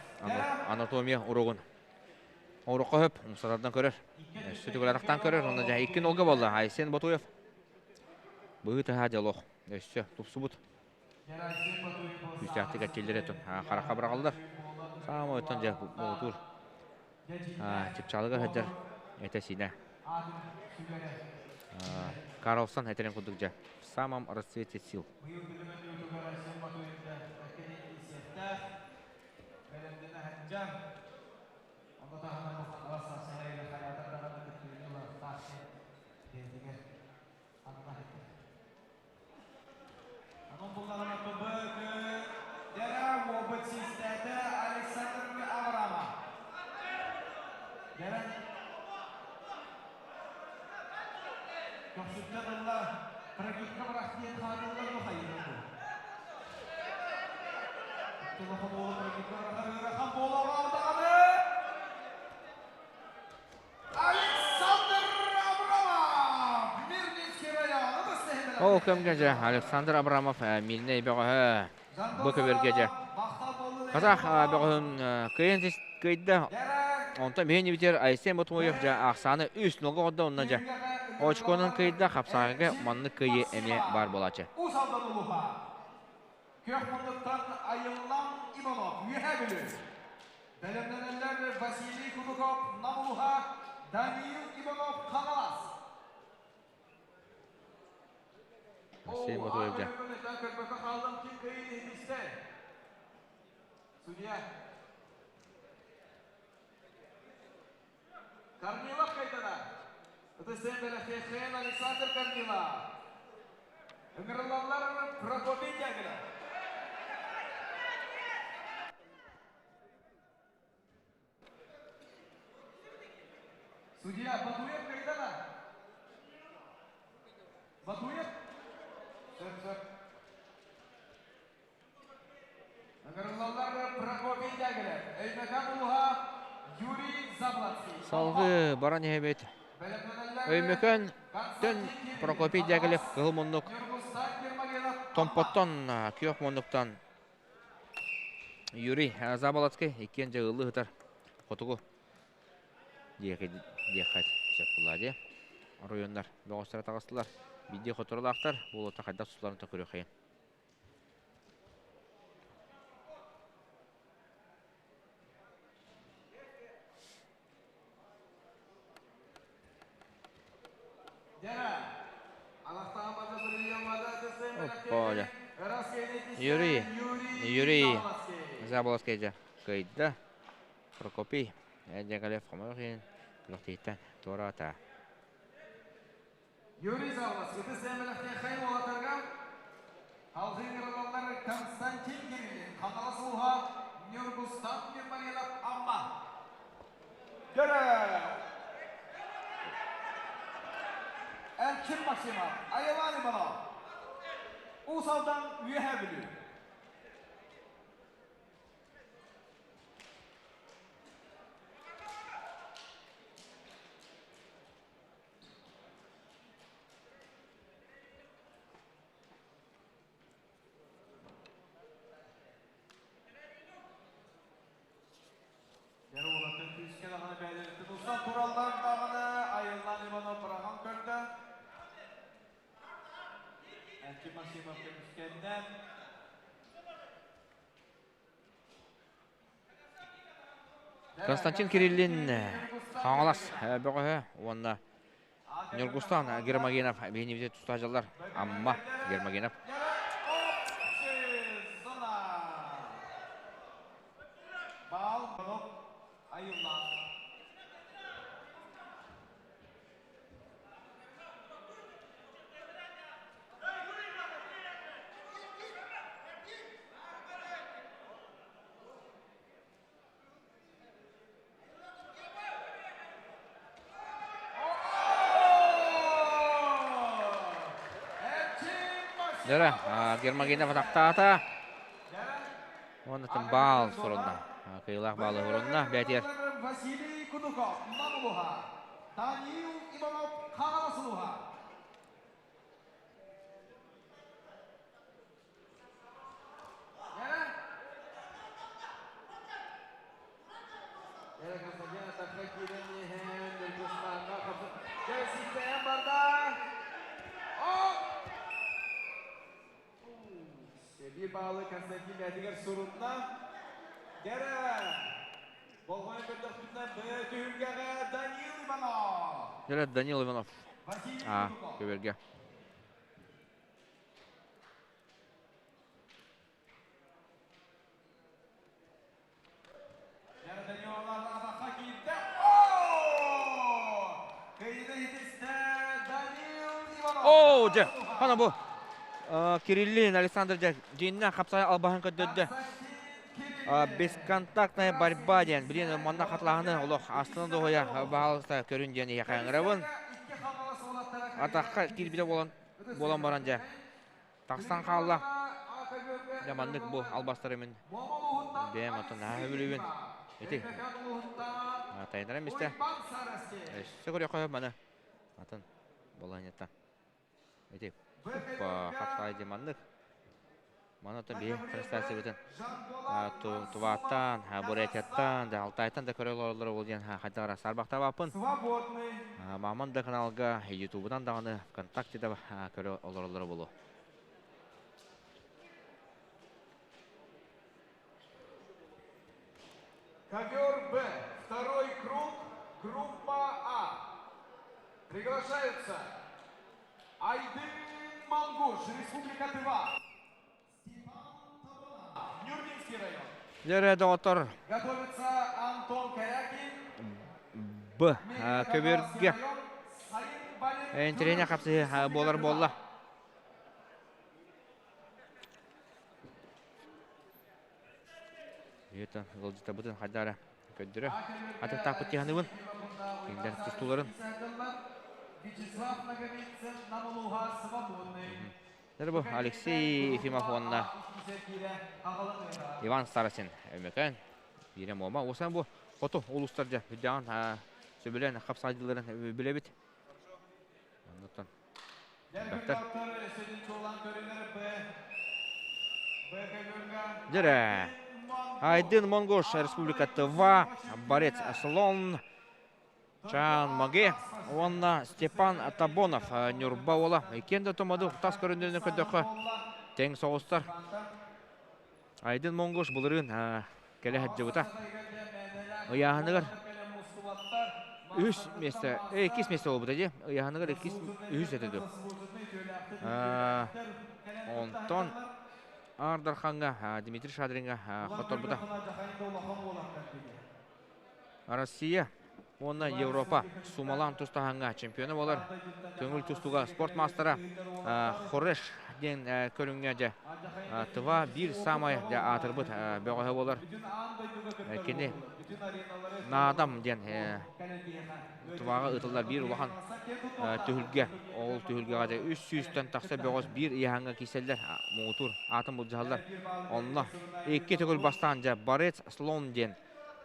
анатомия уругун Орукка хөп, умсатардан көрөр. Өссө түгэлэрахтан көрөр. Онно дьэ икки нолга буолла. Айсен Ботуев быһыы таһаа дьолох. Өссө тупсубут. Күүстээхтик эрчиллэр этин харахха быраҕаллар. Саамай оттон дьэ муҥутуур чыпчаалыгар сылдьар этэ-сиинэ. Карлсон этэрин курдук дьэ в самом расцвете сил. Онон буллаҕына ТБ Дера уопут систээтэ Александр Аврамов. Дера көхсүттэн ылла прокидка бырах диэн хаалыллар бу хайыыр бу. Телефон уолу прокидка бырахар ыарахан буолар даҕаны. Ол кэмгэ дьэ Александр Абрамов Мирнэй бөҕөһө бу көбүөргэ дьэ казах бөҕөһүн кыайан кыайда. Онтон биһиги битэр Айсен Ботмоев дьэ ахсааны үс нолга оҕордо онно дьэ очконан кыайда хапсааҕыга маннык кыайыы эмиэ баар буолааччы. Уус Алдан улууһа Күөх муннуктан Айыллан Иванов Үөһээ Бүлүү Бэлэмнэнэллэр Василий Кудуков Нам улууһа Даниил Иванов Хаҥалас Айсен Ботуев дьэ Көрбөккө хааллым ким кыайыы иһитистэ Судья Корнилов кайдана. Ытысен бэлэхтиэххин Александр Корнилов. Ыҥырыллаллар Прокопий Дягилев. Судья Батуев кайдана. Батуев. Сөп, сөп. Ыҥырыллаллар Прокопий Дягилев, Өймөкөөн улууһа Юрий Заблацкий. Салгыы баран иһэбит. Өймөкөөн төн Прокопий Дягилев кыһыл муннук Томпоттон күөх муннуктан Юрий Заболоцкий иккиэн дьэ ыһытар хотугу диэки диэххэ сөп буолла дии. Оройуоннар бөҕөстөрө таҕыстылар. Биирдии хоторолаахтар буолуота хайдах тутулларын көрүөххэйин. Оппа, Юрий, Юрий Заболоцкий дьэ кыайда. Прокопий Дягалев хомойуох иһин күрэхтэһииттэн туораата. Юрий Саввас, ытыс эмэлэхтиэххэй уолаттарга алгыы ыҥырыллаллар Константин Кириллин, Хаҥалас ууһа Ньургустан Гермогенов Амма. Дөрө! Эрчим Максимов, Айылаан Иванов, Уус Алдан Үөһээ Бүлүү. Дьэ уолаттар күүскэ даҕаны бэйэлэриттэн тустан тураллар даҕаны Айыллан Иванов быраҕан көрдө. Эрчим Максимов көмүскэннэ. Константин Кириллин Хаҥалас бөҕөһө уонна Ньургустан Гермогенов биһинибити тустаачылар Амма Гермогенов. Дөрө, Гермогенов атахтаата. Уонна баал сурунна. Кыйылаах баалы сурунна. Бәтиэр. Василий Кудуков, Намулуха. Даниил Иванов, Хагаласылуха. Сергей Баалы Константин бэйэтигэр сурунна. Дэрэ! Болҕойон көрдөхпүтүнэ Б түһүлгэҕэ Данил Иванов. Дэрэ Данил Иванов. А, көбөргө. Оо, дьэ, хана бу Кириллин Александр дьэ дьиэннэ хапсай албаһын көрдөрдө. Бесконтактная борьба диэн билин манна хатылаһыны олох астына дуоһуйа баһаалыста көрүн диэн эйиэхэ ыҥырабын. Атахха киирбитэ буолан буолан баран дьэ тахсан хаалла. Дьэ маннык бу албастары мин бэйэм оттон наһаа сөбүлүүбүн. Ити тайынарам истэ. Өссө көрүөххэ маны атын балаһыанньаттан. Ити хапсаай дьэ маннык. Маны оттон биһи трансляциябытын Тувааттан, Бурятияттан, да Алтайтан да көрө олороллоро ол диэн хайдах эрэ саарбахтаабаппын. Маман да каналга, Ютубунан даҕаны, ВКонтакте да көрө олороллоро буолуо. Ковер Б. Второй круг, группа А. Приглашаются Айдын Мангуш, Республика Тыва. Степан Нюрнинский район. Дьэрэ доҕоттор. Готовится Антон Корякин. Б. Көбүөргэ. Интэриэһинэй хапсыһыы буолар буолла. Үйэтэн ыалдьытабытын хайдара көрдөрө. Атыктаахпыт тиһаныбын. Кинилэр тустууларын. Вячеслав Наговицын Намулуха свободный. Бу Алексей Ефимов уонна Иван Старостин Өмөкөн биирэ Муома. Уосан бу хоту улуустар дьэ бүддэҕин сөбүлээн хапсаайдыларын билэбит. Оннуттан элбэхтэр. Дьэрэ. Айдын Монгош Республика Тыва, борец Слон Чан Маге уонна Степан Табонов Ньурба уола. Иккиэн да томоду тас көрүнүүнү көрдөххө тэҥ соҕустар. Айдын Монгош былырыын кэлэ сылдьыбыта. Ыйааһыныгар үһүс миэстэ, иккис миэстэ буолбута дии. Ыйааһыныгар иккис, үһүс этэ дуу. Онтон Аар Дархаҥҥа Дмитрий Шадриҥҥа хотторбута. Россия уонна Европа сумалаан тустаһаҥҥа чемпиона буолар. Көҥүл тустууга спорт маастара Хореш диэн көрүҥҥэ дьэ Тыва биир саамай дьэ аатырбыт бөҕөһө буолар. Кини Наадам диэн Туваҕа ыытыллар биир улахан түһүлгэ. Ол түһүлгэҕэ дьэ үс сүүстэн тахса бөҕөс биир ыйааһыҥҥа киирсэллэр, муҥутуур аатын былдьаһаллар. Онно икки төгүл бастаан дьэ Борец Слон диэн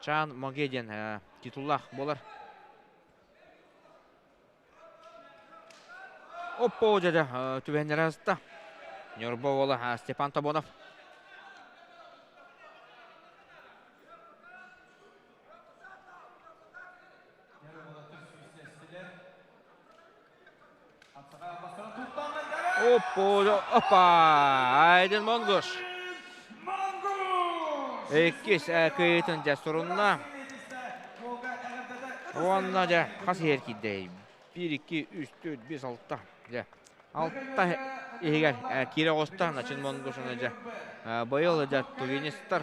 Чан Моге диэн титуллаах буолар. Оппо дьэ түбэһиннэрэ аста. Ньурба уола Степан Тобонов. Оппо, опа! Айдын Монгуш. Иккис кыйытын дьэ сурунна. Уонна дьэ хас иһэр киирдэй? 1, 2, 3, 4, 5, 6. Дьэ. Алта иһигэр киирэ оҕуста Начин Монгушуна дьэ. Быйыл дьэ тувинистар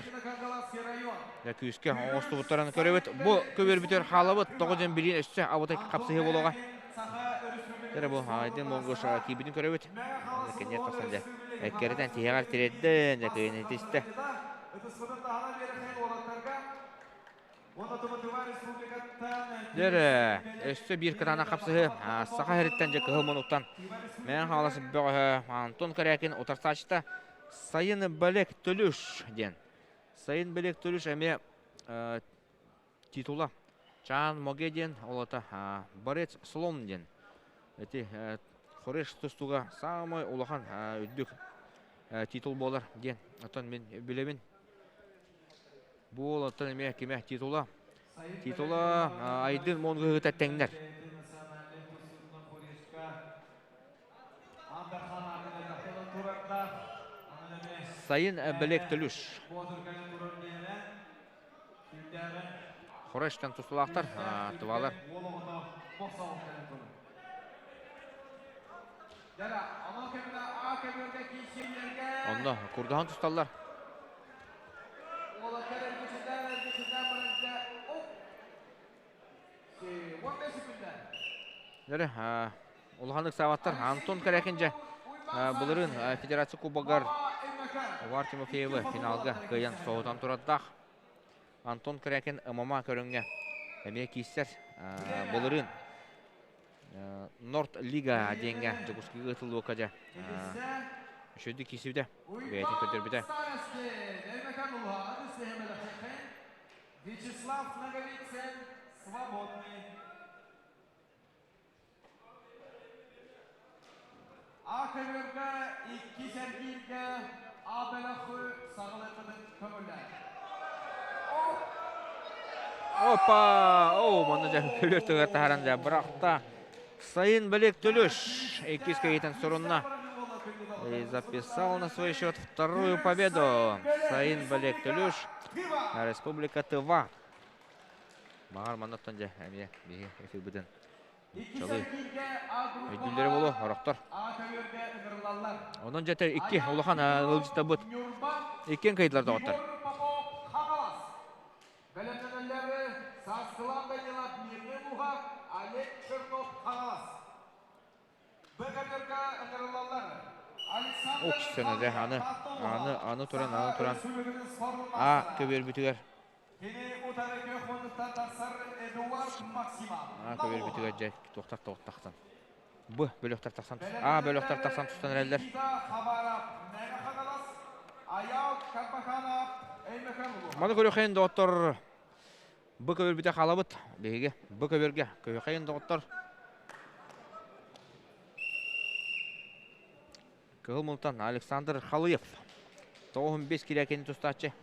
дьэ күүскэ оҥостубуттарын көрөбүт. Бу көбүөрбүтүгэр хаалабыт. Тоҕо дьэн билиин өссө абытай хапсыһыы буолуоҕа. Дьэ бу Айдын Монгуш киирбитин көрөбүт. Кэнниэр тахсан дьэ эккэритэн тиһэҕэр тириэрдэн дьэ кыайан итистэ. Дьэ өссө биир кытаанах хапсыһыы Саха сириттэн дьэ кыһыл мунуктан Мэҥэ Хаҥалас бөҕөһө Антон Корякин утарсааччыта Сайын Балек Төлүш диэн. Сайын Балек Төлүш эмиэ титула Чаан Моге диэн олото Борец Слон диэн. Эти Хореш тустууга саамай улахан үрдүк титул буолар диэн. Оттон мин билэбин. Бу уолаттан эмиэ кимэ титула? Титула Айдын Монгыһыта тэҥнэр. Сайын Бэлек Төлүш. Хорештан тустулаахтар, тывалар. Онно курдаһан тусталлар. Дөрө, улаханнык саабаттар. Антон Корякин дьэ былырыын Федерация Кубогар Увар Тимофеевы финалга кыайан соһутан турардаах. Антон Корякин ММА көрүҥҥэ эмиэ киирсэр. Былырыын Норд Лига диэҥҥэ Дьокуускайга ыытыллыбыкка дьэ үчүгэйдик киирсибитэ, бэйэтин көрдөрбүтэ. Вячеслав Ноговицын свободный. А көбүөргэ икки сэргииргэ А бөлөхү саҕалыырбытын көҥүллээн. Опа! О, манна дьэ көбүөр тыгар таһааран дьэ бырахта. Сайын Балек Төлөш иккис кэйитэн сурунна. И записал на свой счет вторую победу. Сайын Балек Төлөш, Республика Тыва. Маар маннаттан дьэ эмиэ биһи эфирбитин Чалый. Өйдүүллэрэ буолуо, орохтор. Онон дьэ икки улахан ыалдьыттарбыт иккиэн кыайдылар доҕоттор. Бэлэмнэнэллэри Сааскылаан Данилов Мирный Луга, Олег Чернов Хаҥалас. БКТРК ыҥырыллаллар. Ух, сценада аны, аны, аны туран, аны туран. А көбүөрбүтүгэр А көбүөрбүтүгэр дьэ туохтар тоҕуттахтан. Б бөлөхтөр тахсан А бөлөхтөр тахсан тустан эрэллэр. Маны көрүөххэйин доҕоттор Б көбүөрбүтэ хаалабыт биһиги Б көбүөргэ көрүөххэйин доҕоттор Кыһыл мунтан Александр Халыев 95 килэкини тустааччы.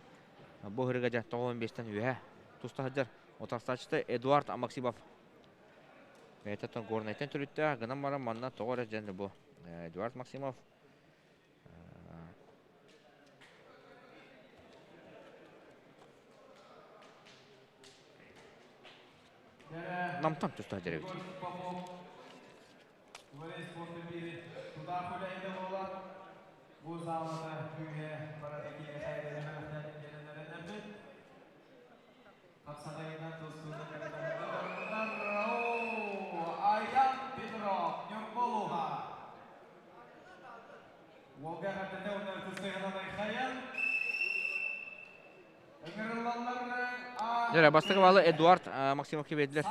Бу ыһырыга дьэ 95-тэн үөһэ туста сылдьар утарсааччыта Эдуард Максимов. Бэйэтэ Горнайтан төрүттээх гынан баран манна тоҕо эрэ дьэн бу Эдуард Максимов Намтан туста сылдьар эбит. Дьэ, бастакы баалы Эдуард Максимовка биэрдилэр.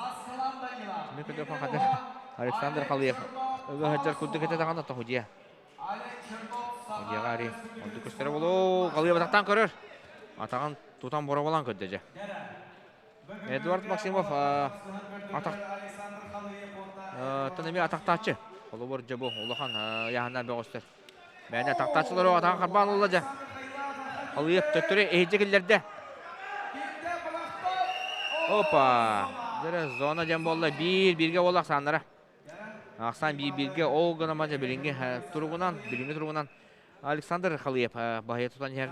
Александр Халыев. Ыга сылдьар курдук этэ даҕаны тоһудьуйа. Удьуйаҕа ари. Ордук көстөрө болуу. Халыев атахтаан көрөр. Атаҕын тутан бороболоон көрдө дьэ. Эдуард Максимов атах тан эмиэ атахтааччы. Холобур дьэ бу улахан ыйааһыннаах бөҕөстөр. Мээнэ атахтааччылар атаҕын харбаан ылла дьэ. Халыйып төттөрү иһирдьэ киллэрдэ. Опа! Дьэ зона диэн буолла. Биир бииргэ буолла ахсааннара. Ахсаан биир бииргэ ол гынан дьэ билиҥҥи туругунан, билиҥҥи туругунан Александр Халыев баһыйа тутан иһэр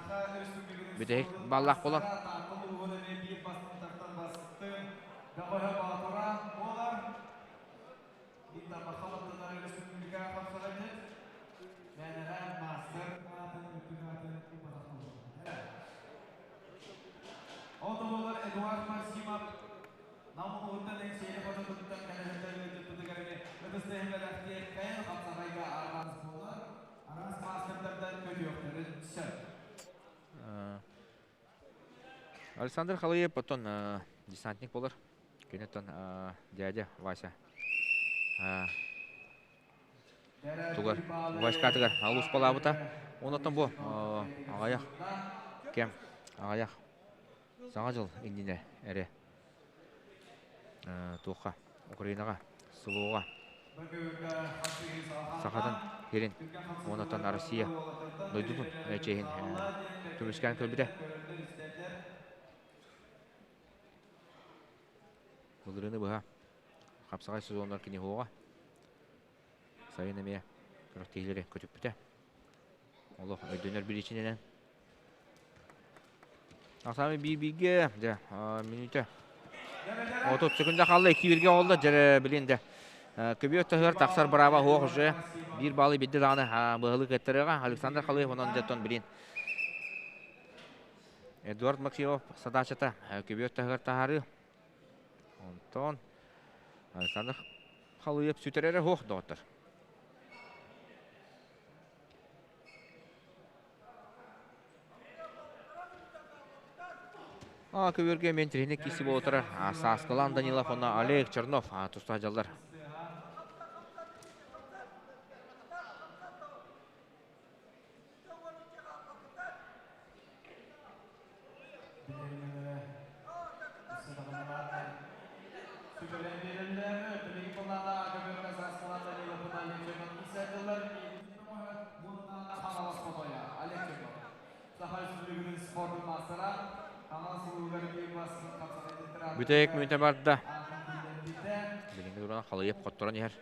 бүтэһик баллаах буолан. Александр Халыев потон десантник болар. Кенеттен дядя Вася. Тугар Васькатыгар алус балаабыта. Онотон бу аҕыйах кэм аҕыйах Саҥа дьыл иннинэ эрэ туохха Украинаҕа СВО-ҕа Сахатын сирин уонна Россия дойдутун чиэһин көмүскээн көрбүтэ. Былырыыны быһа хапсаҕай сезоннар кини уһуоҕа. Сайын эмиэ күрэхтэһиилэри көтүппүтэ. Олох өйдөнөр биричиинэнэн. Асами биир-бииргэ, дьэ, мүнүүтэ. 30 секунда хаалла, 2-1-ге олла, дьэ, билин дэ. Көбүө таһыгар тахсар бырааба суох уже. Биир баалы бидде даҕаны быһылы кыттарыаҕа. Александр Халыев онон дьэ билин. Эдуард Максимов задачата көбүө таһыгар таһаарыы. Онтон Александр Халыев сүтэрэрэ суох доҕоттор. Көбүөргэ мен тренер киси буолтара Сааскылаан Данилов уонна Олег Чернов тустаах дьаллар. Бүтэһик мүнүүтэ барда. Билиҥҥи туран халыйып хотторон иһэр.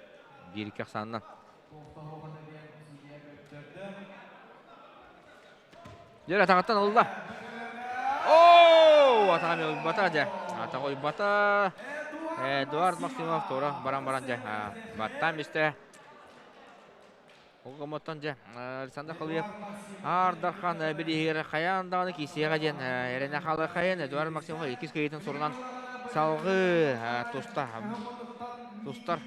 Биир-икки ахсаанынан. Дьэ, атаҕыттан ылла. Оо, атаҕа ылбата дьэ. Атаҕа уйбата. Эдуард Максимов туора баран-баран дьэ баттаан бистэ. Ол гомоттон дьэ Александр Халыев Аар Дархан бирииһигэр хайаан даҕаны киисиэҕэ диэн эрэнэ хаалыаххайын Эдуард Максимов иккис кыайыытын сурунан салҕыы туста тустар.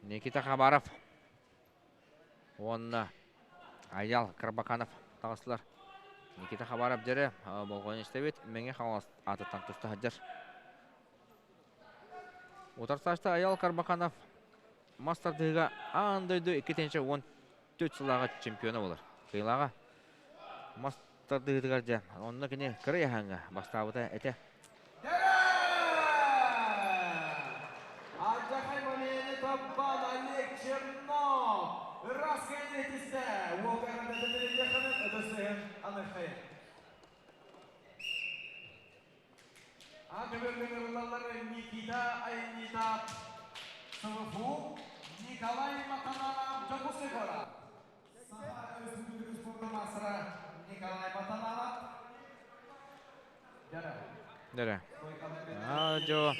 Никита Хабаров уонна Айал Карбаканов таҕыстылар. Никита Хабаров дьэрэ болҕойон истэбит. Мэҥэ Хаҥалас аатыттан туста сылдьар. Утарсааччы Айал Карбаканов мас тардыһыыга аан дойду 2014 сыллааҕы чемпиона буолар. Кыайыылааҕа мас тардыһыытыгар дьэ, онно кини кыра ыйааһыҥҥа бастаабыта этэ. Дэрэ. Аа дьо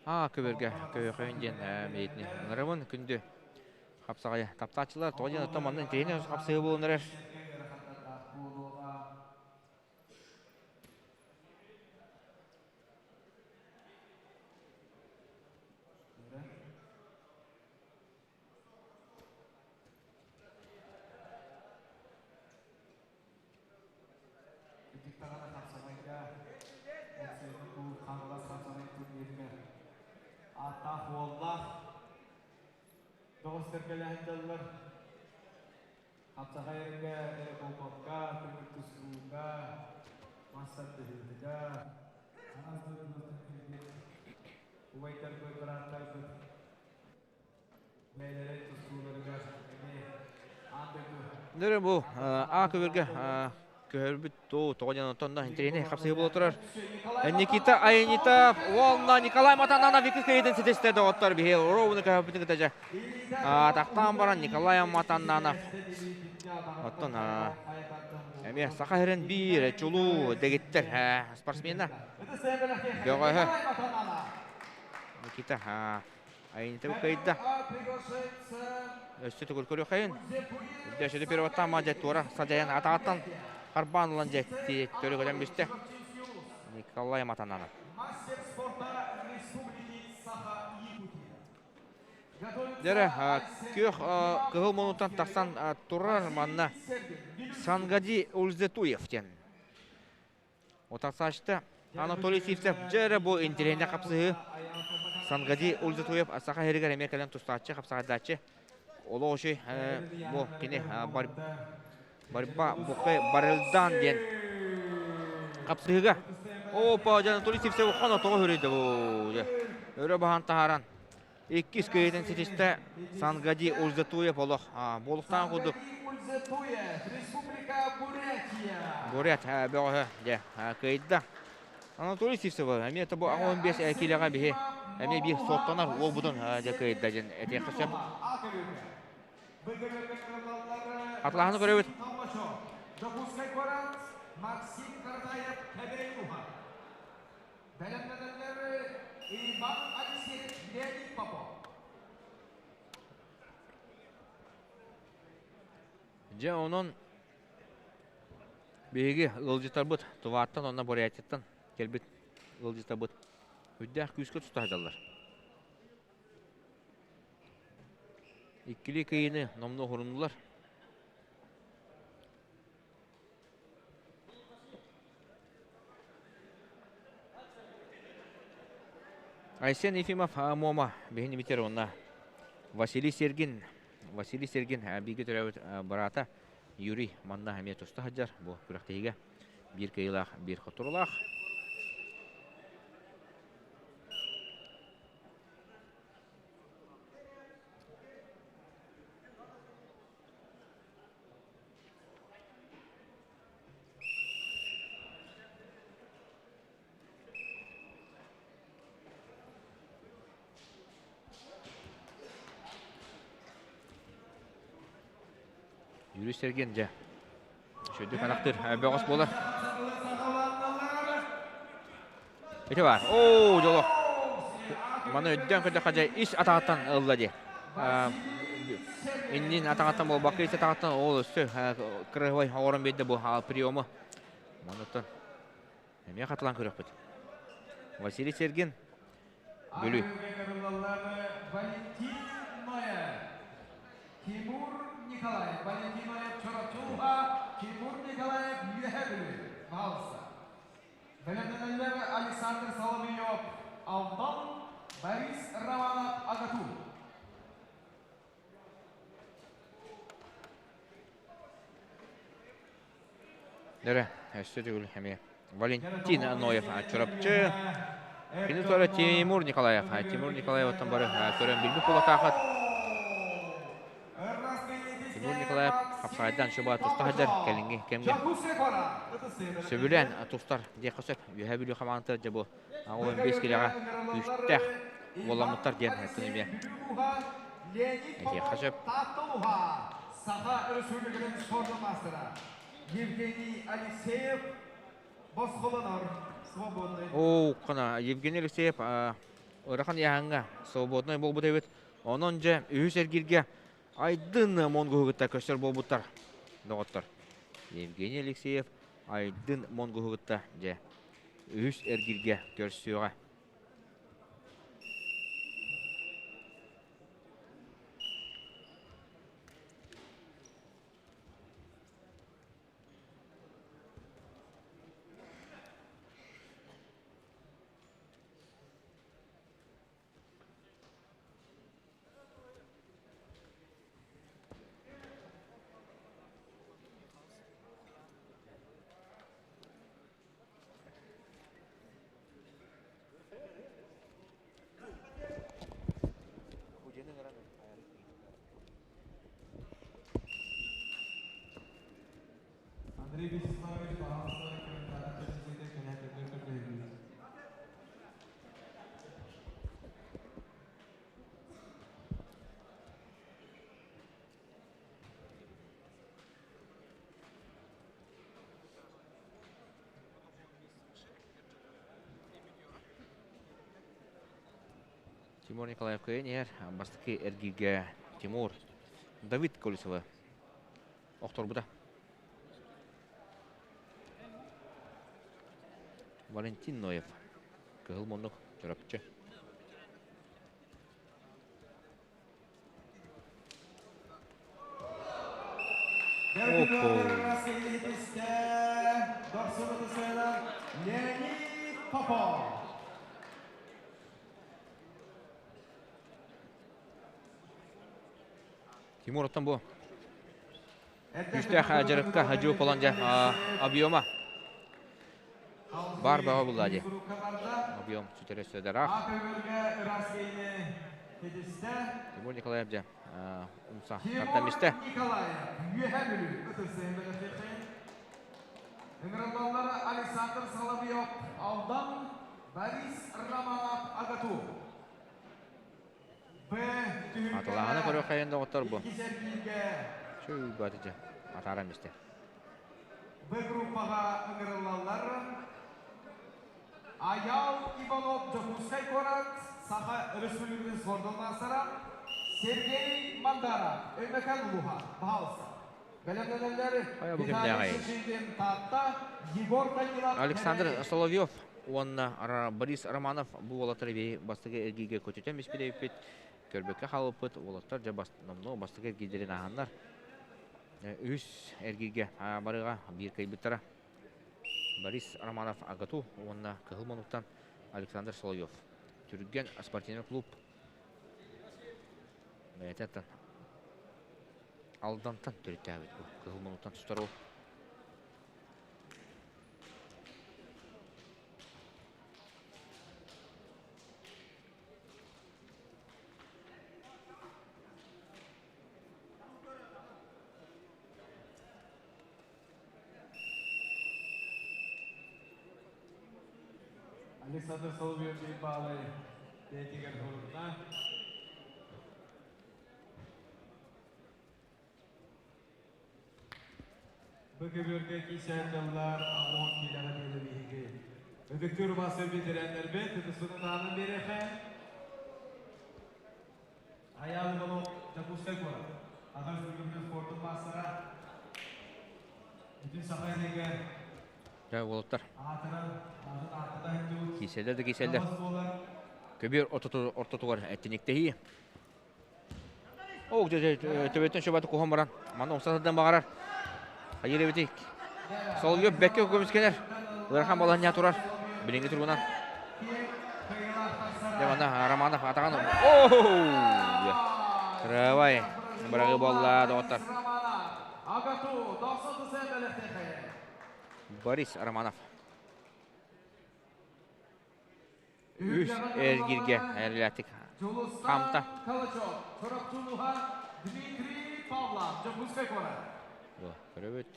аа көбөргө көйөхөйүн диэн миитини ыҥырабын күндү хапсаҕайа таптааччылар тоҕо диэн оттон манна интэриэһинэй хапсыһыы буолан эрэр. Хапсаҕайга эрэ буолбакка, көҥүл тустууга, мас тардыһыытыгар, араас дойдулартан кэлбит убайдарбыт, бырааттарбыт бэйэлэрин тустууларыгар эмиэ аан дойду Нөрө бу А көбүргэ Көһөрбүт тоо тоҕо диэн онтон да интэриэһинэй хапсыһыы буола турар. Никита Аянитов уонна Николай Матананов икки кыайыытын ситистэ доҕоттор биһи ровно көһөрбүтүн кытта дьэ атахтаан баран Николай Матананов оттон эмиэ Саха сирин биир чулуу дэгиттэр спортсмена бөҕөһө Никита Айынтабы кыайда. Өссө төгүл көрүөххэйин. Үрдээшэди переводтаан ма дьэ туора садьайан атаҕаттан харбаан ылан дьэ төрү көтөн бүстэ. Николай Матананов. Дэрэ күөх кыһыл мунуттан тахсан турар манна Сангади Ульзетуев диэн. Утарсааччыта Анатолий Сивцев дьэ эрэ бу интэриэһинэй хапсыһыы Сангади Ульзатуев Саха сиригэр эмиэ кэлэн тустааччы, хапсаҕайдааччы. Олох үчүй бу кини борьба бухы барылдан диэн хапсыһыыга. Опа, дьэ Анатолий Сивцев хоно тоҕо хүрүйдэ бу дьэ. Өрө баһан таһааран Иккис кыайыытын ситистэ Сангади Ульзатуев олох буолуктаах курдук Бурят бөҕөһө дьэ кыайда. Анатолий Сивцев эмиэ бу 15 киилэҕэ биһи эмиэ биир суоттанар уолбутун дьэ кыайда диэн этиэххэ сөп. Атлаһаны көрөбүт. Бэлэмнэнэллэр Иван Алексеевич Леонид Попов. Дьэ онон биһиги ыалдьыттарбыт Тувааттан уонна Бурятияттан кэлбит ыалдьыттарбыт үрдээх күүскэ тута сылдьаллар. Иккилии кыйыны номнуо хуруннулар. Айсен Ефимов Муома биһини битэр уонна Василий Сергин Василий Сергин бииргэ төрөөбүт быраата Юрий манна эмиэ туста сылдьар бу күрэхтэһиигэ биир кыайыылаах биир хотторуулаах. Юрий Сергин дьэ үчүгэйдик анахтыыр бөҕөс буолар. Ити бар. Оо, дьоло. Маны өйдөөн көрдөххө дьэ ис атаҕыттан ылла дии. Иннин атаҕыттан буолбакка ис атаҕыттан ол өссө кырыһыбай оҥорон биэрдэ бу приему. Манныттан эмиэ хатылаан көрүөхпүт. Василий Сергин, Бүлүү. Валентин Ноев, Тимур Николаев, Валентин Ноев Чорочуха, Тимур Николаев Үөһэ Бүлүү, пожалуйста. Бэлэмнэнэллэр Александр Соловьев, Алтан, Борис Романов, Агату. Дөрө, өссө төгүл эмиэ Валентин Ноев Чурапчы. Кини туора Тимур Николаев. Тимур Николаевтан бары көрөн билбит буолуохтааххыт. Тимур Николаев хапсаҕайдан шуба туста сылдьар кэлиҥҥи кэмҥэ сөбүлээн тустар диэххэ сөп. Үөһээ Бүлүү хамаандата дьэ бу 15 килэҕэ күүстээх уолламмыттар диэн эттин эмиэ этиэххэ сөп. Саха Өрөспүүбүлүкэтин спордун маастара Евгений Алексеев босхолонор свободный. Оо, хана Евгений Алексеев ыарахан ыйааһыҥҥа свободный буолбут эбит. Онон дьэ үһүс эргииргэ Айдын Монгуһу кытта көстөр буолбуттар, доҕоттор. Евгений Алексеев Айдын Монгуһу кытта дьэ үһүс эргииргэ көрсүөҕэ. Андрей Вячеславович, пожалуйста, комментарий кэлэн Тимур Николаев кыайан иһэр. Бастакы эргииргэ Тимур Давид Колесовы охторбута. Валентин Ноев кыһыл муннук чорапчы. Леонид Попов. Тимур оттон бу күүстээх дьарыкка хадьыы полон дьэ объема бар бөҕө булла дии. Объем сүтэрэ сөдөрах. Тимур Николаев дьэ умса тардан истэ. Ыҥырыллаллар Александр Соловьев, Алдан, Борис Романов, Агату. Атылааһына көрүөххэйин доҕоттор бу. Чүй баатыдьа атааран истэ. Б группаҕа ыҥырыллаллар Аял Иванов Дьокуускай куорат Саха Өрөспүүбүлүкэтин спордун маастара Сергей Мандаров Өймөкөөн улууһа пожалуйста. Бэлэмнэнэллэр Хайа бу кимнээҕий? Таатта Егор Данилов Александр Соловьев уонна Борис Романов бу уолаттар эбии бастакы эргииргэ көтүтэн биспит көрбөккө хаалбыппыт уолаттар дьэ номнуо бастакы эргиирдэрин ааһаннар үс эргииргэ барыга биир кыайбыттара Борис Романов АГАТУ уонна Кыһыл Мунуктан Александр Соловьев Түргэн спортивный клуб бэйэтэ Алдантан төрүттээбит бу Кыһыл Мунуктан тустар ол Александр Соловьев баалай бэйэтигэр хорунна. Бу көбүөргэ киисээччилэр 10 киилэҕэ диэри биһиги Өтүктүүр басы ветераннарбыт тутусунун аанын биэриэхэ. Айаал Иванов Дьокуускай куорат. Аҕа Республикатын спордун маастара. Бүтүн Саха сиригэр Дьэ, уолаттар. аатыран, аатын ааттата сылдьыбыт. Кииселлэр да кииселлэр. Көбүөр ортотугар эттиниктэһии. О, төбөтүн шөбаты куһан баран, манна умса сылдан баҕарар. Хайыр эбитик. Соловьев бэккэ көмүскэнэр. Ыарахан балаһынньа турар. Билиҥҥи туругунан. Дьэ, манна Романов атаҕын... Кырабай. Быраҕыы буолла, доҕоттор. Борис Романов. Үс эргиргэ эрэлээхтик хаамта. Көрөбүт.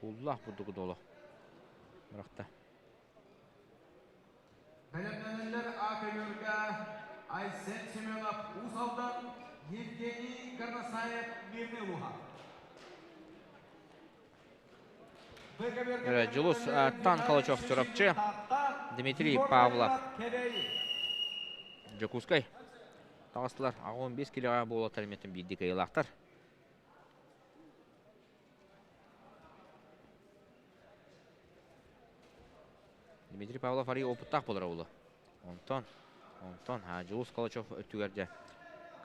Куллаах бурдугу доло. Бырахта. Бэлэмнэнэллэр А көбүөргэ Айсен Семенов Уус Алдан, Евгений Горносаев Мирный улууһа. Дьулус Тан Калачев Чурапчы, Дмитрий Павлов Дьокуускай таҕыстылар. 15 килоҕа буолаттар эмиэтин биирдии кыайыылаахтар. Дмитрий Павлов арый опыттаах буолар уолу. Онтон, онтон Дьулус Калачев өттүгэр дьэ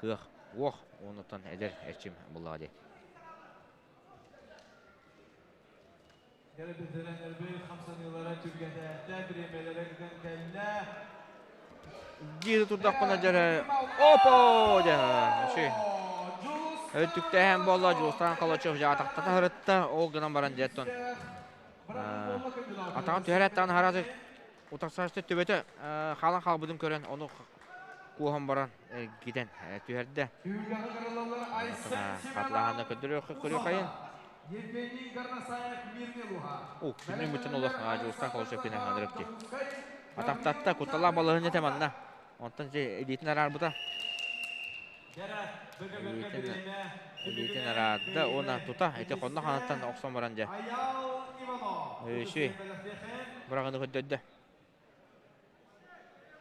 кыах уох, оннуттан эдэр эрчим буллаҕа дии. Кэлэ бэтэрэннэрбит хамсаныылара түргэтээтэ, бириэмэлэрэ бүтэн кэллэ. Дии турдахпына дьэрэ опо дьэ үчүй. Өттүктээһин буолла Дьулустаан Калачев дьаатахтата сырытта ол гынан баран дьэттон атаҕын түһэрээт даҕаны харааты утарсааччы төбөтө хаалан хаалбытын көрөн ону куоһан баран гитэн түһэрдэ. Хатылаһана көрдөрүөххэ көрүөххэйин. Евгений Горнасаев Мирный Луга. О, күнү мүтін олох Дьулустан Холошев кene ханырык. Атақтатта куттала балыһын ете манна. Онтон же илиитин араарбыта. Илиитин араадда уонна тута ити хонно ханаттан охсон баран дьэ. Өйсүй. Быраҕыны көрдөрдө.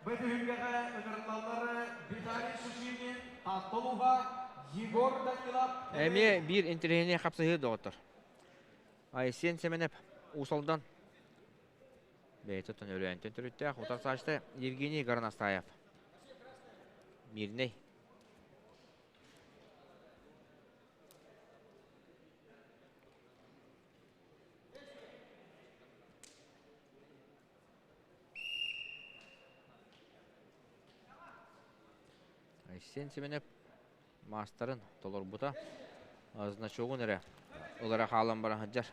Бу түһүлгэҕэ ыҥырыллаллар Виталий Шишигин, Тааттолуга, Егор Данилов. Эмиэ биир интэриэһинэй хапсыһыы доҕоттор. Айсен Семенов Уус Алдан бэйэтэ оттон Өлөөнтөн төрүттээх утарсааччыта Евгений Горностаев. Мирнэй. Айсен Семенов маастарын толорбута. Значогун эрэ ылара хаалан баран сылдьар.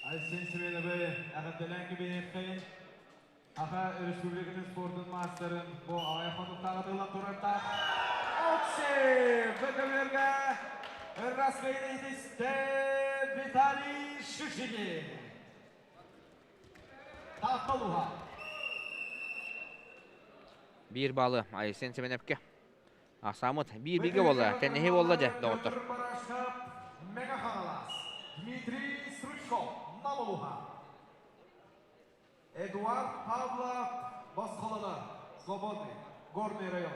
Айсен Семеновы эҕэрдэлээн кэбиһиэххэйин. Саха Республикатын спордун маастарын бу аҕыйах хонуктааҕы тыллан турардаах Окси БКВРга Распределительство Виталий Шишигин. Таатталуха. Биир баалы Айсен Семеневке. Ахсаамыт биир бииргэ буолла. Тенниһи буолла дьэ, доҕоттор. Мэҥэ Хаҥалас, Дмитрий Стручков, Намылуха. Эдуард Павлов, Босхолонор, Свободный, Горный район.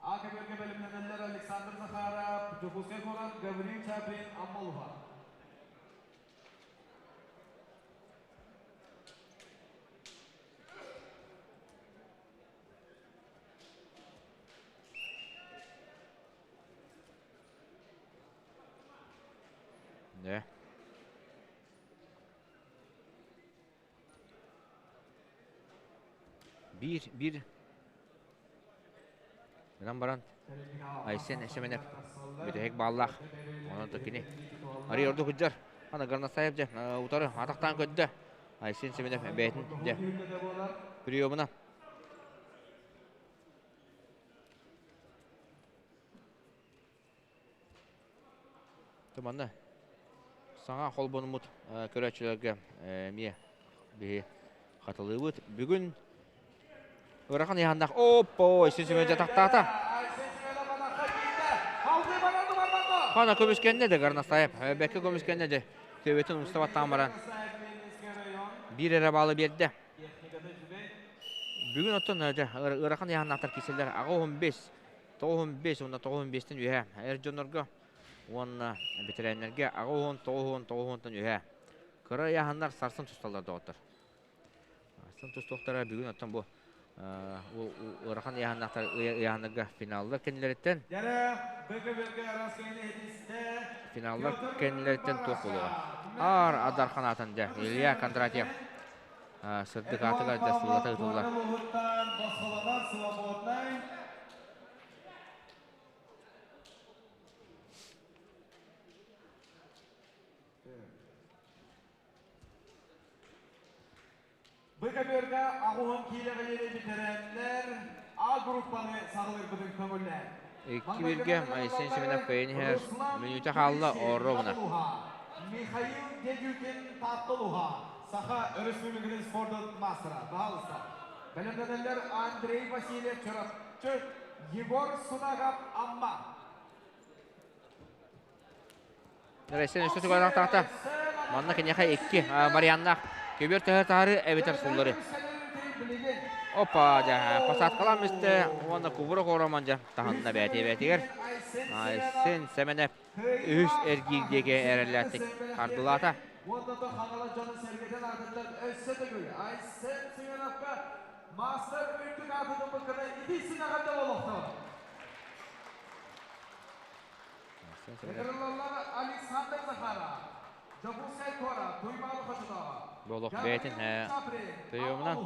АКБ бэлэмнэнэллэр Александр Захаров, Дьокуускай куорат Гаврил Чапин, Аммалуха. Дьэ. Биир, биир. Гынан баран Айсен Семенов бүтэһик бааллаах. Онон да кини арый ордук сылдьар. Аны Горностаев дьэ утары атахтаан көрдө. Айсен Семенов бэйэтин дьэ приемуна. Манна саҥа холбонуммут көрөөччүлэргэ эмиэ биһи хатылыыбыт. Бүгүн ыарахан ыйаһыннаах оппо Айсен Семенович атахтаата. Хана көмүскэннэ де Горностаев. Бэккэ көмүскэннэ де. Төбөтүн умста баттаан баран биир эрэ баалы биэрдэ. Бүгүн оттон ыарахан ыйаһыннаахтар киирсэллэр. Аҕа 15 95 уонна 95-тэн үөһэ эр дьоннорго уонна бэтэрээннэргэ 80 90 90-тан үөһэ кыра ыйааһыннар сарсын тусталлар доҕоттор. Сарсын тустуохтара бүгүн оттон бу ыарахан ыйааһыннаахтар ыйааһыннарга финаллар кэннилэриттэн финаллар кэннилэриттэн туох буолуоҕа. Аар Адархан аатын дьэ Илья Кондратьев сырдык аатыгар дьэ сыллата ыытыллар. Быкаберга аҕуһун киилэҕэ бэтэрээннэр А группаны саҕалыырбытын көҥүллээн. Икки бииргэ Айсен Семенов кыайан иһэр. Мүнүүтэ хаалла Оровна. Михаил Дедюкин Таатталуха, Саха Өрөспүүбүлүкэтин спордун маастара. Баһаалыста. Бэлэмнэнэллэр Андрей Васильев Чурапчы, Егор Сунагов Амма. Айсен өссө тугараахтаахта. Манна киниэхэ икки Марианнаах көбүөр төһө таһары эбэтэр суллары. Опа, дьэ, посадкалаан мистэ уонна кубура хороман дьэ таһынна бэйэтэ бэйэтигэр. Айсен Семенов үһүс эргиир диэки эрэллээхтик хардылаата. Уонна да Хаҥалас дьонун сэргэтин аатыттан өссө төгүл Айсен Семеновка мастер үрдүк аатын ылбыккына итиссин эҕэрдэ буолуохтун. Ыҥырыллаллар Александр Захаров, Дьокуускай куорат Туймаада хочотооҕо. Буолуох бэйэтин приемунан.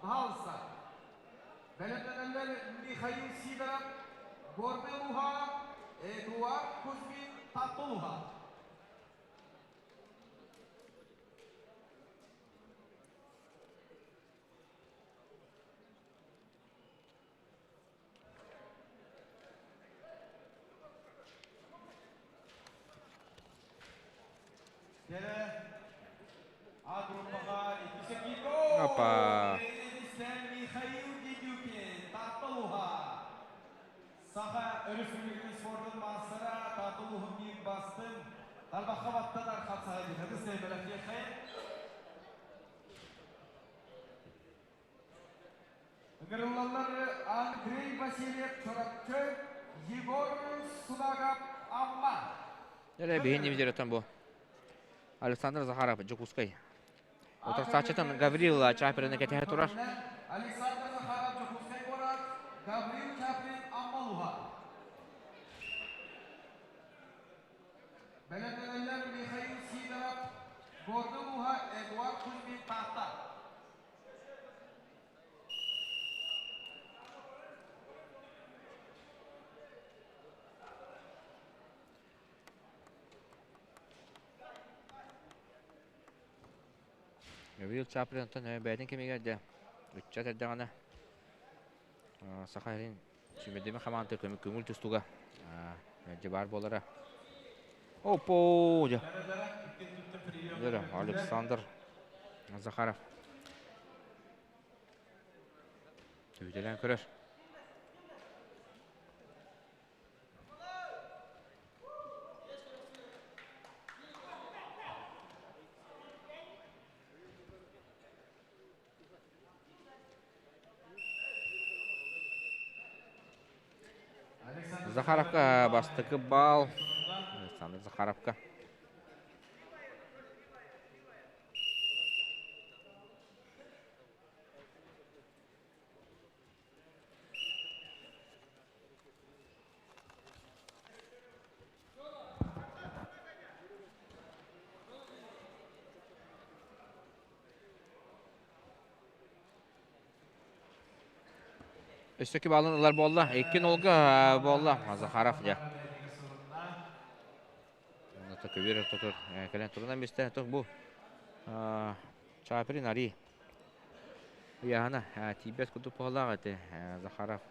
Баһаалыста. Бэлэмнэнэллэр Михаил Сидоров, Горный Луга, Эдуард Кузьмин, Таптолуга. Опа! Михаил Дедюкин, Татталуха. Саха Өрөспүүбүлүкэтин спордун маастара Татулуһун биир бастыҥ тарбахха баттанар хапсаҕай Хадыс бэлэхтиэххэйин. Ыҥырыллаллар Андрей Васильев Чурапчы, Егор Сунагов Амма. Эрэ биһин дивизиятан бу. Александр Захаров Дьокуускай. Утарсааччытын Гаврил Чаприны кэтэһэ турар. Александр Захаров Дьокуускай куорат, Гаврил Чаприн Амма улуһа. Бэлэмнэнэллэр Михаил Сидоров, Горный улууһа, Эдуард Кузьмин Таатта. Гаврил Чаплин онтон бэйэтин кэмигэр дьэ ыччат эрдэҕинэ Саха сирин сүүмэрдэммит хамаандата көҥүл тустууга мэлдьи баар буолара. Оппоо дьэ. Александр Захаров түбүтэлээн көрөр. Захаровка бастакы баал. Александр Захаровка. Өссө балын ылар буолла. Икки нолга буолла. Захаров дьэ. Көбүөр ортотур кэлэн турунан бистэ. Бу Чаприн Ари Ыйааһына тиийбэт курдук быһыылаах этэ. Захаров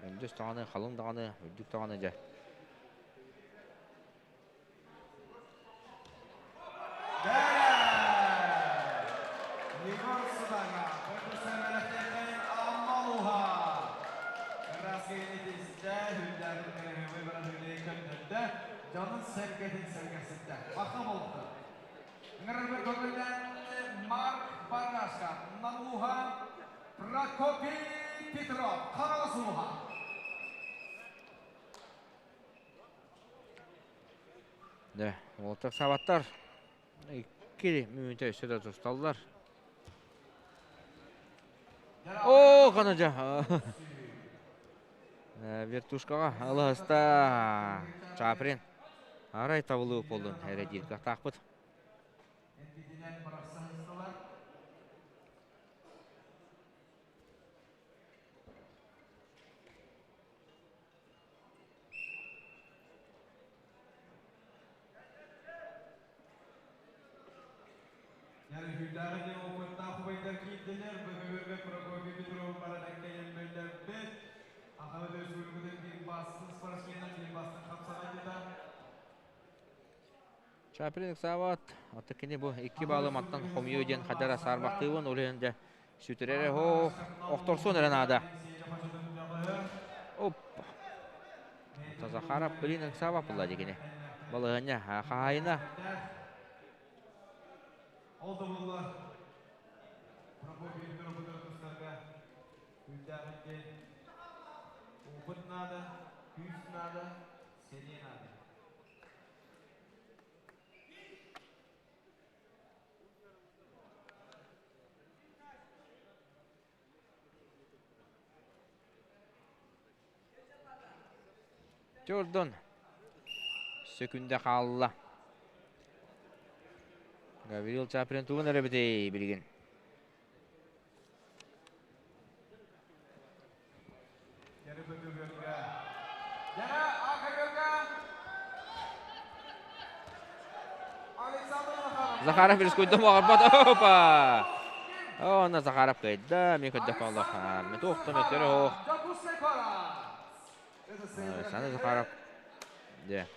өндүс даҕаны, халыҥ даҕаны, үрдүк даҕаны дьэ. Егор Сыдаҥа, Аммалуха. Дьонун сэргэтин сэргэхситтэ. Баха болду. Ыҥырырбыт көҥүллээн Марк Барашка, Намуха, Прокопий Петров, Хаҥалас улууһа. Дэ, уолаттар саабаттар. Икки мүнүүтэ өссө да тусталлар. Оо, ханажа. Вертушкаҕа алыһаста Чаприн. Арай табылыы буоллун эрэ диир кыахтаахпыт. Өрүһүйдээҕи диэн опыттаах убайдар киирдилэр. Бөгөбөргө Прокопий Петров баран биллэрбит. Аха Өрөспүүбүлүкэтин биир бастыҥ спортсмена, биир бастыҥ хапсаҕайдьыта. Чаприн ыксаабат. Аты кини бу икки баалы мантан хомуйуо диэн хадара саарбахтыыбын. Ол иһин дьэ сүтэрэрэ оһох охторсуон эрэ наада. Оп. Захаров блин ыксаабат буолла дии кини. Балаһыанньа хаһаайына. Ол да буоллар Прокопий Петров тустарга күүстээҕин диэн опыт наада, күүс наада, сэниэ наада. Jordan сөкүндэ хаалла. Гаврил Чаприн тугун эрэ битей билигин. Захаров рискуйда баҕарбат. Опа! Онно Захаров кыайда. Мен көрдөх олох. Мен туохта мен көрө ох. Александр Захаров. Де.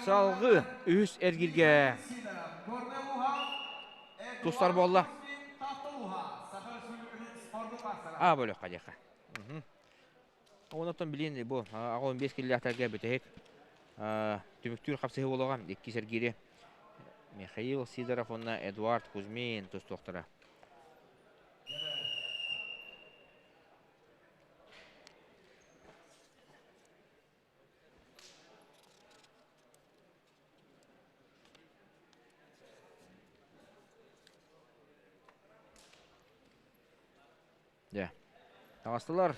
Салгыы үһүс эргиргэ. тустар буолла. А бөлөххө диэххэ. Онон билин бу 15 киллээхтэргэ бүтэһик түмүктүүр хапсыһыы буолуоҕа. Иккис эргиири Михаил Сидоров уонна Эдуард Кузьмин тустуохтара. Дьэ, таҕыстылар.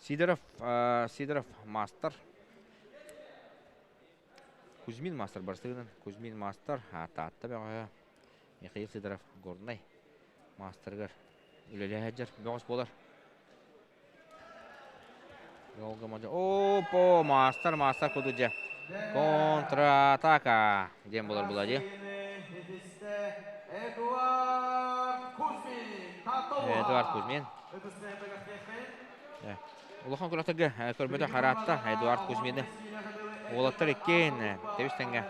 Сидоров, Сидоров маастар. Кузьмин маастар барсыгынан. Кузьмин маастар, Таатта бөҕөһө. Михаил Сидоров Горнай маастарыгар үлэлэһэ сылдьар бөҕөс буолар. Опо, маастар, маастар курдук дьэ. Контратака диэн буолар була дии. Эдуард Кузьмин. Улахан күрэхтэргэ көрбөтөх араатта Эдуард Кузьмины. Уолаттар иккиэн тэбис тэҥҥэ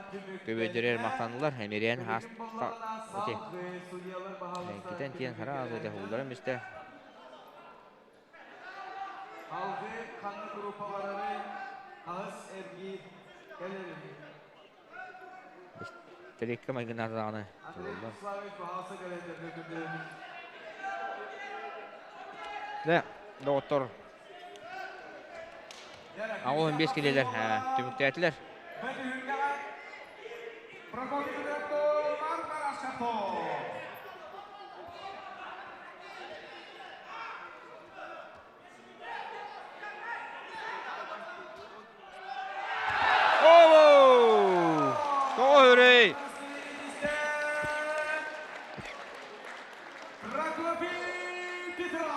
көбүөддэрэр махтанылар. Эмириэн хааста ити. Китен тиэн сразу дьаһуулларын бистэ. Алгы ханна группаларары хаһыс эргиир кэлэрин. Тэриккэ майгыннаатаҕына Андрей Вячеславович баһаалса кэлэннэргэ көрдөһөбүн. Дэ, доҕоттор, 15 килэлэр түмүктээтилэр. Прокопий Петров, Марк Барашков. Тоҕо өрөй! Прокопий Петров!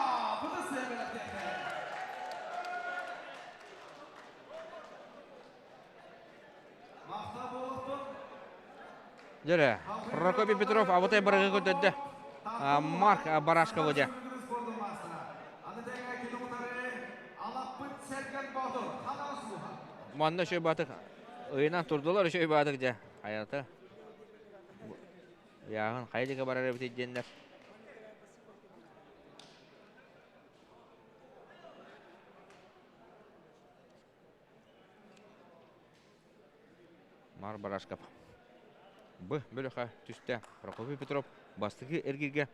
Дьэрэ, Прокопий Петров абытай барыгы көрдөрдө. Марк Барашковы дьэ. Манна үчүгэй баатык ыйынан турдулар үчүгэй баатык дьэ. Хайата. Яғын хайа диэки барар эбит диэннэр. Мар Барашков Б бөлөхө түстэ. Прокопий Петров бастакы эргиргэ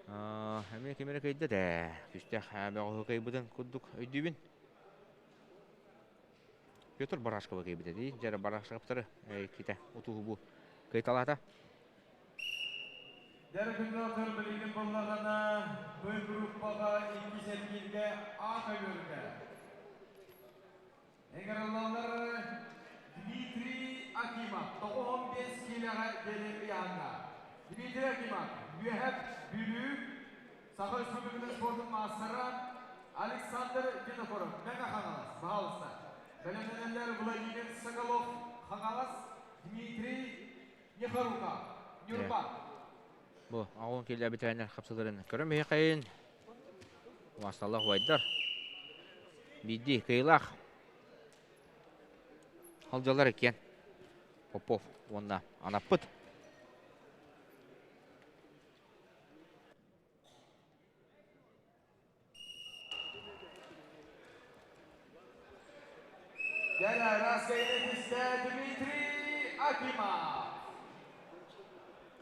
эмиэ ким эрэ кыйда да түстэ бөҕөһү кыйбытын курдук өйдүүбүн. Петр Барашкова кыйбыта дии. Дьэ Барашковтары ките утуһу бу кыйталаата. Дэр күннэр билигин буллаҕына бу группаҕа иккис эргииргэ А көбүөргэ. Ыҥырыллаллар Дмитрий Акимов 95 киилэҕэ диэри ыйааһыҥҥа. Дмитрий Акимов Үөһэп Бүлүү Саха Республикатын спордун маастара Александр Винокуров Мэҥэ Хаҥалас баһаалыста. Бэлэмнэнэллэр Владимир Соколов Хаҥалас Дмитрий Нехорука Ньурба. Бу аҕын киллэрбитинэн хапсыларын көрөн биһиэхэйин Васталлах убайдар биирдии кыайыылаах халдьаллар иккиэн Попов уонна Анаппыт.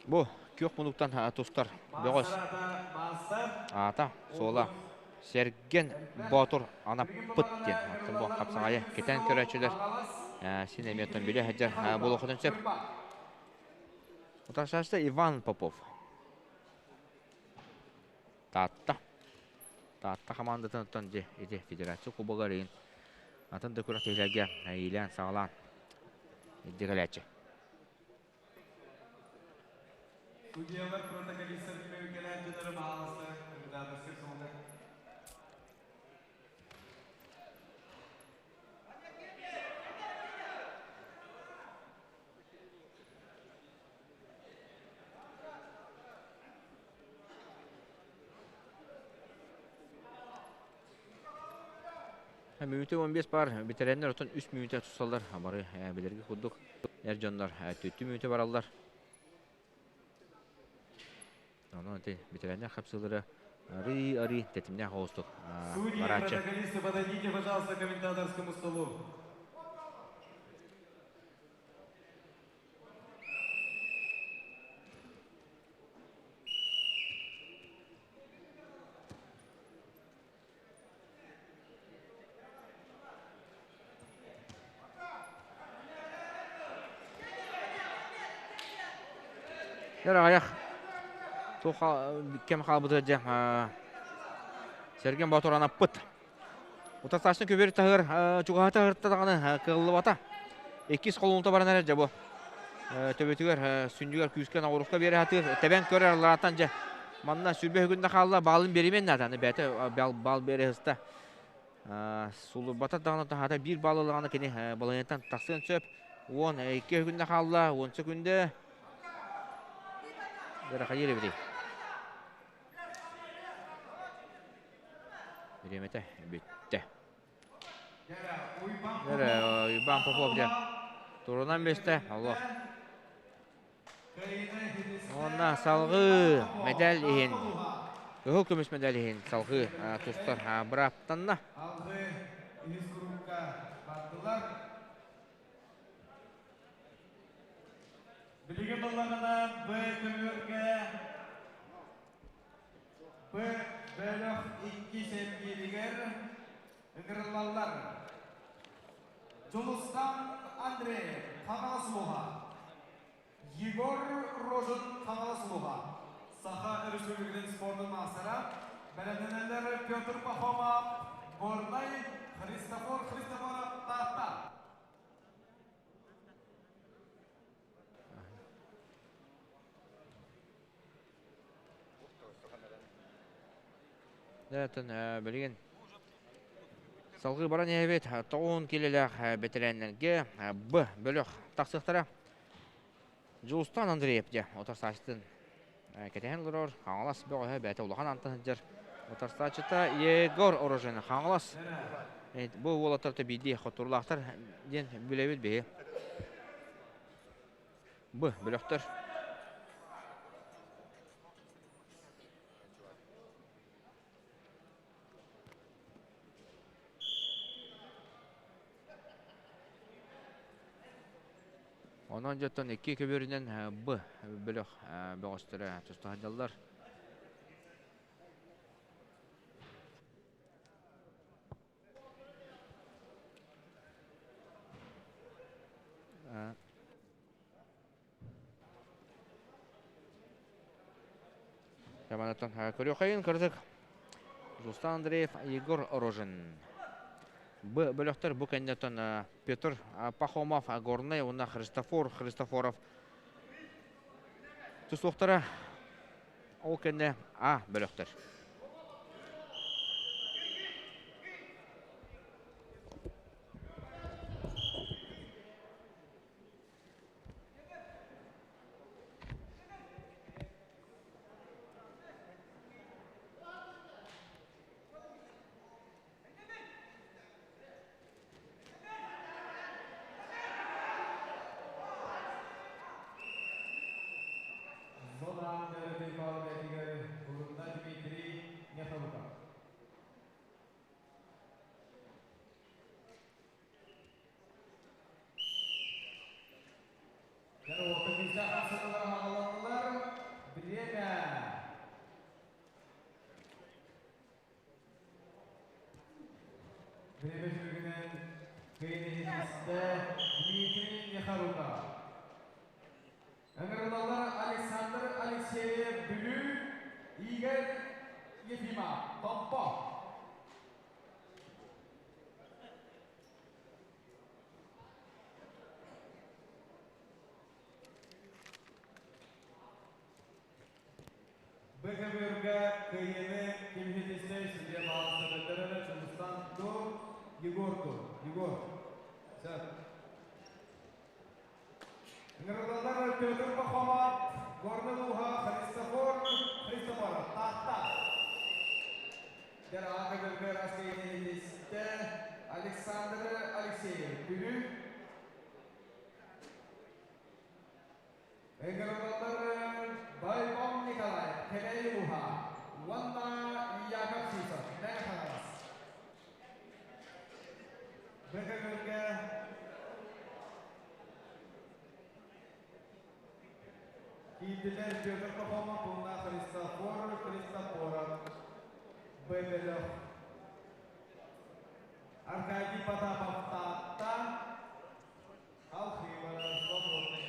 Бу күөх мунуктан тустар бөҕөс аата суола Сэргэн Боотур Анаппыт диэн. Оттон бу хапсаҕайы кэтэн көрөөччүлэр син эмиэ оттон билэ сылдьар буолуоххутун сөп. Утарсааччыта Иван Попов. Таатта. Таатта хамаандатын оттон дьэ ити федерация кубогар иһин атын да күрэхтэһиилэргэ иилээн-саҕалаан илдьэ кэлээччи. Судьялар протоколистар кэлээччилэри баһаалыста кандидатскай суолга. Мүнүүтэ 15 бар, бэтэрэннэр отон 3 мүнүүтэ тусаллар. Бары билэргэ курдук эр дьоннор түттү мүнүүтэ бараллар. Онон ити бэтэрэннэр хапсыылара арыы-арыы тэтимнээх оҕустук Судьи, барааччы. протоколисты, подойдите, пожалуйста, к комментаторскому столу. Дэр аҕыйах туох кэм хаалбыта дьэ Сэргэн Боотур анаппыт. Утарсааччы көбүөр таһыгар чугаһата ыһырта даҕаны кыаллыбата. Иккис холунута баран эрэр дьэ бу. Төбөтүгэр сүнньүгэр күүскэ ноҕуруска биэрэ сатыыр. Тэбэн көрөр алларатан дьэ манна сүрбэ үгүннэ хаалла баалын биэримэн наада. Аны бэйэтэ баал биэрэ сыста. Сулурбата даҕаны таһаата биир баал ыллаҕына кини балаһыанньаттан тахсыан сөп. 12 күннэ хаалла, 10 күндэ. Дэрэ эбитий. Бириэмэтэ бүттэ. Дэрэ Уйбаан Попов дьэ турунан биэстэ. Олох. Уонна салгыы медаль иһин, кыһыл көмүс медаль иһин салгыы тустар бырааптанна. Алгы үһүс курукка бардылар. Билигин баллаҕына Б көбүөргэ Б бөлөх иккис эргииригэр ыҥырыллаллар. Дьулустан Андреев Хаҥалас улууһа, Егор Рожин Хаҥалас улууһа, Саха Өрөспүүбүлүкэтин спордун маастара, бэлэмнэнэллэр Петр Пахомов, Горнай, Христофор Христофоров, Таатта. Дьэ, билигин салгыы баран иһэбит. 90 киилэлээх бэтэрээннэргэ Б бөлөх тахсыахтара. Дьулустан Андреев дьэ утарсааччытын кэтэһэн олорор. Хаҥалас бөҕөһө бэйэтэ улахан антан сылдьар. Утарсааччыта Егор Орожин Хаҥалас. Бу уолаттар биирдии хотурлаахтар диэн билэбит биһи. Б бөлөхтөр. Онон дьоттон икки көбүөрүнэн Б бөлөх бөҕөстөрө туста сылдьаллар. Яманаттан көрүөххэйин кырдык Руслан Андреев, Егор Рожин. Б бөлөхтөр бу кэнниттэн Петр Пахомов, Горнай уонна Христофор Христофоров тустуохтара. Ол кэннэ А бөлөхтөр. Зона Дмитрий Павлович Урунна Дмитрий Нехалуков. Время түмүгүнэн кыайыыны Дмитрий Нехаруков. Ыҥырылалар Александр Алексеев Бүлүү, Игорь Ефимов Томпо. БКБ-га кыайыыны кимһитистэй судья баалыста бэллэрэрэ Чулустан Ду, Егор Ду. Егор. Сөп. Ыҥырылалар Петр Пахомов, Горный Луха, Христофор Христофоров, Таатта. Дэр АКБ-га Раскайыны Александр Алексеев, Бүлүү. Ыҥырыллаллар Байбон Николаев, Кэбээйи улууһа уонна Яков Сивцев, Мэҥэ Хаҥалас. Бөкөҥөргө киирдилэр Петр Пахомов уонна Христофор Христофоров. Бөбөлөх Аркадий Потапов Таатта Алхимов свободный.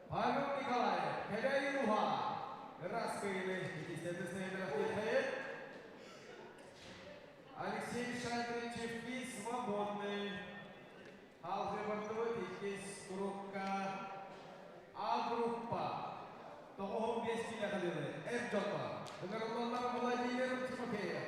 Павел Николаев, Кэбээйи Уһа, ыраас кыайыыны Алексей Шадричевский свободный. Алгебрдыбыт иккис курукка А группа 95 киилэҕэ дылы эр дьонно ыҥырыллаллар Владимир Тимофеев,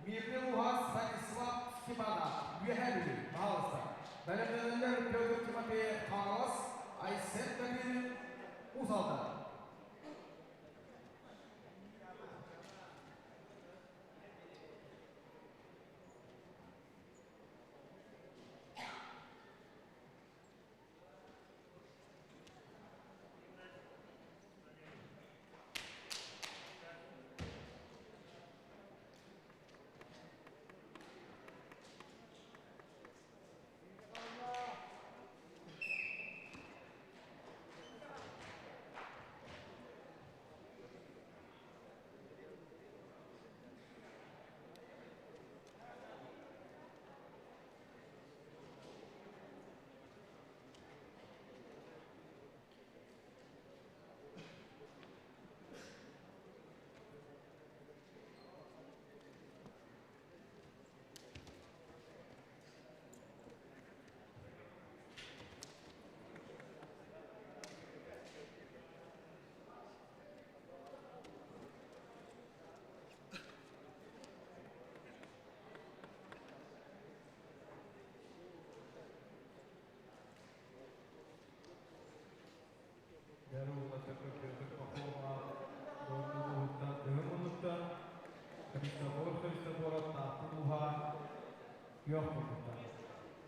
Мирный Луга Станислав Степанов, Үөһээ Бүлүү, пожалуйста. Бэлэмнэнэллэр Петр Тимофеев, Хаҥалас, Айсен Кабирин, Уус Алдан.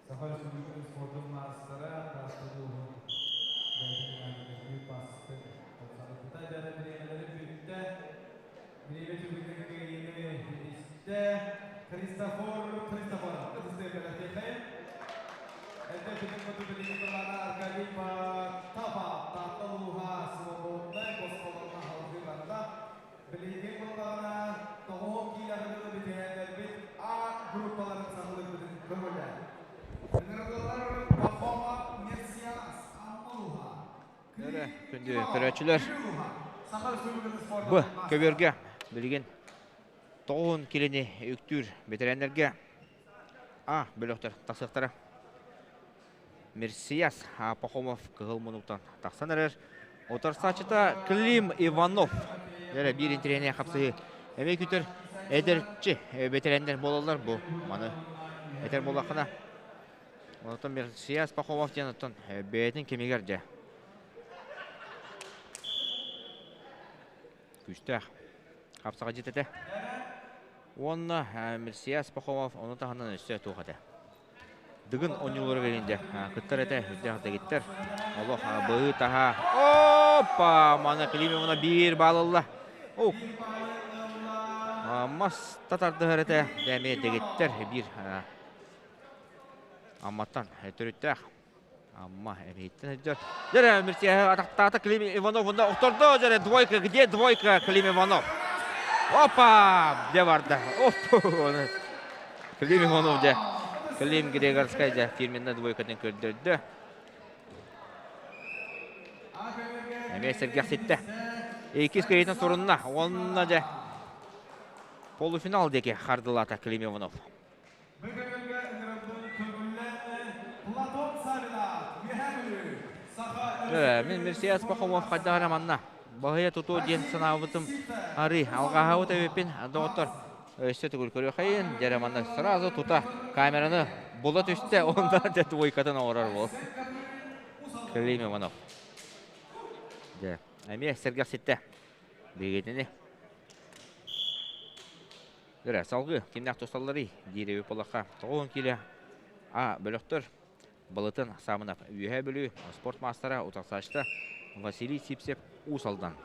Саха Республикатын спордун маастара Таатта улууһун бэйэтин бастыҥ Кытай бириэмэлэри бүттэ. Бириэмэ түмүгүнэн кыайыыны ситистэ. Христофор Христофоров ытыстыыр бэлэхтиэхэй. Эрдэ түмүк хоту билигин былаана Аркадий Потапов Таатта улууһа свободнай босхолонно салгыы барда. Билигин буоллаҕына тоҕуһун киилэҕэ дылы бүтэһиннэрбит А группаларын саҕалыырбытын көҥүлэ. Ыҥырыллар Пахомов Мерсиас Амма улууһа. Өрө күндү көрөөччүлэр бу көбүөргэ билигин тоҕуһун килини үктүүр бэтэрээннэргэ А бөлөхтөр тахсыахтара. Мерсияс Пахомов кыһыл мунуктан тахсан эрэр. Утарсааччыта Клим Иванов. Эрэ биир интэриэһинэй хапсыһыы. Эмиэ күтэр эдэрчи бэтэрээннэр буолаллар бу. Маны этэр буоллаххына Онтон Мерсияс Пахомов диэн оттон бэйэтин кэмигэр дьэ күүстээх хапсаҕа дьиэтэ. Уонна Мерсияс Пахомов ону таһынан өссө туох этэ. Дыгын оонньуулара кэлин дьэ кыттар этэ, үрдээх дэгиттэр. Олох быһыы таһаа. Опа! Маны Климовна биир баалылла. О! Мас татардыһар этэ. Дьэ эмиэ дэгиттэр биир Амматтан төрүттээх. Амма эмиһиттэн сылдьар. Дьэрэ Мирсияһы атахтаата Клим Иванов онно охтордо дьэрэ двойка где двойка Клим Иванов. Опа! Дьэ барда. Оп! Клим Иванов дьэ. Клим Грегорскай дьэ фирменная двойкатын көрдөрдө. Эмиэ сэргэхситтэ. Иккис кыайыытын сурунна. Уонна дьэ полуфинал диэки хардылаата Клим Иванов. Бөкөлөргө ыҥырыллыбыт көҥүллээн Платон Савинов, Үөһээ Бүлүү. Мин Мерсиас Пахомов хайдах эрэ манна баһыйа тутуо диэн санаабытым арыы алҕаһаабыт эбиппин доҕоттор өссө төгүл көрүөххэйин дьэ манна сразу тута камераны була түстэ онно дьэ двойкатын оҥорор буол Клим Иванов дьэ эмиэ сэргэхситтэ биһигитини Дөрө, салгыы кимнээх тусталларый диир эбит буоллахха 90 киилэ А бөлөхтөр Балытын Саамынап Үөһээ Бүлүү спорт маастара утарсааччыта Василий Сипсев Уус Алдан.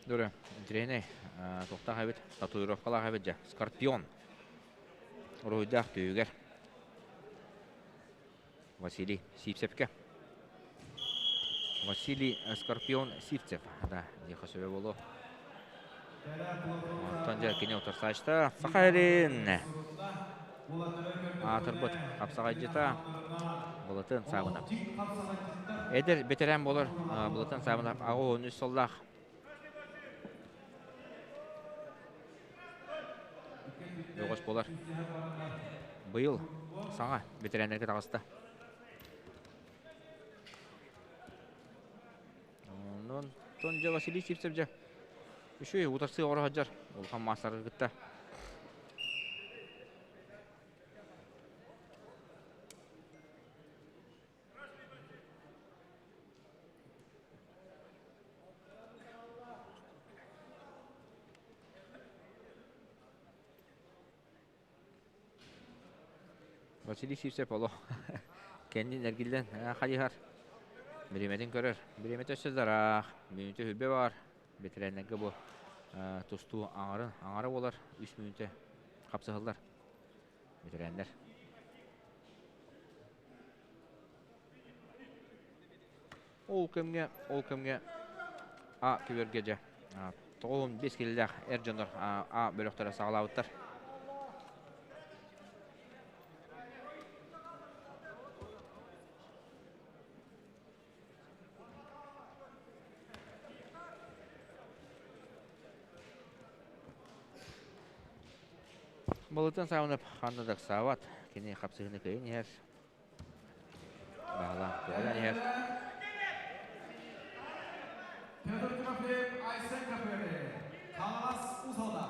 Дөрө, интириэһинэй туохтаах эбит, татуировкалаах эбит дьэ. Скорпион. Уруһуйдаах түһүгэр. Василий Сивцевкэ. Василий Скорпион Сивцев. Да, диэхэ сөбө буолуо. Онтон дьэ кини утарсаачта Саха Эрин аатырбыт хапсаҕайдьыта Былатын Саабынап. Эдэр бэтэрээн буолар Былатын Саабынап 83 сыллаах бөҕөс буолар. Быйыл саҥа бэтэрээннэргэ таҕыста. Онон дьэ Василий Сивцев дьэ үчүгэй утарсыы оҕоро сылдьар улахан маастары кытта. Василий Сивцев олох кэннин эргиллэн хайыһар. Бириэмэтин көрөр. Бириэмэтэ өссө ыраах. Мүнүүтэ сүрбэ баар. Бэтэрээннэргэ бу тустуу аҥарын аҥара буолар. Үс мүнүүтэ хапсыһаллар. Бэтэрээннэр. Ол кэмҥэ, ол кэмҥэ А көбүөргэ дьэ 95 киилэлээх эр дьоннор А бөлөхтөрө саҕалаабыттар. Балытын саҕанып ханна да ыксаабат, кини хапсыһыыны кыайан иһэр. Баһылаан көҕүлээн иһэр. Петр Тимофеев, Айсен Капери, Хаҥалас Уус-Алдан.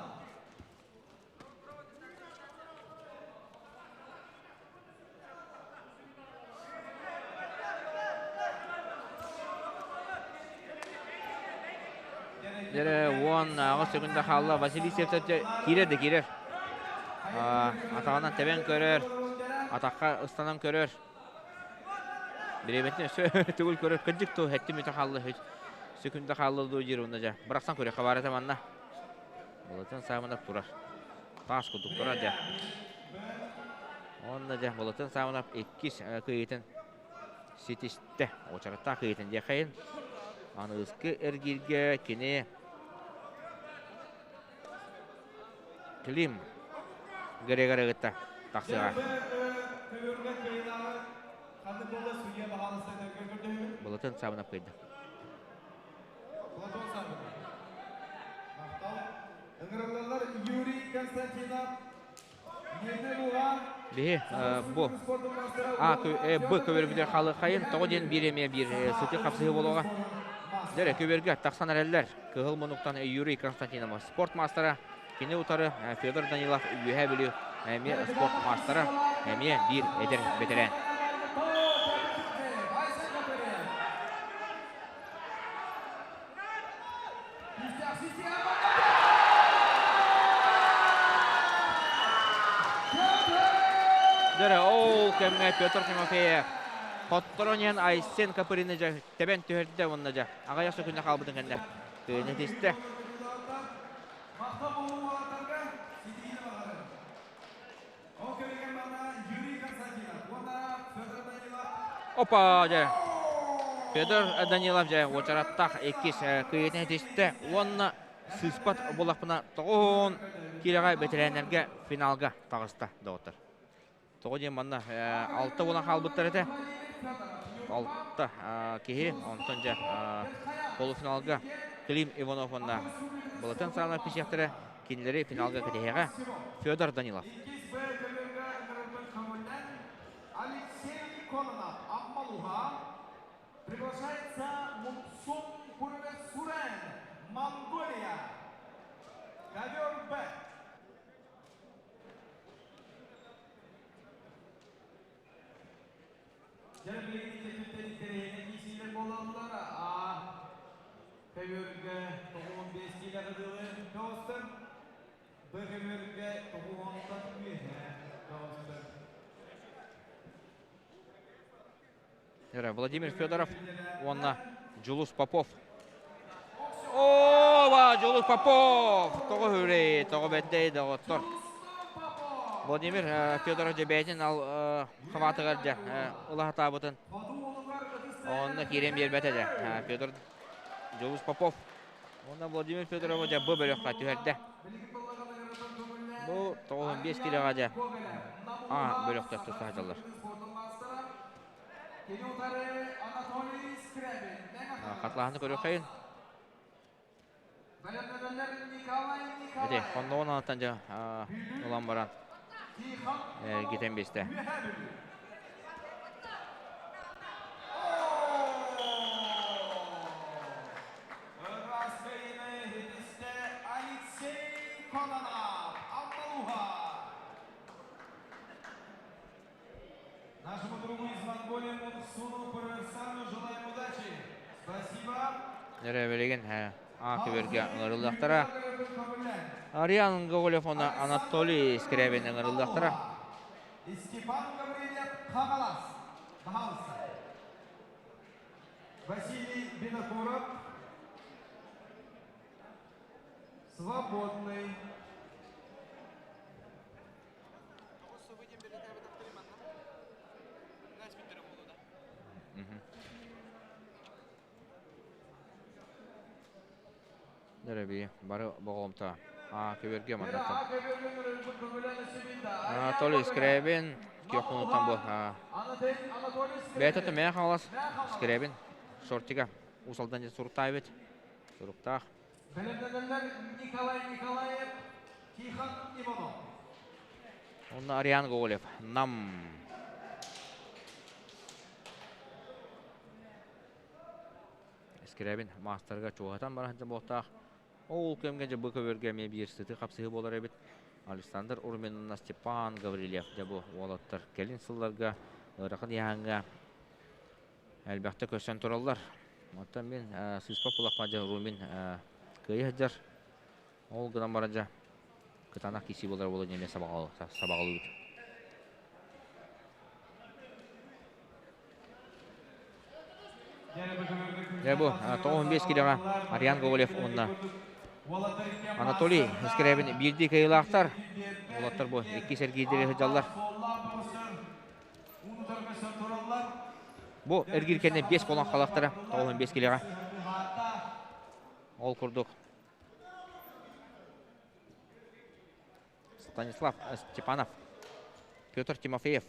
Дьэ 18 секунда хаалла. Василий Сивцев киирэр да киирэр. Атаҕынан тэбэн көрөр. Атахха ыстанан көрөр. Бириэмэтин өссө төгүл көрөр. Кырдьык тыл хэттим үтэ хаалла. Секунда хаалла дуу диир уонна дьэ. Бырахсан көрүөххэ баар этэ манна. Болотун саамынап турар. Таас курдук турар дьэ. Уонна дьэ Болотун саамынап иккис кыйытын ситистэ. Уочараттаах кыйытын диэхэйин. Аныгыскы эргииргэ кини Клим Грегоры кытта тахсыаҕа. Болотун саамынап кыйда. Платон Саввин. Махтал. Ыҥырыллаллар Юрий Константинов, Нижний Луган. Биһи бу А Б көбөрбүтүгэр хаалыаххайын тоҕо диэн биир эмиэ биир сытыы хапсыһыы буолуоҕа. Дьэ көбөргө тахсан эрэллэр. Кыһыл муннуктан Юрий Константинов спорт маастара. Кини утары Федор Данилов Үөһээ Бүлүү эмиэ спорт маастара, эмиэ биир эдэр бэтэрээн. Дьэ, ол кэмҥэ Петр Тимофеев хотторон Айсен Копырины дьэ тэбэн түһэрдэ уонна дьэ аҕыйах сөкүндэ хаалбытын кэннэ тыына тистэ. Опа, дьэ. Федор Данилов дьэ уочараттаах иккис кыйытын этистэ уонна сыыспат буоллахпына тоҕуһун киилэҕэ бэтэрээннэргэ финалга таҕыста доҕоттор. Тоҕо диэн манна алта буолан хаалбыттар этэ. Алта киһи, онтон дьэ полуфиналга Клим Иванов уонна Балатын Саанов кисиэхтэрэ кинилэри финалга кэтэһиэҕэ Федор Данилов. Алексей Кононов, Аммалуха, приглашается Муксум Курвесурен, Монголия. Ковер Б. Дьэ, билигин интэриэһинэй киирсиилэр буолаллар. А көбүөргэ 95 киилэ кыдылы көҕүстэр. Б көбүөргэ 90-тан үөһэ көҕүстэр. Владимир Федоров уонна Дьулус Попов. Ова, Дьулус Попов! Тоҕо хүрэй, тоҕо бэрдэй доҕоттор. Владимир Федоров дьэ бэйэтин ал хабаатыгар дьэ ылаһатаабытын онно киирэн биэрбэтэ дьэ. Федор Дьулус Попов уонна Владимир Федорова дьэ бу бөлөххө түһэрдэ. Бу 95 килоҕа дьэ А бөлөхтөр туста сылдьаллар. Хатлааһыны көрүөххэйин. Ити хонноҕун аныттан дьэ ылан баран эргитэн биэстэ. Нашему другу из Монголии Мунсуну Пырырсану желаем удачи. Спасибо. Нөрө билигин А көбөргө ыҥырыллахтара. Ариан Гоголев уонна Анатолий Скрябин ыҥырыллахтара. Степан Гаврильев Хагалас. Пожалуйста. Василий Винокуров. Свободный. Дөрөбүй бары боҕомто А көбөргө маннаттан. Анатолий Скрябин киохунуттан бу бэйэтэ төмөйө хаҥалас Скрябин шортига Уус Алдан диэн суруктаабыт суруктаах. Бэлэмнэнэллэр Николай Николаев, Тихон Иванов. Онно Ариан Гоголев, Нам. Скрябин маастарга чугаһатан баран буолтаах. Ол кэмҥэ дьэ бу көбүөргэ эмиэ биир сытыы хапсыһыы буолар эбит. Александр Урмин Степан Гаврильев дьэ бу уолаттар кэлин сылларга ыарахан ыйааһыҥҥа элбэхтэ көрсөн тураллар. Оттон мин сыыспат булахпа дьэ Румин кыайа сылдьар. Ол гынан баран дьэ кытаанах киирсии буолар буолуо диэн эмиэ сабаҕалыыбыт. Дьэ бу 95 килоҕа Ариан Гоголев уонна Анатолий Скрябин биирдии кыайыылаахтар. Уолаттар бу иккис эргиирдэрэ сылдьаллар. Бу эргиир кэннэ 5 буолан халахтара 95 килоҕа. Ол курдук Станислав Степанов, Петр Тимофеев,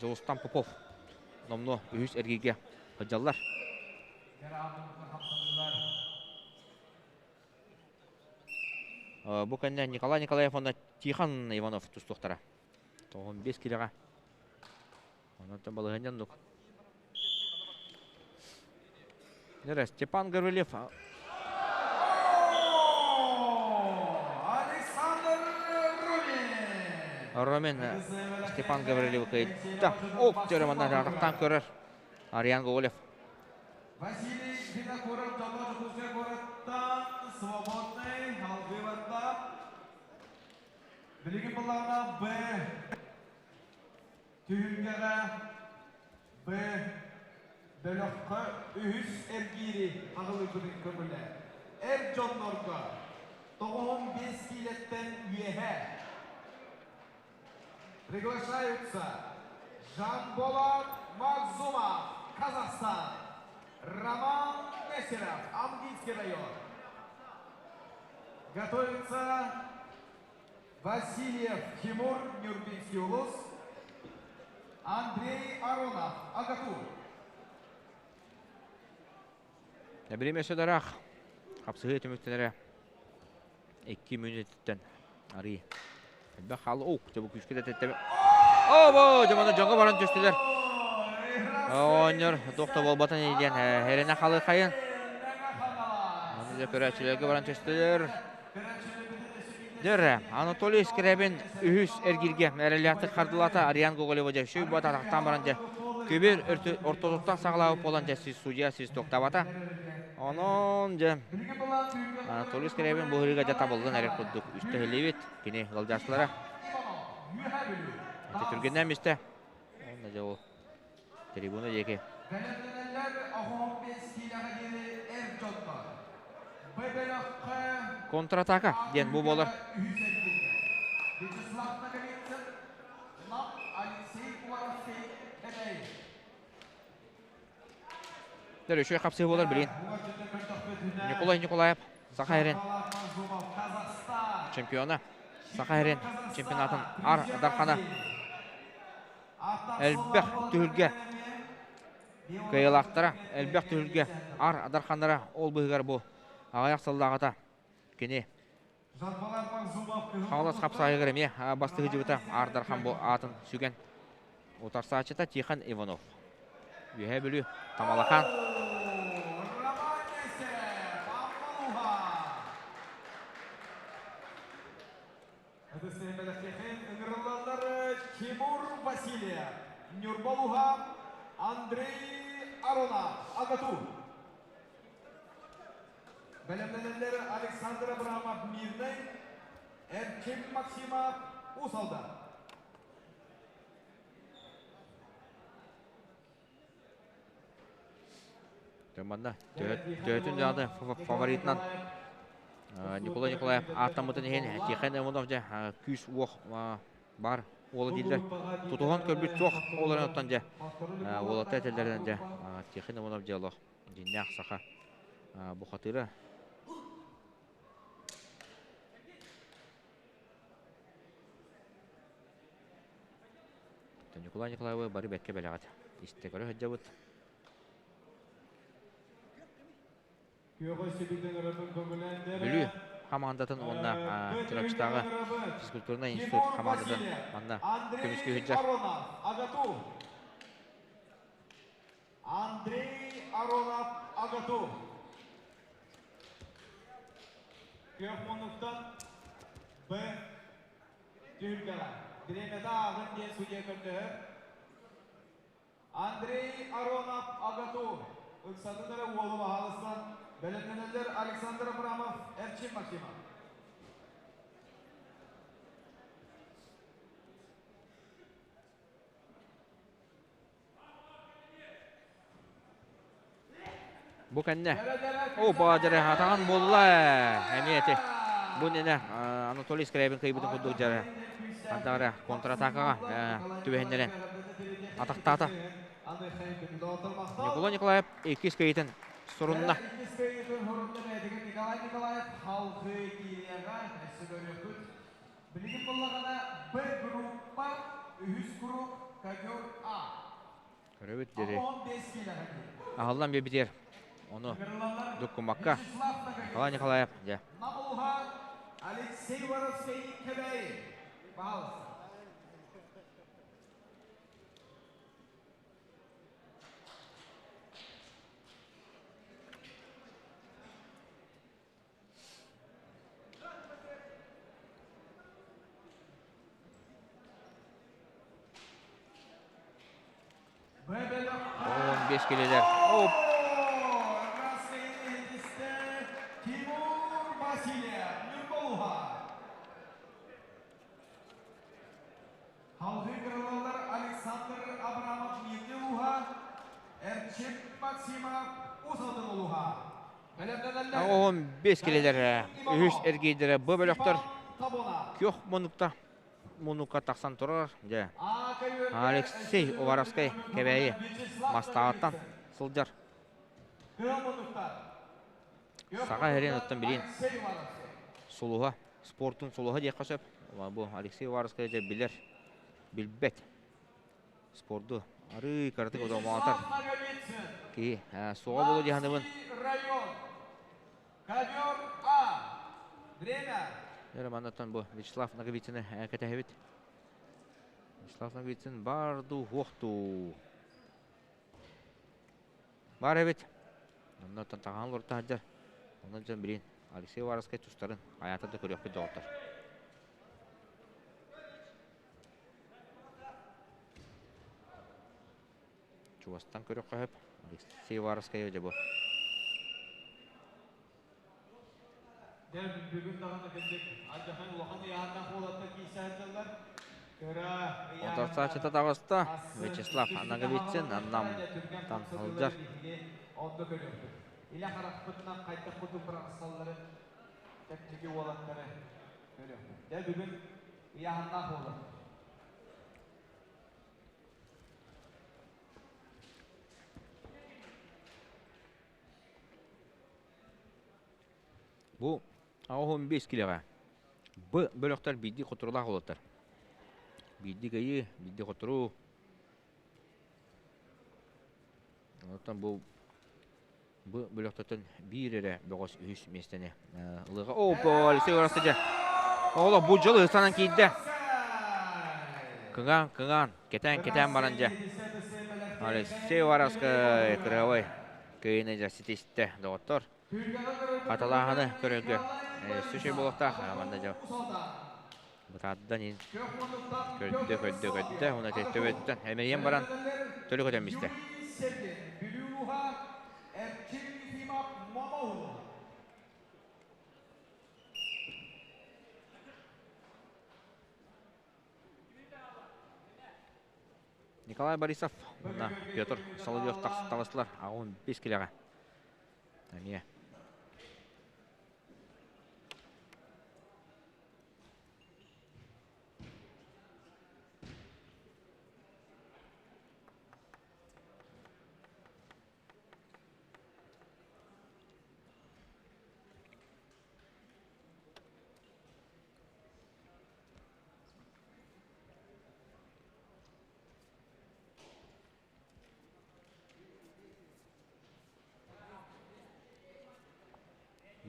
Дьулустан Попов номнуо үһүс эргииргэ сылдьаллар. Бу кэннэ Николай Николаев уонна Тихон Иванов тустуохтара. 95 килоҕа. Онон балаһыанньа оннук. Нера Степан Гаврильев. Александр Румин. Ромин Степан Гаврильев кыйда. Оп, дьөрө манна көрөр. Ариан Гоголев. Василий Винокуров, Донор Дьокуускай куораттан свободный, алгыы Билигин былаана Б түһүлгэҕэ Б бөлөххө үһүс эргиири хаҕылыыбытын көҥүлэ. Эр дьоннорго 95 киилэттэн үөһэ приглашаются Жанболат Магзумов, Казахстан, Роман Нестеров, Амгинский район. Готовится. Васильев Тимур Нюрбинский улус, Андрей Аронов Агатур. Бириэмэ өссө дараах хапсыһыы түмүктэнэрэ 2 мүнүүтэттэн арыы. Элбэх хаалы оу, дьэ бу күүскэ да Обо, дьэ маны дьоҥҥо баран түстүлэр. Оонньор туох да буолбатын диэн эрэнэ халы хайын. Аны дьэ көрөөччүлэргэ баран түстүлэр. Дьэ, Анатолий Скрябин үһүс эргииргэ эрэллээхтик хардылата Ариан Гоголева дьэ үчүгэй буолта атахтаан баран дьэ көбүөр ортотуттан саҕалаабыт буолан дьэ судья свистоктаабата. Онон дьэ Анатолий Скрябин бу ырыыга дьэ табыллан эрэр курдук үстэһиллибит кини ыалдьааччылара. Ити түргэннээн истэ. Онно дьэ ол трибуна диэки. Контратака диэн бу буолар. Үчүгэй хапсыы буолар билин. Николай Николаев Саха Эрин чемпиона. Саха Эрин чемпионатын Ар Дархана Элбэх түһүлгэ кыайыылаахтара, элбэх түһүлгэ ар адарханнара ол быһыгар бу аҕыйах сыллааҕыта кини Хаҥалас хапсаайыгар эмиэ бастыһыдьыбыта Аар Дархан бу аатын сүгэн утарсааччыта Тихон Иванов. Үөһээ Бүлүү Тамалакаан. Ытыс бэлэхтиэхин ыҥырыллаллар Тимур Васильев, Ньурба улууһа, Андрей Аронов, Агату. Бэлэмнэнэллэр Александр Абрамов Мирнэй, Эрчим Максимов Уус Алдан. Манна төһөтүн даҕаны фаворитынан Николай Николаев ааттаммытын иһин Тихон Иванов дьэ күүс-уох баар уола дииллэр. Тутуһан көрбүт суох олорон оттон дьэ уолаттар этэллэринэн дьэ Тихон Иванов дьэ олох дьиннээх саха бухатыыра. Николай Николаевы бары бэркэ бэлэҕит. Истэ көрө сылдьабыт. Бүлүү хамаандатын уонна Чурапчытааҕы физкультурнай институт хамаандатын манна көмүскүү сылдьар. Андрей Аронов Агату. Күөх муннуктан Б түһүлгэҕэ. Бириэмэтэ ааҕын диэн судья көрдөһөр. Андрей Аронов Агату. Ыксатын эрэ уолу баһаалыстан бэлэмнэнэллэр Александр Абрамов, Эрчим Максимов. Бу кэннэ О, баадьары атаҕын булла эмиэ ити. Бу иннинэ Анатолий Скрябин кыйбытын курдук дьары хандаҕара контратакаҕа түбэһиннэрэн атахтаата. Николай Николаев иккис кыйытын сурунна. Николай Николаев халқы киириэҕэ өссө көрүөхпүт. Билигин буоллаҕына Б группа үһүс круг ковер А. Көрөбүт диэри. Аһыллан биэрбитигэр ону дуккумакка Николай Николаев дьэ. Алексей Воровский Кэбээйи. Пожалуйста. 15 келелер. Оп. Тимур Васильев, Ньурбалуха. Халгыы кыралалар Александр Абрамов Мирный улууһа, Эрчим Максимов Уус Алдан улууһа. 15 килэлэр үһүс эргиирдэрэ бу бөлөхтөр күөх муннукта муннукка тахсан турар. Дьэ, Алексей Уваровскай Кэбээйи Мастаҕаттан сылдьар. Саха сирин оттон билин сулуһа, спортун сулуһа диэххэ сөп. Бу Алексей Уваровскай дьэ билэр, билбэт спорду арыы кыратык одомоотор киһи суоҕа буолуо дии саныыбын. Ковер А. Время. Маннаттан бу Вячеслав Ноговицыны кэтэһэбит. Вячеслав Ноговицын бар дуу, хуох дуу. Бар эбит. Оннуттан таҕаан олорто сылдьар. Онон дьон билин Алексей Уваровскай тустарын хайаата да көрүөхпүт доҕоттор. Чугастан көрүөххэ сөп. Алексей Уваровскай дьэ бу. Дьэ бүгүн даҕаны кырдьык алдьархай улахан ыйааһыннаах уолаттар киирсэ сылдьаллар. Кыра Утарсааччыта таҕыста. Вячеслав Ноговицын Намтан сылдьар. Онно көрүөхпүт. Илэ харахпытынан хайдах курдук быраҕыссалларын чэпчэки уолаттары көрүөхпүт. Дьэ бүгүн ыйааһыннаах уолаттар. Бу 85 килэҕэ Б бөлөхтөр биирдии хотурулаах уолаттар. Биирдии кыайыы, биирдии хотуруу. Оттон бу бу бөлөхтөртөн биир эрэ бөҕөс үһүс миэстэни ылыаҕа. О, Алексей Уваровскай Оҕолор бу дьыл ыстанан киирдэ. Кыҥаан, кыҥаан, кэтээн, кэтээн баран дьэ. Алексей Уваровскай кырыабай кыайыыны дьэ ситистэ, доҕоттор. Хатылааһыны көрөргө өссө буолуохтаах. Манна дьэ бытаардан ин көрдө, көрдө, көрдө. Уна төбөттөн эмэрийэн баран төлө көтөн бистэ. Николай Борисов уонна Петр Соловьев таҕыстылар 85 килэҕэ. Эмиэ.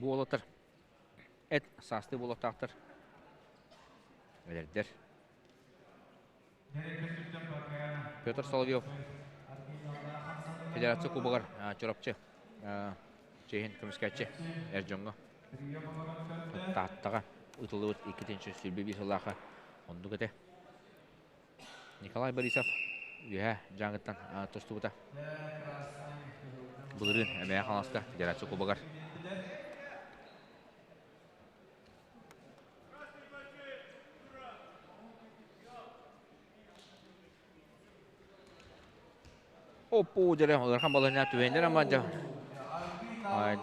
Буолатар эт саастыы буолуохтаахтар эдэрдэр. Петр Соловьев Федерация Кубогар Чурапчы чиэһин көмүскээччи эр дьоҥҥо Тааттаҕа ытыллыбыт 221 сыллаахха оннук этэ. Николай Борисов үөһээ Дьааҥыттан тустубута. Былырыын Эмэйэ Хаҥаласка Федерация Кубогар. Оппу дьэрэ ыарахан балыһына түһэннэр ама дьэ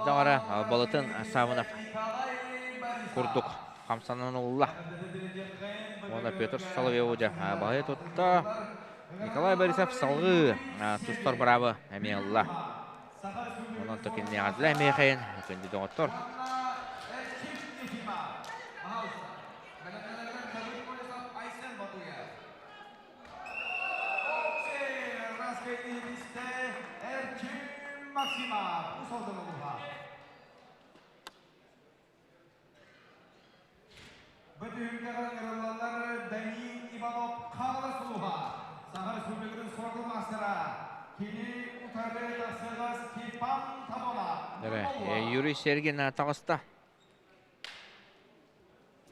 даҕара балытын Саввинов курдук хамсанан ылла. Уонна Петр Соловьеву дьэ баһыйа тутта. Николай Борисов салгыы тустар быраабы эмиэ ылла. Онон токинниаҕа эмиэ хайын күндү доҕоттор. Юрий Сергин таҕыста.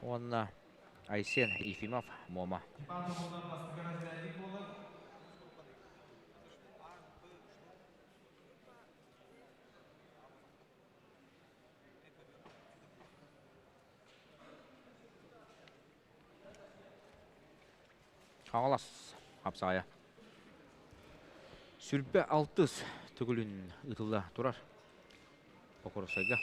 Уонна Айсен Ефимов Муома. Хаҥалас хапсаайа. Сүрбэ алтыс төгүлүн ыытылла турар. Покровскайга.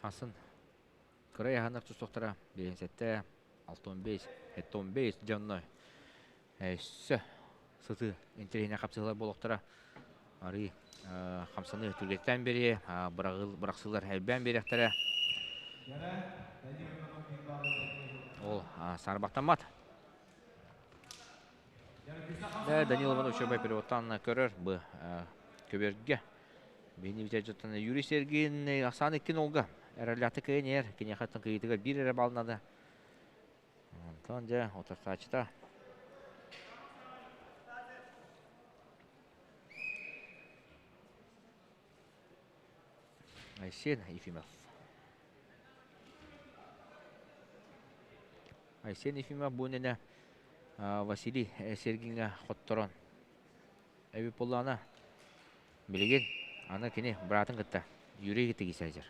Асын кыра яһанар тустуохтара 57, 65, 75 дьонно өссө сытыы интэриэһинэй хапсыһыылар буолуохтара. Арыы хамсаныы түргэттэн биэриэ, бырахсыылар элбээн биэриэхтэрэ. Ол саарбахтаммат. Данил Иванович Чобай переводтан көрөр бу көбөргө. Бини бүтэ Юрий Сергин Асан иккин олга эрэллээхтик кыайан киниэхэ кыйытыгар биир эрэ баллнады. Онтон дьэ утарсааччыта Айсен Ефимов. Айсен Ефимов бу иннинэ Василий Сергиҥҥэ хотторон эбит буоллаҕына билигин аны кини быраатын кытта Юрий кытта киирсэ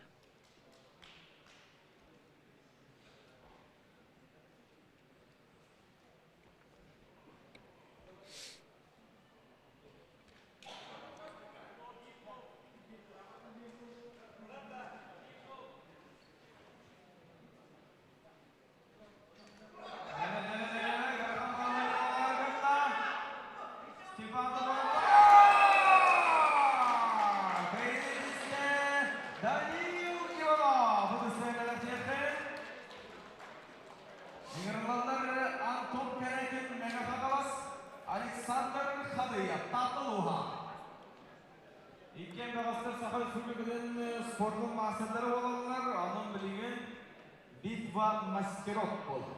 Даниил Иванов Ыҥырыллаллар Антон Кэрэтин Мэҥэ Хаҥалас, Александр Хадыйа Таатта улууһа. Иккиэн бөҕөстөр Саха Республикатын спордун маастардара буолаллар, онон билигин битва мастеров буолар.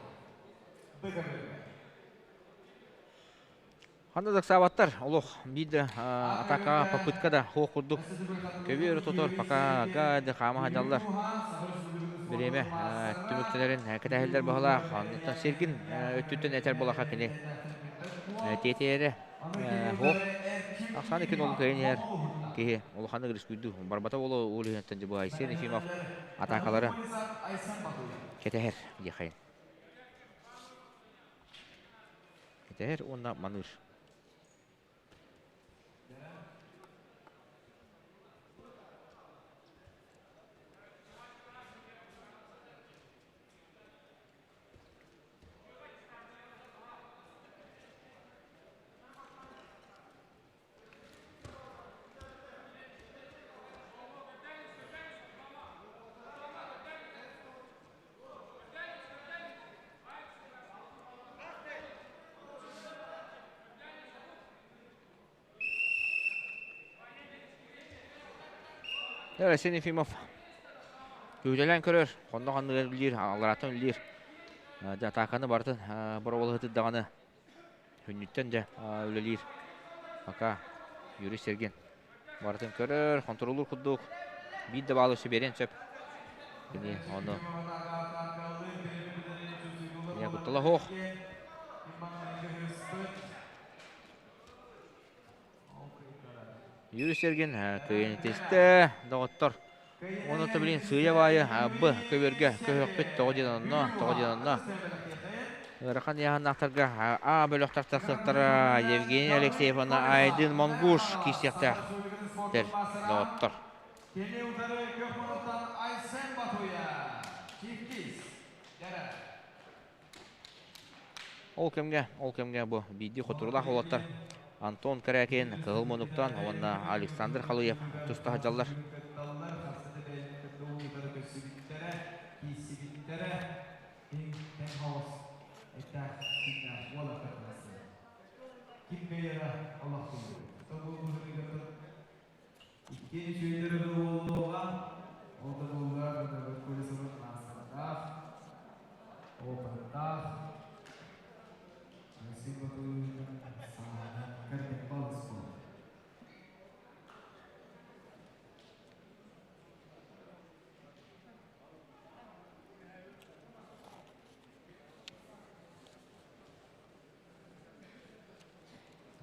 Быгырыга. Ханна да ыксаабаттар, олох биир да атака, попытка да суох курдук. Көбүөрү тотор, пока гайды хаама сылдьаллар. Бириэмэ түмүктэнэрин кэтэһэллэр баһылаах. Оннуттан Сергин өттүттэн этэр буолаха кини тиэтийэрэ суох. Ахсаан икки нолу кыайан иһэр киһи улаханнык рискуйдуу. Барбата буолуо уол иһинтэн дьыбы Айсен Ефимов атакалары кэтэһэр диэхайын. Кэтэһэр уонна маныыр. Арсен Ефимов күүтэлээн көрөр, хонно ханныгар үлэлиир, алларааттан үлэлиир. Дьэ, атааканы барытын боруобалаһытыр даҕаны Хүннүттэн дьэ үлэлиир. Пока Юрий Сергин барытын көрөр, хонтуруолуур курдук. Биир да баалы өссө биэриэн сөп. Кини ону Кини куттала суох. Юрий Сергин кыайан итистэ, доҕоттор. Уонна то билин сыыйа баайы б көбүөргэ көһүөхпүт тоҕо диэн онно, тоҕо диэн онно. Ыарахан ыйааһыннаахтарга А бөлөхтөр тахсыахтара Евгений Алексеев уонна Айдын Монгуш киирсиэхтээхтэр, доҕоттор. Кини утары көх мунуктан Айсен Батуя, Киргиз, Ол кэмҥэ бу биирдии хотуруулаах уолаттар Антон Корякин Кыһыл Мунуктан уонна Александр Халыев туста сылдьаллар.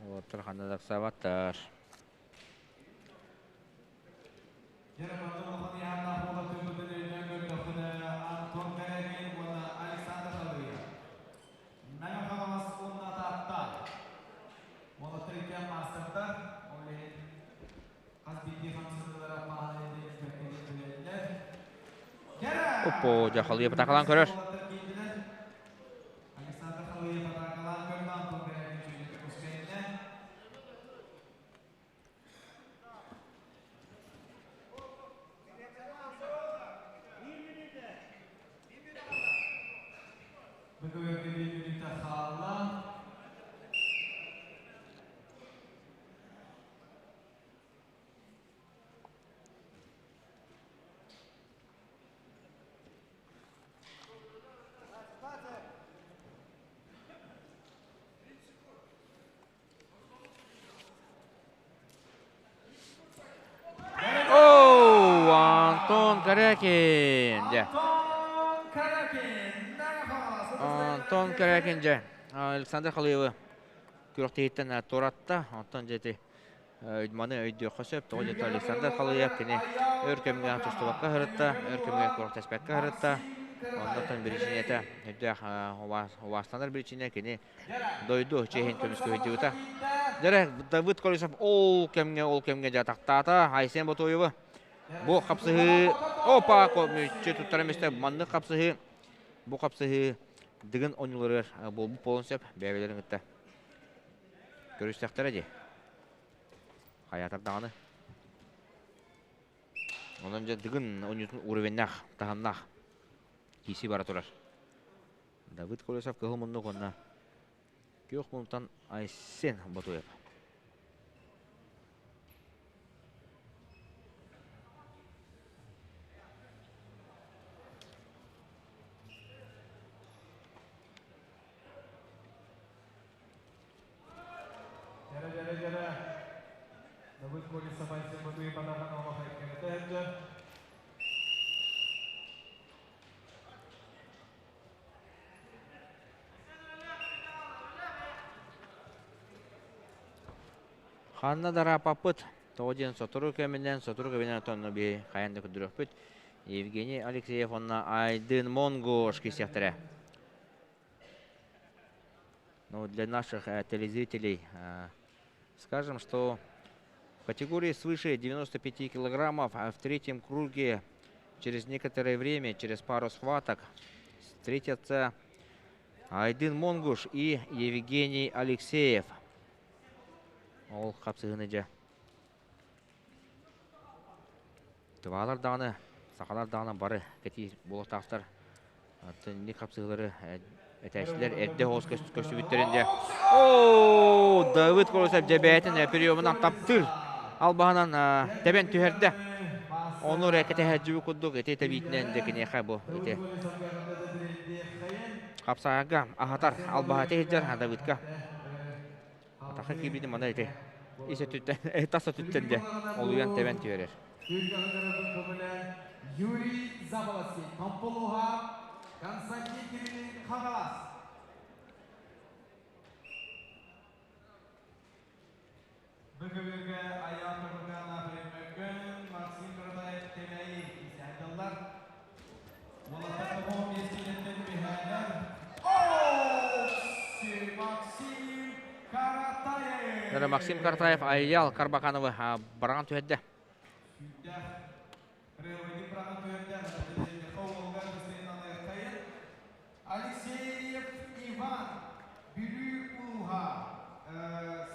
Уолаттар ханна да ыксаабаттар. Оппо, дьэ халыйа батаакалаан көрөр. Оу, Антон Корякин дьэ. Антон Корякин дьэ. Александр Халыевы күрэхтэһииттэн туоратта. Онтон дьэ ити маны өйдүөххэ сөп. Тоҕо диэтэ Александр Халыев кини өр кэмҥэ тустубакка сырытта, өр кэмҥэ күрэхтэспэккэ сырытта. Оннуттан биричиинэтэ өйдөөх убаастанар биричиинэ кини дойду чиэһин көмүскүһүйдүбүтэ. Дьэрэ Давыд Колесов ол кэмҥэ ол кэмҥэ дьатахтаата Айсен Ботуевы. Бу хапсыһыы опа мүччү туттара мистэ маннык хапсыһыы бу хапсыһыы Дыгын оонньууларыгар буолбут буолуон сөп бэйэлэрин кытта көрүстэхтэрэ дии. Хайаатар даҕаны. Онон дьэ Дыгын оонньуутун уровеннаах, таһымнаах киирсии бара турар. Давыд Колесов кыһыл муннук уонна күөх муннуктан Айсен Ботуев. Ханна да ырааппаппыт. Тоҕо диэн сотору кэминэн, сотору кэминэн отонно биһи хайаан да көрдөрүөхпүт. Евгений Алексеев уонна Айдын Монгош киирсиэхтэрэ. Ну, для наших телезрителей скажем, что в категории свыше 95 килограммов в третьем круге через некоторое время, через пару схваток, встретятся Айдын Монгуш и Евгений Алексеев. Ол хапсыһыны дьэ. Тываалар даҕаны, сахалар даҕаны бары кэтиир буолуохтаахтар. Инник хапсыһыылары этээччилэр эрдэ оҕус көрсүбүттэрин дьэ. Оо, Давыд Колосов дьэ бэйэтин приемунан таптыыр албаһынан тэбэн түһэрдэ. Ону эрэ кэтэһээччи курдук ити тэбиитинэн дьэ киниэхэ бу ити хапсаҕайга аһатар албаһа сылдьар Давыдка. Атахха киирбитин мана ити ис өттүттэн тас өттүттэн дьэ олуйан тэбэн түһэрэр. Юрий Заболоцкий, Томполуха, Константин Кириллин, Хаҥалас. Бүгүҥҥү айаан Турукаана Премьер Максим Каратаев Кэбээйи исээдаллар. Уолаттар миэстэлэртэн үһээннэр. Максим Каратаев! Максим Каратаев Айял Карбакановы бараҕан түһэрдэ. Алексеев Иван, Бүлүү улууһа,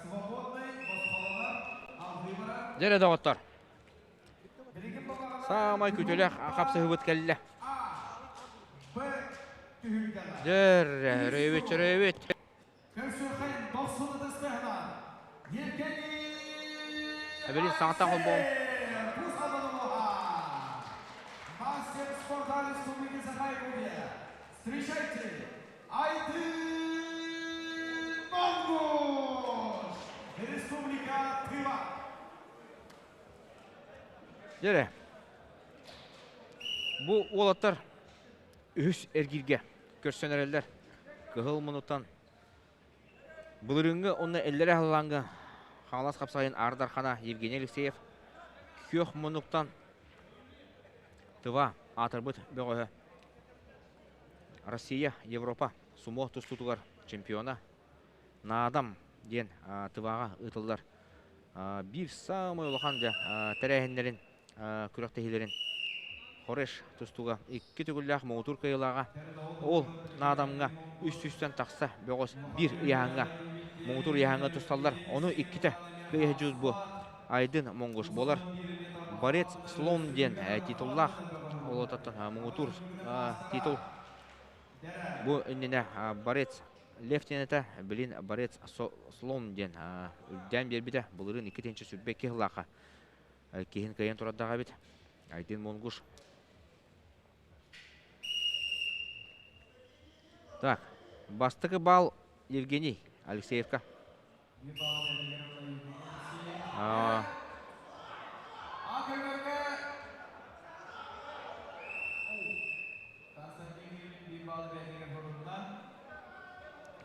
Свободный босхолонор алгыы барар. Дьэ доҕоттор, саамай күтүлэх хапсыһыбыт кэллэ. Дьэр, өрөйбүт, өрөйбүт. Эбилин саҥатан холбоом. Мастер спорта Республики Саха-Якутия. Встречайте, Айдын Монгуш! Республика Тыва. Дьэрэ, бу уолаттар үһүс эргииргэ көрсөн эрэллэр. Кыһыл мунуттан былырыыҥҥы уонна эллэрэ халлааҥҥа Хаҥалас хапсаҕайын Аар Дархана Евгений Алексеев күөх муннуктан Тыва аатырбыт бөҕөһө Россия, Европа сумо тустуутугар чемпиона Наадам диэн Тываҕа ыытыллар биир саамай улахан дьэ тэрээһиннэрин күрэхтэһиилэрин Хореш тустууга икки төгүллээх муҥутуур кыайыылааҕа ол Наадамҥа үс сүүстэн тахса бөҕөс биир ыйааһыҥҥа муҥутуур ыйааһыҥҥа тусталлар. Ону иккитэ кыайа дьуус бу Айдын Монгуш буолар. Борец слон диэн титуллаах ол ототтон муҥутуур титул. Бу иннинэ Борец Лев диэн этэ, билин Борец Слон диэн үрдээн биэрбитэ. Былырыын 2022 сыллаахха киһин кыайан турардаах эбит. Айдын Монгуш. Так, бастакы бал Евгений Алексеевка.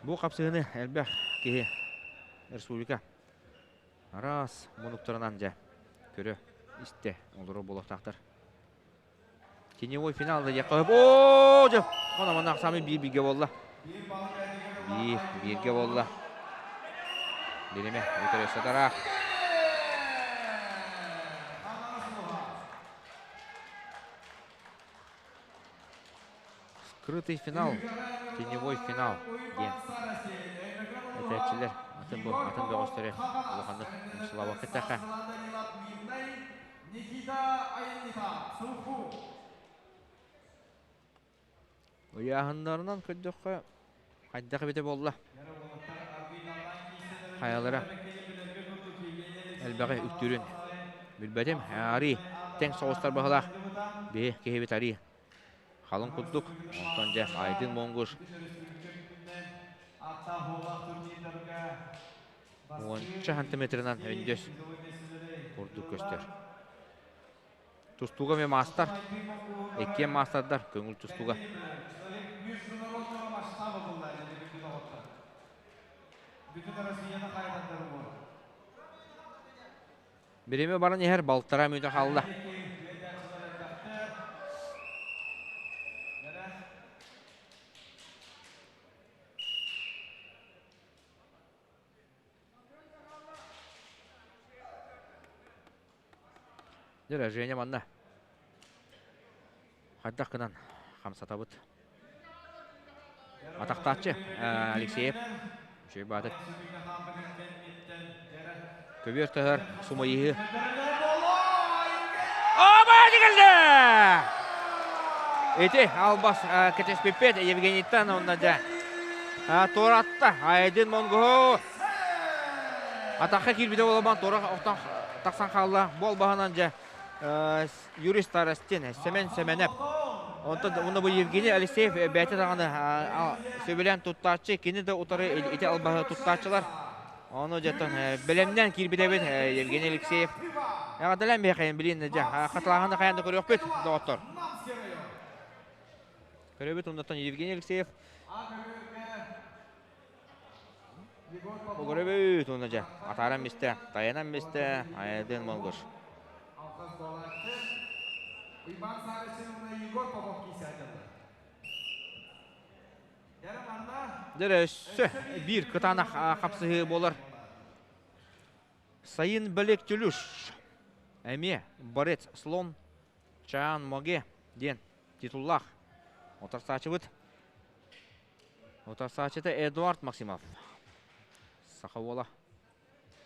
Бу хапсыһыны элбэх киһи республика араас мунуктарынан дьэ көрө истэ олорор буолуохтаахтар. Теневой финал да диэххэ сөп. Оо, дьэ, онон манна саамай биир бииргэ буолла. Биир бииргэ буолла. Биримэ өтөрө сатараах. Скрытый финал, теневой финал диэн этээччилэр атын бу атын бөҕөстөрү улаханнык умсулаабакка эттэххэ. Ыйааһыннарынан көрдөххө, хайдах эбитэ буолла? Хайалара элбэҕи үктүүрүн билбэтим. Арыы тэҥ соҕустар баһылаах биһи киһибит арыы халыҥ курдук. Онтон дьэ Айдын Монгуш уонча сантиметрынан өндөс курдук көстөр. Тустууга эмиэ маастар, иккиэн маастардар көҥүл тустууга. Бириэмэ баран иһэр, балтараа мүнүүтэ хаалла. Дьэ, Женя манна хайдах гынан хамсатабыт. Атахтааччы Алексеев. Үчүгэй баатыр. Көбүөр таһар сумайыһы. Оба кэллэ! Ити албас кэтэспиппит Евгенийтан онно дьэ туоратта Айдын Монгоһу атахха киирбитэ буолан туора охтон тахсан хаалла. Бу албаһынан дьэ Юрий Старостин, Сэмэн Сэмэнэп. Онтон уонна бу Евгений Алексеев бэйэтэ даҕаны сөбүлээн туттааччы, кини да утары ити албаһы туттааччылар. Ону дьэ бэлэмнээн киирбитэбит Евгений Алексеев. Эҕэрдэлээн биһиэхэ билин дьэ хатылааһыны хайаан да көрүөхпүт, доҕоттор. Көрөбүт оннуттан Евгений Алексеев Көрөбүт уонна дьэ атааран бистэ, тайанан бистэ, Айдын Монгуш. Дьэ өссө биир кытаанах хапсыһыы буолар. Сайын Бэлек Тюлюш эмиэ борец слон Чаан Моге диэн титуллаах утарсааччыбыт. Утарсааччыта Эдуард Максимов. Саха уола.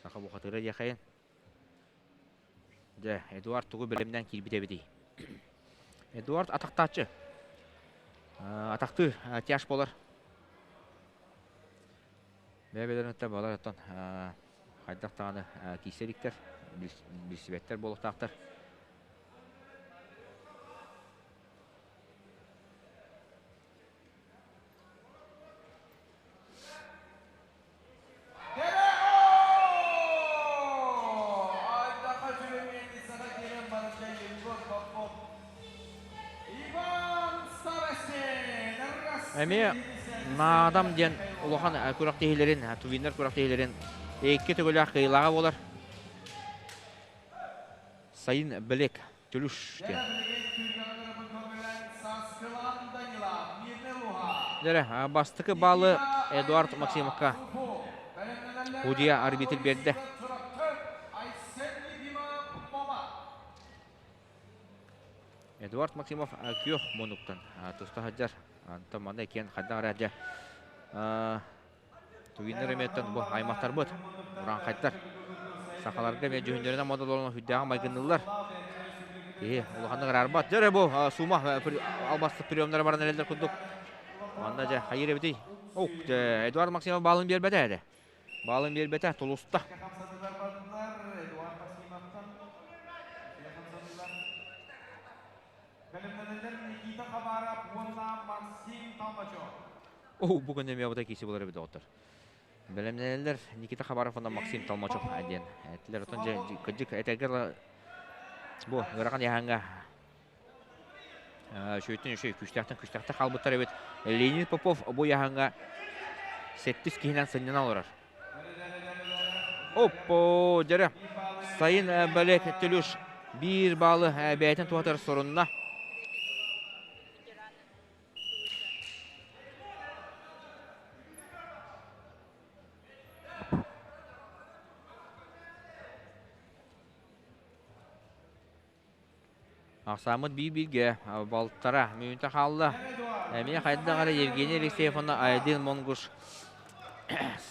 Саха бухатыыра диэхэйин. Дьэ, Эдуард тугу бэлэмнээн киирбит эбитий? Эдуард атахтааччы. Атахтыы тяж буолар. Бэйэ-бэйэлэрин балар оттон хайдах даҕаны киирсэ иликтэр, билсибэттэр буолуохтаахтар. Эмиэ Наадам диэн улахан күрэхтэһиилэрин, тувиннар күрэхтэһиилэрин икки төгүлээх кыайыылааҕа буолар. Сайын Белек Түлүш диэн. Дьэрэ, бастакы баалы Эдуард Максимовка Худия арбитр биэрдэ. Эдуард Максимов күөх муннуктан туста сылдьар. Антон манна иккиэн хайдах эрэ дьэ Тугиннар эмиэттэн бу аймахтарбыт, урааҥхайдар. Сахаларга эмиэ дьүһүннэринэн модулларын сүрдээҕин майгынныыллар. Киһи улаханнык араарбат. Дьэ эрэ бу суума албастык приемнара баран эрэллэр курдук. Манна дьэ хайыр эбитий? Ох, дьэ, Эдуард Максимов баалын биэрбэтэ этэ. Баалын биэрбэтэ, тулуста. О, бу күн эмиэ бу киси булар эбит доҕоттор. Бэлэмнэнэллэр Никита Хабаров уонна Максим Толмачев диэн этилэр. Оттон дьэ, кырдьык этэргэ бу ыарахан яһаҥҥа Үчүгэйтэн үчүгэй, күүстээхтэн күүстээхтэр хаалбыттар эбит. Леонид Попов бу ыйааһыҥҥа сэттис киһинэн сынньана олорор. Оппо, дьэрэ. Сайын Балек Телюш биир баалы бэйэтин туһатар сорунна. Ахсааммыт биир-бииргэ балтара мүнүүтэ хаалла. Эмиэ хайдах эрэ Евгений Алексеев уонна Айдын Монгуш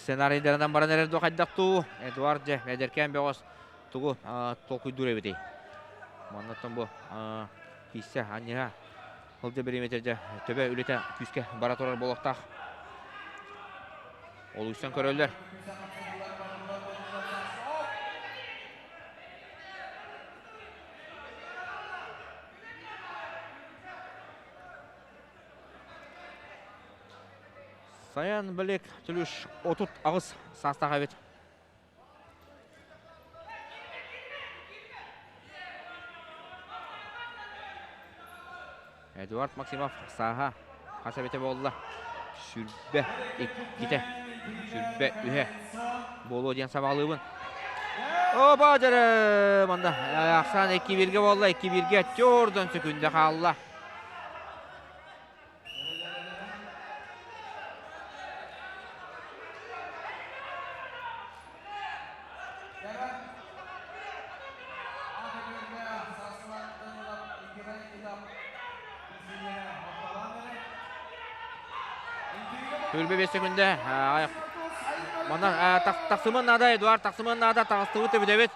сценарийдарынан баран эрэр дуо хайдах дуу? Эдуард дьэ эдэркээн бөҕөс тугу толкуйдуур эбитий? Маннаттан бу киисэ анньыһа сылдьа бириэмэтэ дьэ төбө үлэтэ күүскэ бара турар буолуохтаах. Олуйсан көрөллөр. Саян Балек Түлүш 38 саастаах эбит. Эдуард Максимов сааһа хас эбитэ буолла? Сүрбэ иккитэ, сүрбэ үһэ буолуо диэн сабаҕалыыбын. Оба дьэрэ манна ахсаан икки бииргэ буолла, икки бииргэ төрдөн сөкүндэ хаалла. Сүүрбэ биэс секүндэ. Манна тахсымын наада, Эдуард тахсымын наада, таҕыстыбыт эбитэбит.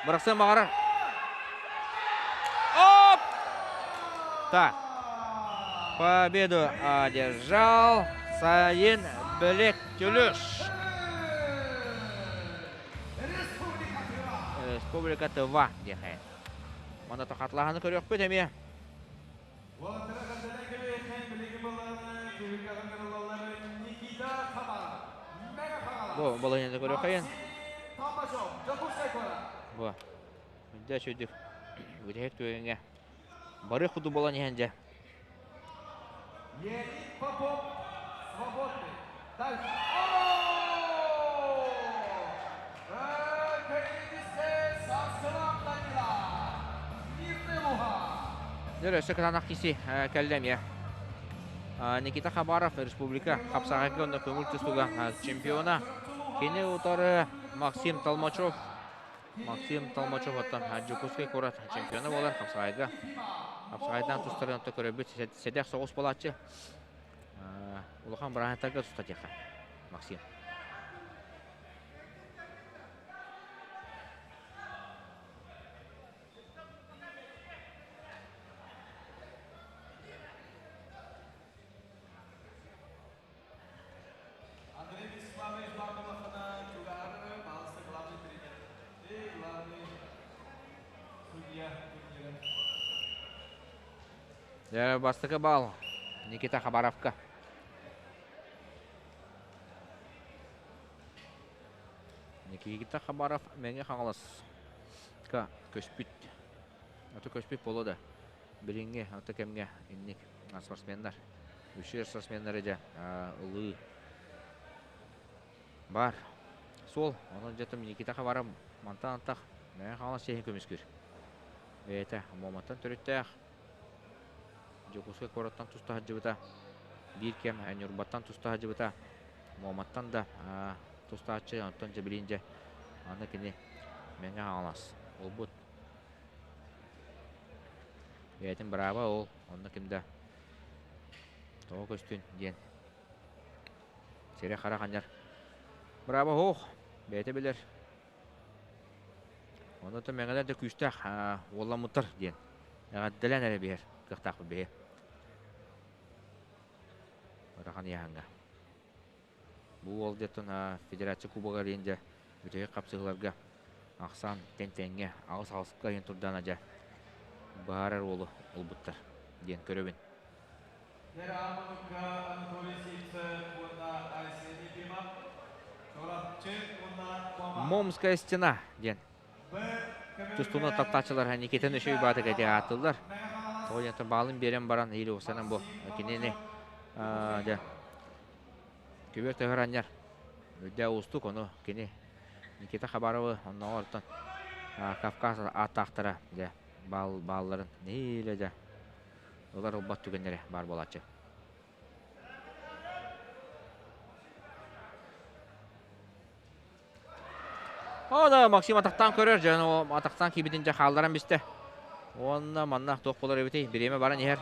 Бырахсыан баҕарар. Оп! Так. Победу одержал Саин Бөлек Тюлюш. Республика Тыва диэхэ. Манна хатылаһаны көрүөхпүт эмиэ. Бу балаһыанньаны көрүөххэйин. Бу. Дьэ үчүгдүк. Бүтэһик түгэҥҥэ бары куду буолан иһэн дьэ. Леонид Попов свободный. Дальше. Дьэ, өссө кытаанах киси кэллэ эмиэ. Никита Хабаров республика хапсаҕайга уонна көҥүл тустууга чемпиона. Кини утары Максим Толмачев. Максим Толмачев оттон Дьокуускай куорат чемпиона буолар хапсаҕайга. Хапсаҕайдаан тустарын отто көрөбүт сэдэх соҕус буолааччы. Улахан бырааһынтарга туста диэххэ Максим. Андрей Вячеславович Бардалахана Чугаарова, пожалуйста, главный тренер и главный судья турнира. Бастакы балл Никита Хабаровка. Никита Хабаров Мэҥэ Хаҥаласка көспүт. Аты көспүт буолуо да. Билиҥҥи аты кэмҥэ инник спортсменнар. Үчүгэй спортсменнары дьэ ылыы бар. Суол. Онон дьэ Никита Хабаров мантан антах Мэҥэ Хаҥалас чиэһин көмүскүүр. Бэйэтэ Муоматтан төрүттээх. Дьокуускай куораттан туста сылдьыбыта. Биир кэм Ньурбаттан туста сылдьыбыта. Муоматтан да тустааччы, онтон дьэ билин дьэ аны кини Мэҥэ Хаҥалас буолбут. Бэйэтин бырааба ол, онно ким да тоҕо көстүн диэн сири-хара ханньар. Бырааба суох, бэйэтэ билэр. Онон мэҥэлэр да күүстээх уолламмыттар диэн эҕэрдэлээн эрэ биһэр кыахтаахпыт биһи. Ыарахан ыйааһыҥҥа. Бу уол дьэ федерация кубогар диэн дьэ бүтэһик хапсыһыыларга ахсаан тэҥ-тэҥҥэ аҕыс-аҕыска иһин турдаана дьэ быһаарар уолу ылбыттар диэн көрөбүн. Момская стена диэн тустууну таптааччылар Никитаны үчүгэй баатык эти ааттыыллар. Тоҕо диэн баалын биэрэн баран или устанан бу кинини дьэ Күбүөр төһөр анньар. Үрдэ уустук ону кини Никита Хабаровы оннооҕор оттон Кавказ ааттаахтара дьэ баал баалларын нэһиилэ дьэ ылар ылбат түгэннэрэ баар буолааччы. О да, Максим атахтаан көрөр, дьэ атахтаан киирбитин дьэ хаалларан бистэ. Уонна манна туох буолар эбитий? Бириэмэ баран иһэр.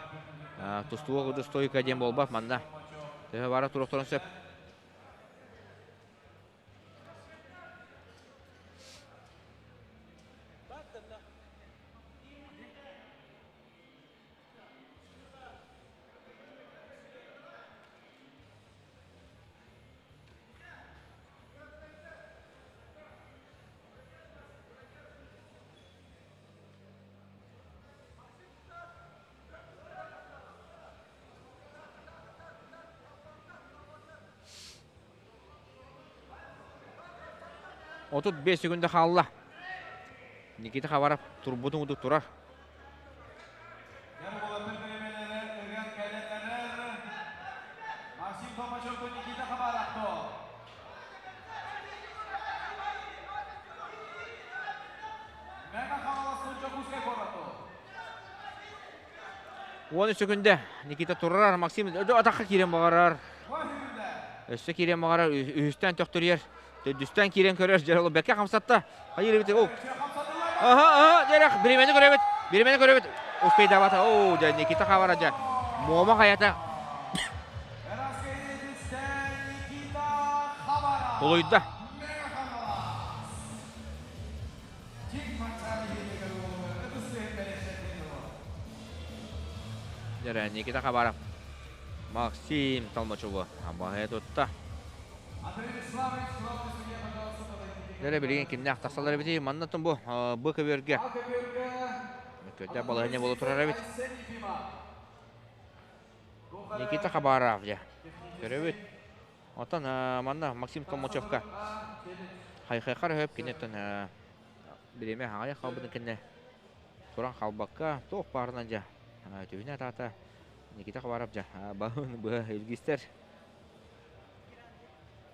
Тустууга стойка диэн буолбат манна. Төһө бара туруохтарын сөп. 35 секунда хаалла. Никита Хабаров турбутун курдук турар. Максим Толмачевку Никита Хабаров 13 секунда Никита турар, Максим атахха киирэн баҕарар. Өссө киирэн баҕарар, үһүстэн төхтөрүйэр. Төрдүстэн киирэн көрөр, дьэ бэккэ хамсатта. Хайыр эбит, о. Аха, аха, дьэрэх, биримэни көрөбүт, биримэни көрөбүт. Успейдабата, о, дьэ, Никита Хабара, дьэ, Муома хайата. Тулуйда. Дьэ, Никита Хабаров Максим Толмачеву абаһы тутта. Дьэ, билигин кимнээх тахсаллар эбитий? Манна бу бу көбүөргэ көтө балаһыанньа буола турар эбит. Никита Хабаров дьэ. Көрөбүт. Оттон манна Максим Толмачевка хайхайхар өһөп киниттэн бириэмэ аҕыйах хаалбытын кэннэ туран хаалбакка туох баарынан дьэ түһүнэ атаата Никита Хабаров дьэ баһын быһа илгистэр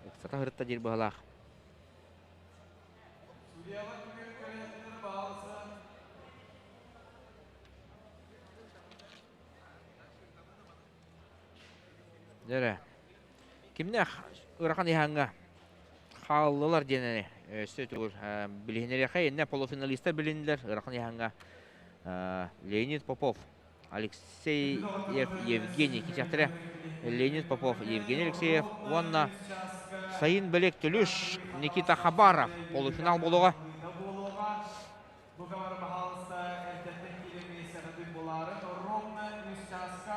ыксата сырытта диир быһалаах. Дьэрэ. Кимнээх ыарахан ыйааһыҥҥа хааллылар диэн өссө тугур билиһиннэриэхэй иннэ полуфиналистар билиннилэр ыарахан ыйааһыҥҥа Леонид Попов, Алексеев Евгений кичэхтэрэ Леонид Попов, Евгений Алексеев уонна Сайын Бэлек Төлүш Никита Хабаров полуфинал буолуоҕа. Бу баһаалыста эрдэттэн киирэн миэстэҕитин булаарын ровно үс чааска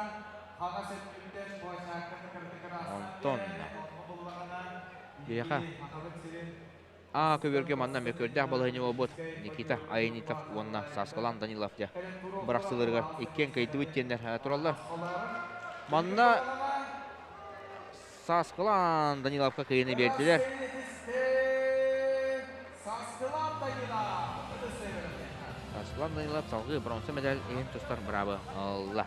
хаҥас өттүттэн площадканы кыратык Онтон биһиэхэ А көбүөргэ манна мөкүөрдээх балаһыанньа буолбут Никита Аянитов уонна Саскалан Данилов дьэ бырахсыыларыгар иккиэн кыайдыбыт диэннэр тураллар. Манна Саскалан Даниловка кыайыыны биэрдилэр. Саскалан Данилов салгыы бронза медаль иһин тустар быраабы ылла.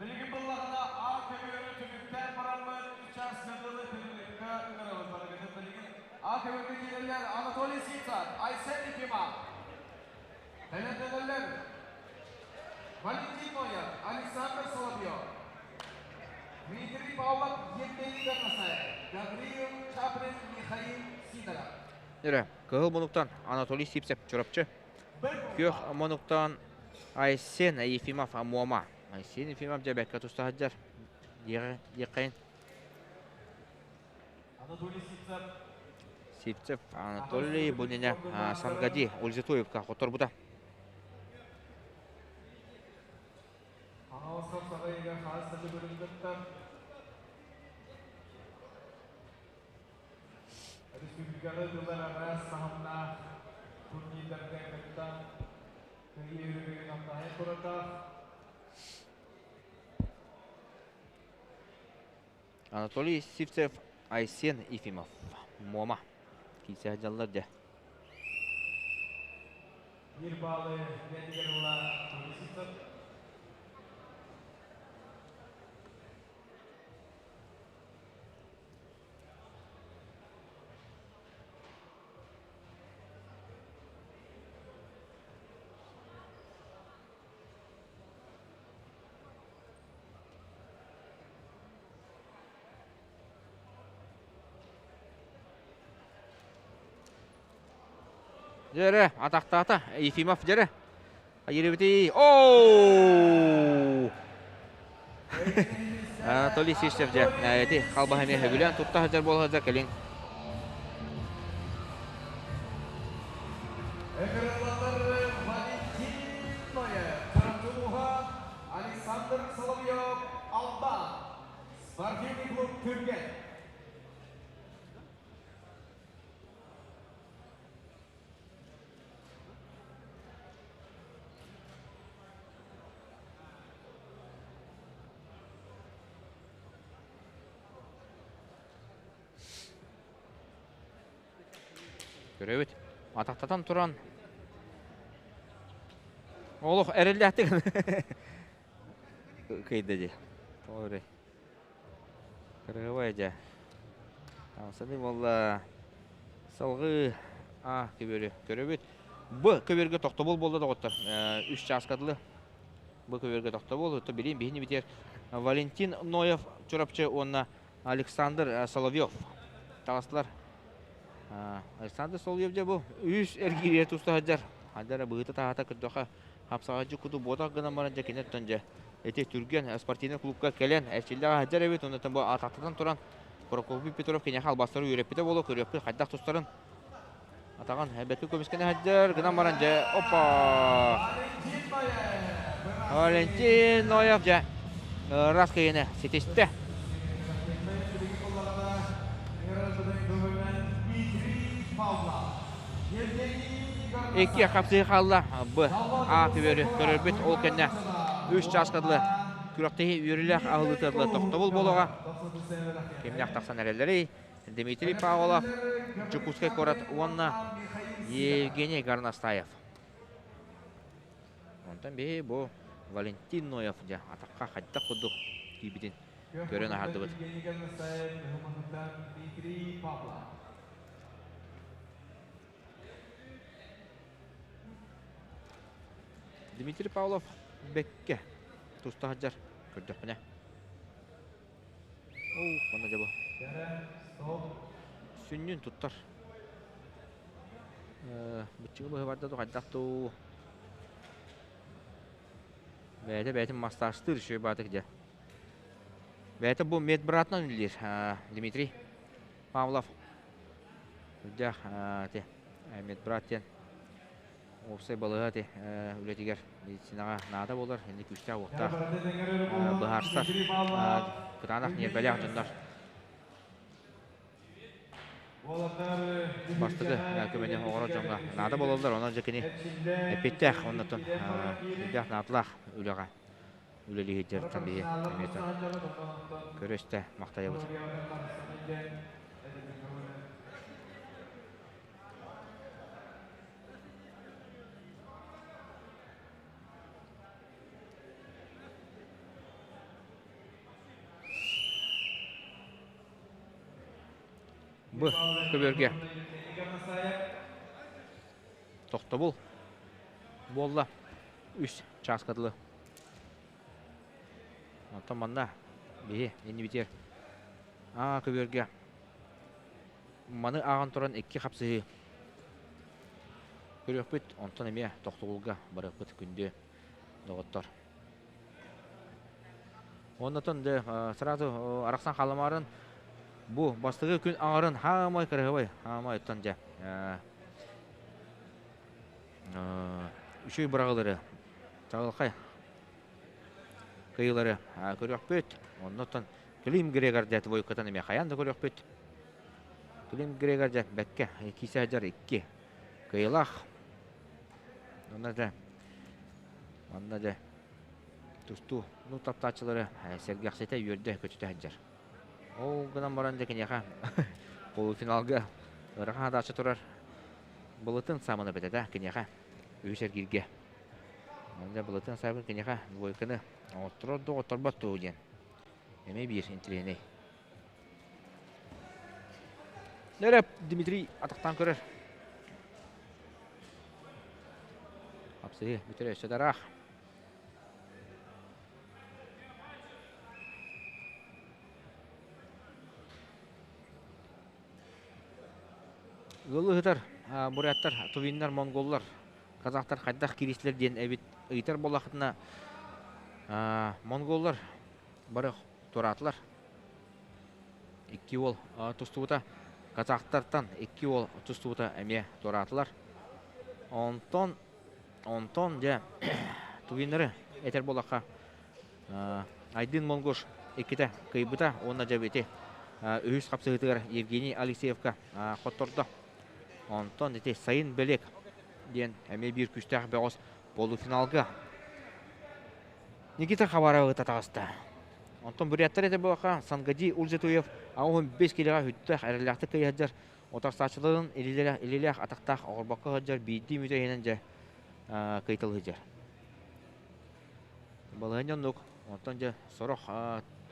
Билигин буллаҕына А көбүөрү түмүктээн бараммыт үс чаас сырдылы перерывка ыҥырабыт барыгытын билигин А көбүөргө киирэллэр Анатолий Сивцев, Айсен Ефимов. Бэлэмнэнэллэр Валентин Ноев, Александр Соловьев, Дмитрий Павлов, Евгений Горнасаев, Гавриил Чаприн, Михаил Сидоров. Эрэ, кыһыл мунуктан Анатолий Сивцев Чурапчы. Күөх мунуктан Айсен Ефимов Муома. Айсен Ефимов дьэ бэккэ туста сылдьар. Диэххайын. Сивцев Анатолий Бунина Сангади Ульзитоевка хоторбута. Республикаҕа ыытыллар араас таһымнаах турнирдарга кыттан кыайыы өрөгөйүн алтаһай куратаах Анатолий Сивцев, Айсен Ефимов, Муома. Киирсэ сылдьаллар дьэ. Биир баалы бэйэтигэр ылла Анатолий Сивцев. Дьэрэ, атахтаата Ефимов дьэрэ. Айырыбыти. Оу! Анатолий Сивцев дьэ, эти халбаһа эмиэ сөбүлээн тутта сылдьар буола сылдьар кэлин. Ыҥырыллаллар Валентин Ноев, Чурапчы Александр Соловьев, Алдан, спортивный клуб Түргэн. Көрөбүт. Атахтатан туран олох эрэллээхтик кыйда дии. Тоҕо Кырыһыбай дьэ. Хамсаныы буолла. Салгыы А көбүөрү көрөбүт. Б көбүөргэ тохтобул буолла доҕоттор. Үс чааска дылы. Б көбүөргэ тохтобул. То билин биһини битер Валентин Ноев Чурапчы уонна Александр Соловьев таҕыстылар. Александр Соловьев дьэ бу үс эргииргэ туста сылдьар. Хадара быһыта таһата көрдөхө хапсаҕайдьы куту буотах гынан баран дьэ киниттэн дьэ ити түргэн спортивный клубка кэлэн эрчиллэҕэ сылдьар эбит. Оннуттан бу атахтатан туран Прокопий Петров киниэхэ албастары үөрэппитэ буолуо көрүөхпүт хайдах тустарын атаҕын бэркэ көмүскэнэ сылдьар гынан баран дьэ опа Валентин Ноев дьэ раз кыйыны ситистэ. Икки хапсыы хаалла. Б. А көбүөрү көрөрбүт. Ол кэннэ үс чааска дылы күрэхтэһии үөрүүлээх аһыллыыта дылы тохтобул буолуоҕа. Кимнээх тахсан эрэллэрий? Дмитрий Павлов, Дьокуускай куорат уонна Евгений Горностаев. Онтон биһи бу Валентин Ноев дьэ атахха хайдах курдук киирбитин көрөн аһардыбыт. Дмитрий Павлов бэккэ туста сылдьар көрдөхпүнэ. Оо, манна дьэ бу. Сүнньүн туттар. Быччыгы быһа барда да хайдах дуу. Бэйэтэ бэйэтин массажтыыр үчүгэй баатык дьэ. Бэйэтэ бу медбратынан үлэлиир Дмитрий Павлов. Үрдээх ити медбрат диэн уопсай балыыһа ити үлэтигэр медицинаҕа наада буолар, инник күүстээх-уохтаах быһаарсар кытаанах ньиэрбэлээх дьоннор бастакы көмөнү оҥорор дьоҥҥо наада буолаллар. Онон дьэ кини эппиэттээх оннуттан үрдээх наадалаах үлэҕэ үлэлии сылдьарыттан биһи эмиэ көрө-истэ махтайабыт. Бу көбүөргэ тохтобул буолла үс чааска дылы. Онтон манна биһи иннибитигэр аа көбүөргэ маны ааҕан туран икки хапсыһыы көрүөхпүт, онтон эмиэ тохтобулга барыахпыт күндү доҕоттор. Оннотон дэ сразу арахсан халамарын. Бу бастакы күн аҥарын хаамай кыраһыбай, хаамай оттон дьэ үчүгэй быраҕылары, чаҕылхай кыйылары көрүөхпүт. Оннуттан Клим Грегор дьэ двойкатын эмиэ хайаан да көрүөхпүт. Клим Грегор дьэ бэккэ киисэ сылдьар икки кыйылаах. Онно дьэ манна дьэ тустуу ну таптааччылары сэргэхситэ үөрдэ көтүтэ сылдьар. Ол гынан баран дьэ киниэхэ полуфиналга ыарахан хадааччы турар былытын саамана бэтэтэ киниэхэ үһүс эргииргэ. Онно былытын саабын киниэхэ двойканы оҥотторор да оҥотторбот дуу диэн эмиэ биир интириэһинэй. Нөрөп Дмитрий атахтаан көрөр. Хапсыһыы бүтэрэ өссө да ыраах. Ыалы ыһытар буряттар, тувиннар, монголлар, казахтар хайдах кииристилэр диэн эбит ыйытар буоллахытына, монголлар бары туораатылар. Икки уол тустубута. Казахтартан икки уол тустубута эмиэ туораатылар. Онтон Онтон дьэ тувиннары этэр буоллахха Айдын Монгуш иккитэ кыайбыта уонна дьэ ити үһүс хапсыһыытыгар Евгений Алексеевка хоттордо. Онтон ити Сайын Белек диэн эмиэ биир күүстээх бөҕөс полуфиналга Никита Хабаровы таҕыста. Онтон буряттар этэр буоллахха Сангади Ульзатуев 85 килоҕа хүттээх эрэллээхтик кыайа сылдьар. Утарсааччыларын илиилээх атахтаах оҕорбокко сылдьар биирдии мүтэ иһинэн дьэ кыйтал сылдьар. Балаһыанньа оннук. Онтон дьэ сорох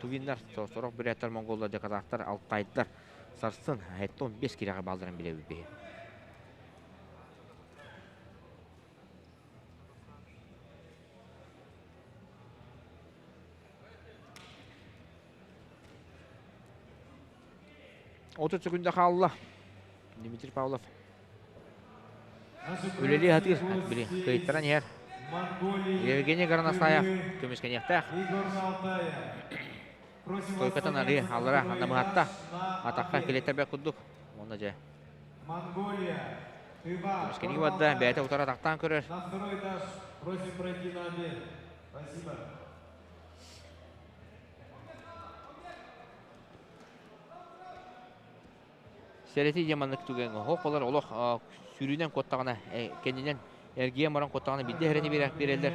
тувиннар, сорох бүрээттэр, монголлар, дьэ казахтар, алтайдар сарсын 75 кирэҕэ баалларын билэбит биһи. 30 секунда хаалла. Дмитрий Павлов. Үлэлии сатыыр. Били кыйтаран иһэр. Евгений Горностаев көмүскэниэхтээх. Стойкатан арыы аллара намыһатта. Атахха килиэттэрбэт курдук. Уонна дьэ. Көмүскэнии барда. Бэйэтэ утары атахтаан көрөр. На второй этаж просим пройти на обед. Спасибо. Сэрэтии диэн маннык түгэҥҥэ оһох олор олох сүүрүүнэн куоттаҕына кэннинэн эргийэн баран куоттаҕына биирдэ эһэрэни биэрэллэр.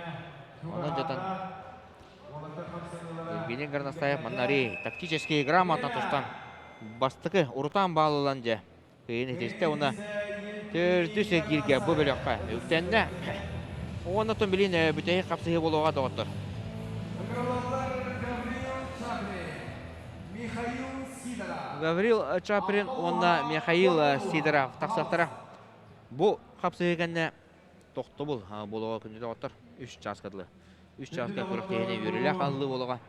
Онон дьатан Евгений Горностаев манна арыы тактический грамотно тустан бастакы урутаан баалылан дьэ кыайын итистэ уонна төрдүс эргииргэ бу бөлөххө үктэннэ. Уонна оттон билин бүтэһик хапсыһыы буолуоҕа доҕоттор. Гаврил Чаприн уонна Михаил Сидоров тахсыахтара. Бу хапсыһыы кэннэ тохтобул буолуоҕа күндү доҕоттор. Үс чааска дылы. Үс чааска күрэхтэһиини үөрүүлээх аллыы буолуоҕа.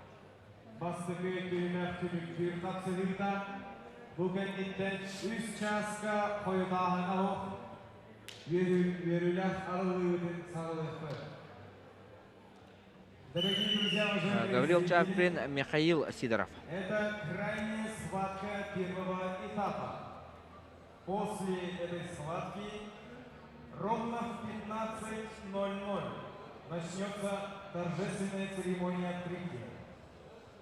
Бастакы түһүмэх түмүктүүр хапсыһыыта бу кэнниттэн үс чааска хойутааһына оһох үөрүүлээх арыллыытын саҕалыахпыт. Дорогие друзья, уважаемые Гаврил Чаприн, Михаил Сидоров. Это крайняя схватка первого этапа. После этой схватки ровно в 15:00 начнется торжественная церемония открытия.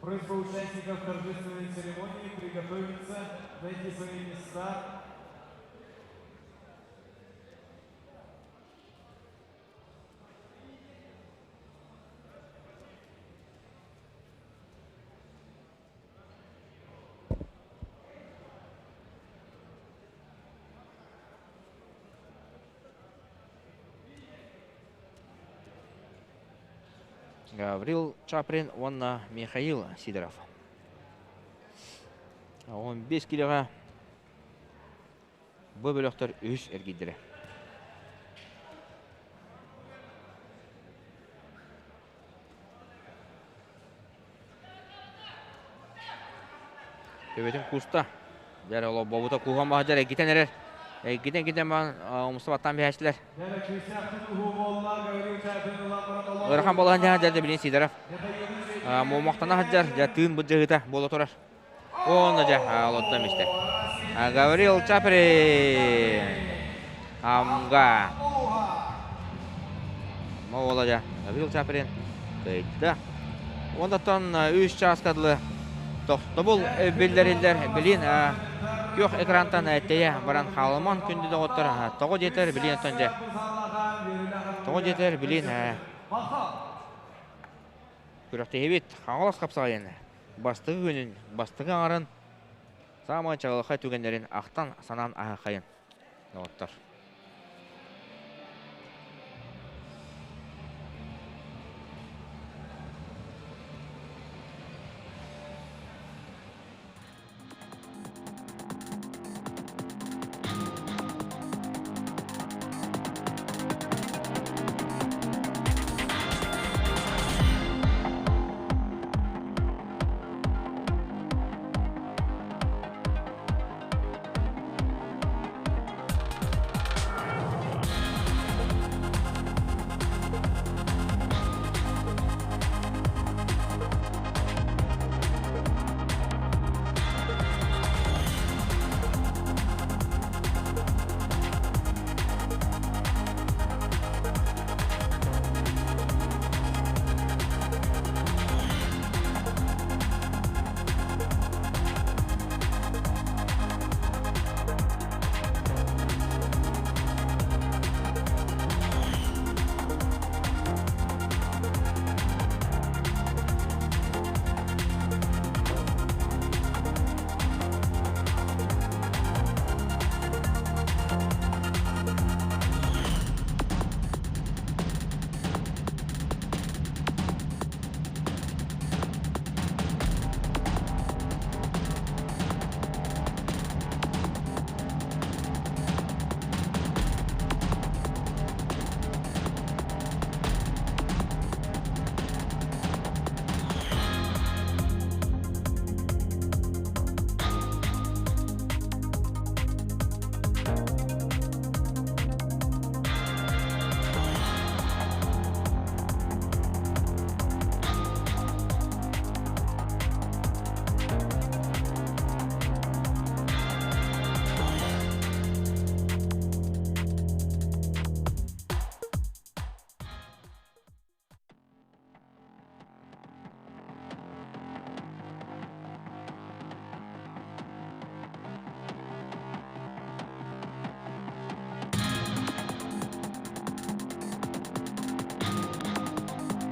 Просьба участников торжественной церемонии приготовиться, найти свои места. Гаврил Чаприн уонна Михаил Сидоров. 15 килоҕа бу бөлөхтөр үһүс эргийдилэр. Төбөтүн куста. Дьэр ол бобута кууһан баһа эргитэн эрэр. Эргитэн-эргитэн баран умса баттаан биһээччилэр. Ыарахан буолан дьаһа дьэр билин Сидоров. Муомахтана сылдьар, дьэ тыын былдьаһыыта буола турар. Уонна дьэ олоттон истэ. Гаврил Чаприн. Амга. Моҕола дьэ Гаврил Чаприн кыайда. Онтон үс чааска дылы тохтобул биллэриллэр. Билин күөх экрантан тэйэ баран хаалыман күндү доҕоттор тоҕо диэтэр билин оттон дьэ тоҕо диэтэр билин күрэхтэһибит Хаҥалас хапсаҕайын бастакы күнүн бастакы аҥарын саамай чаҕылхай түгэннэрин ахтан санаан аһахайын доҕоттор.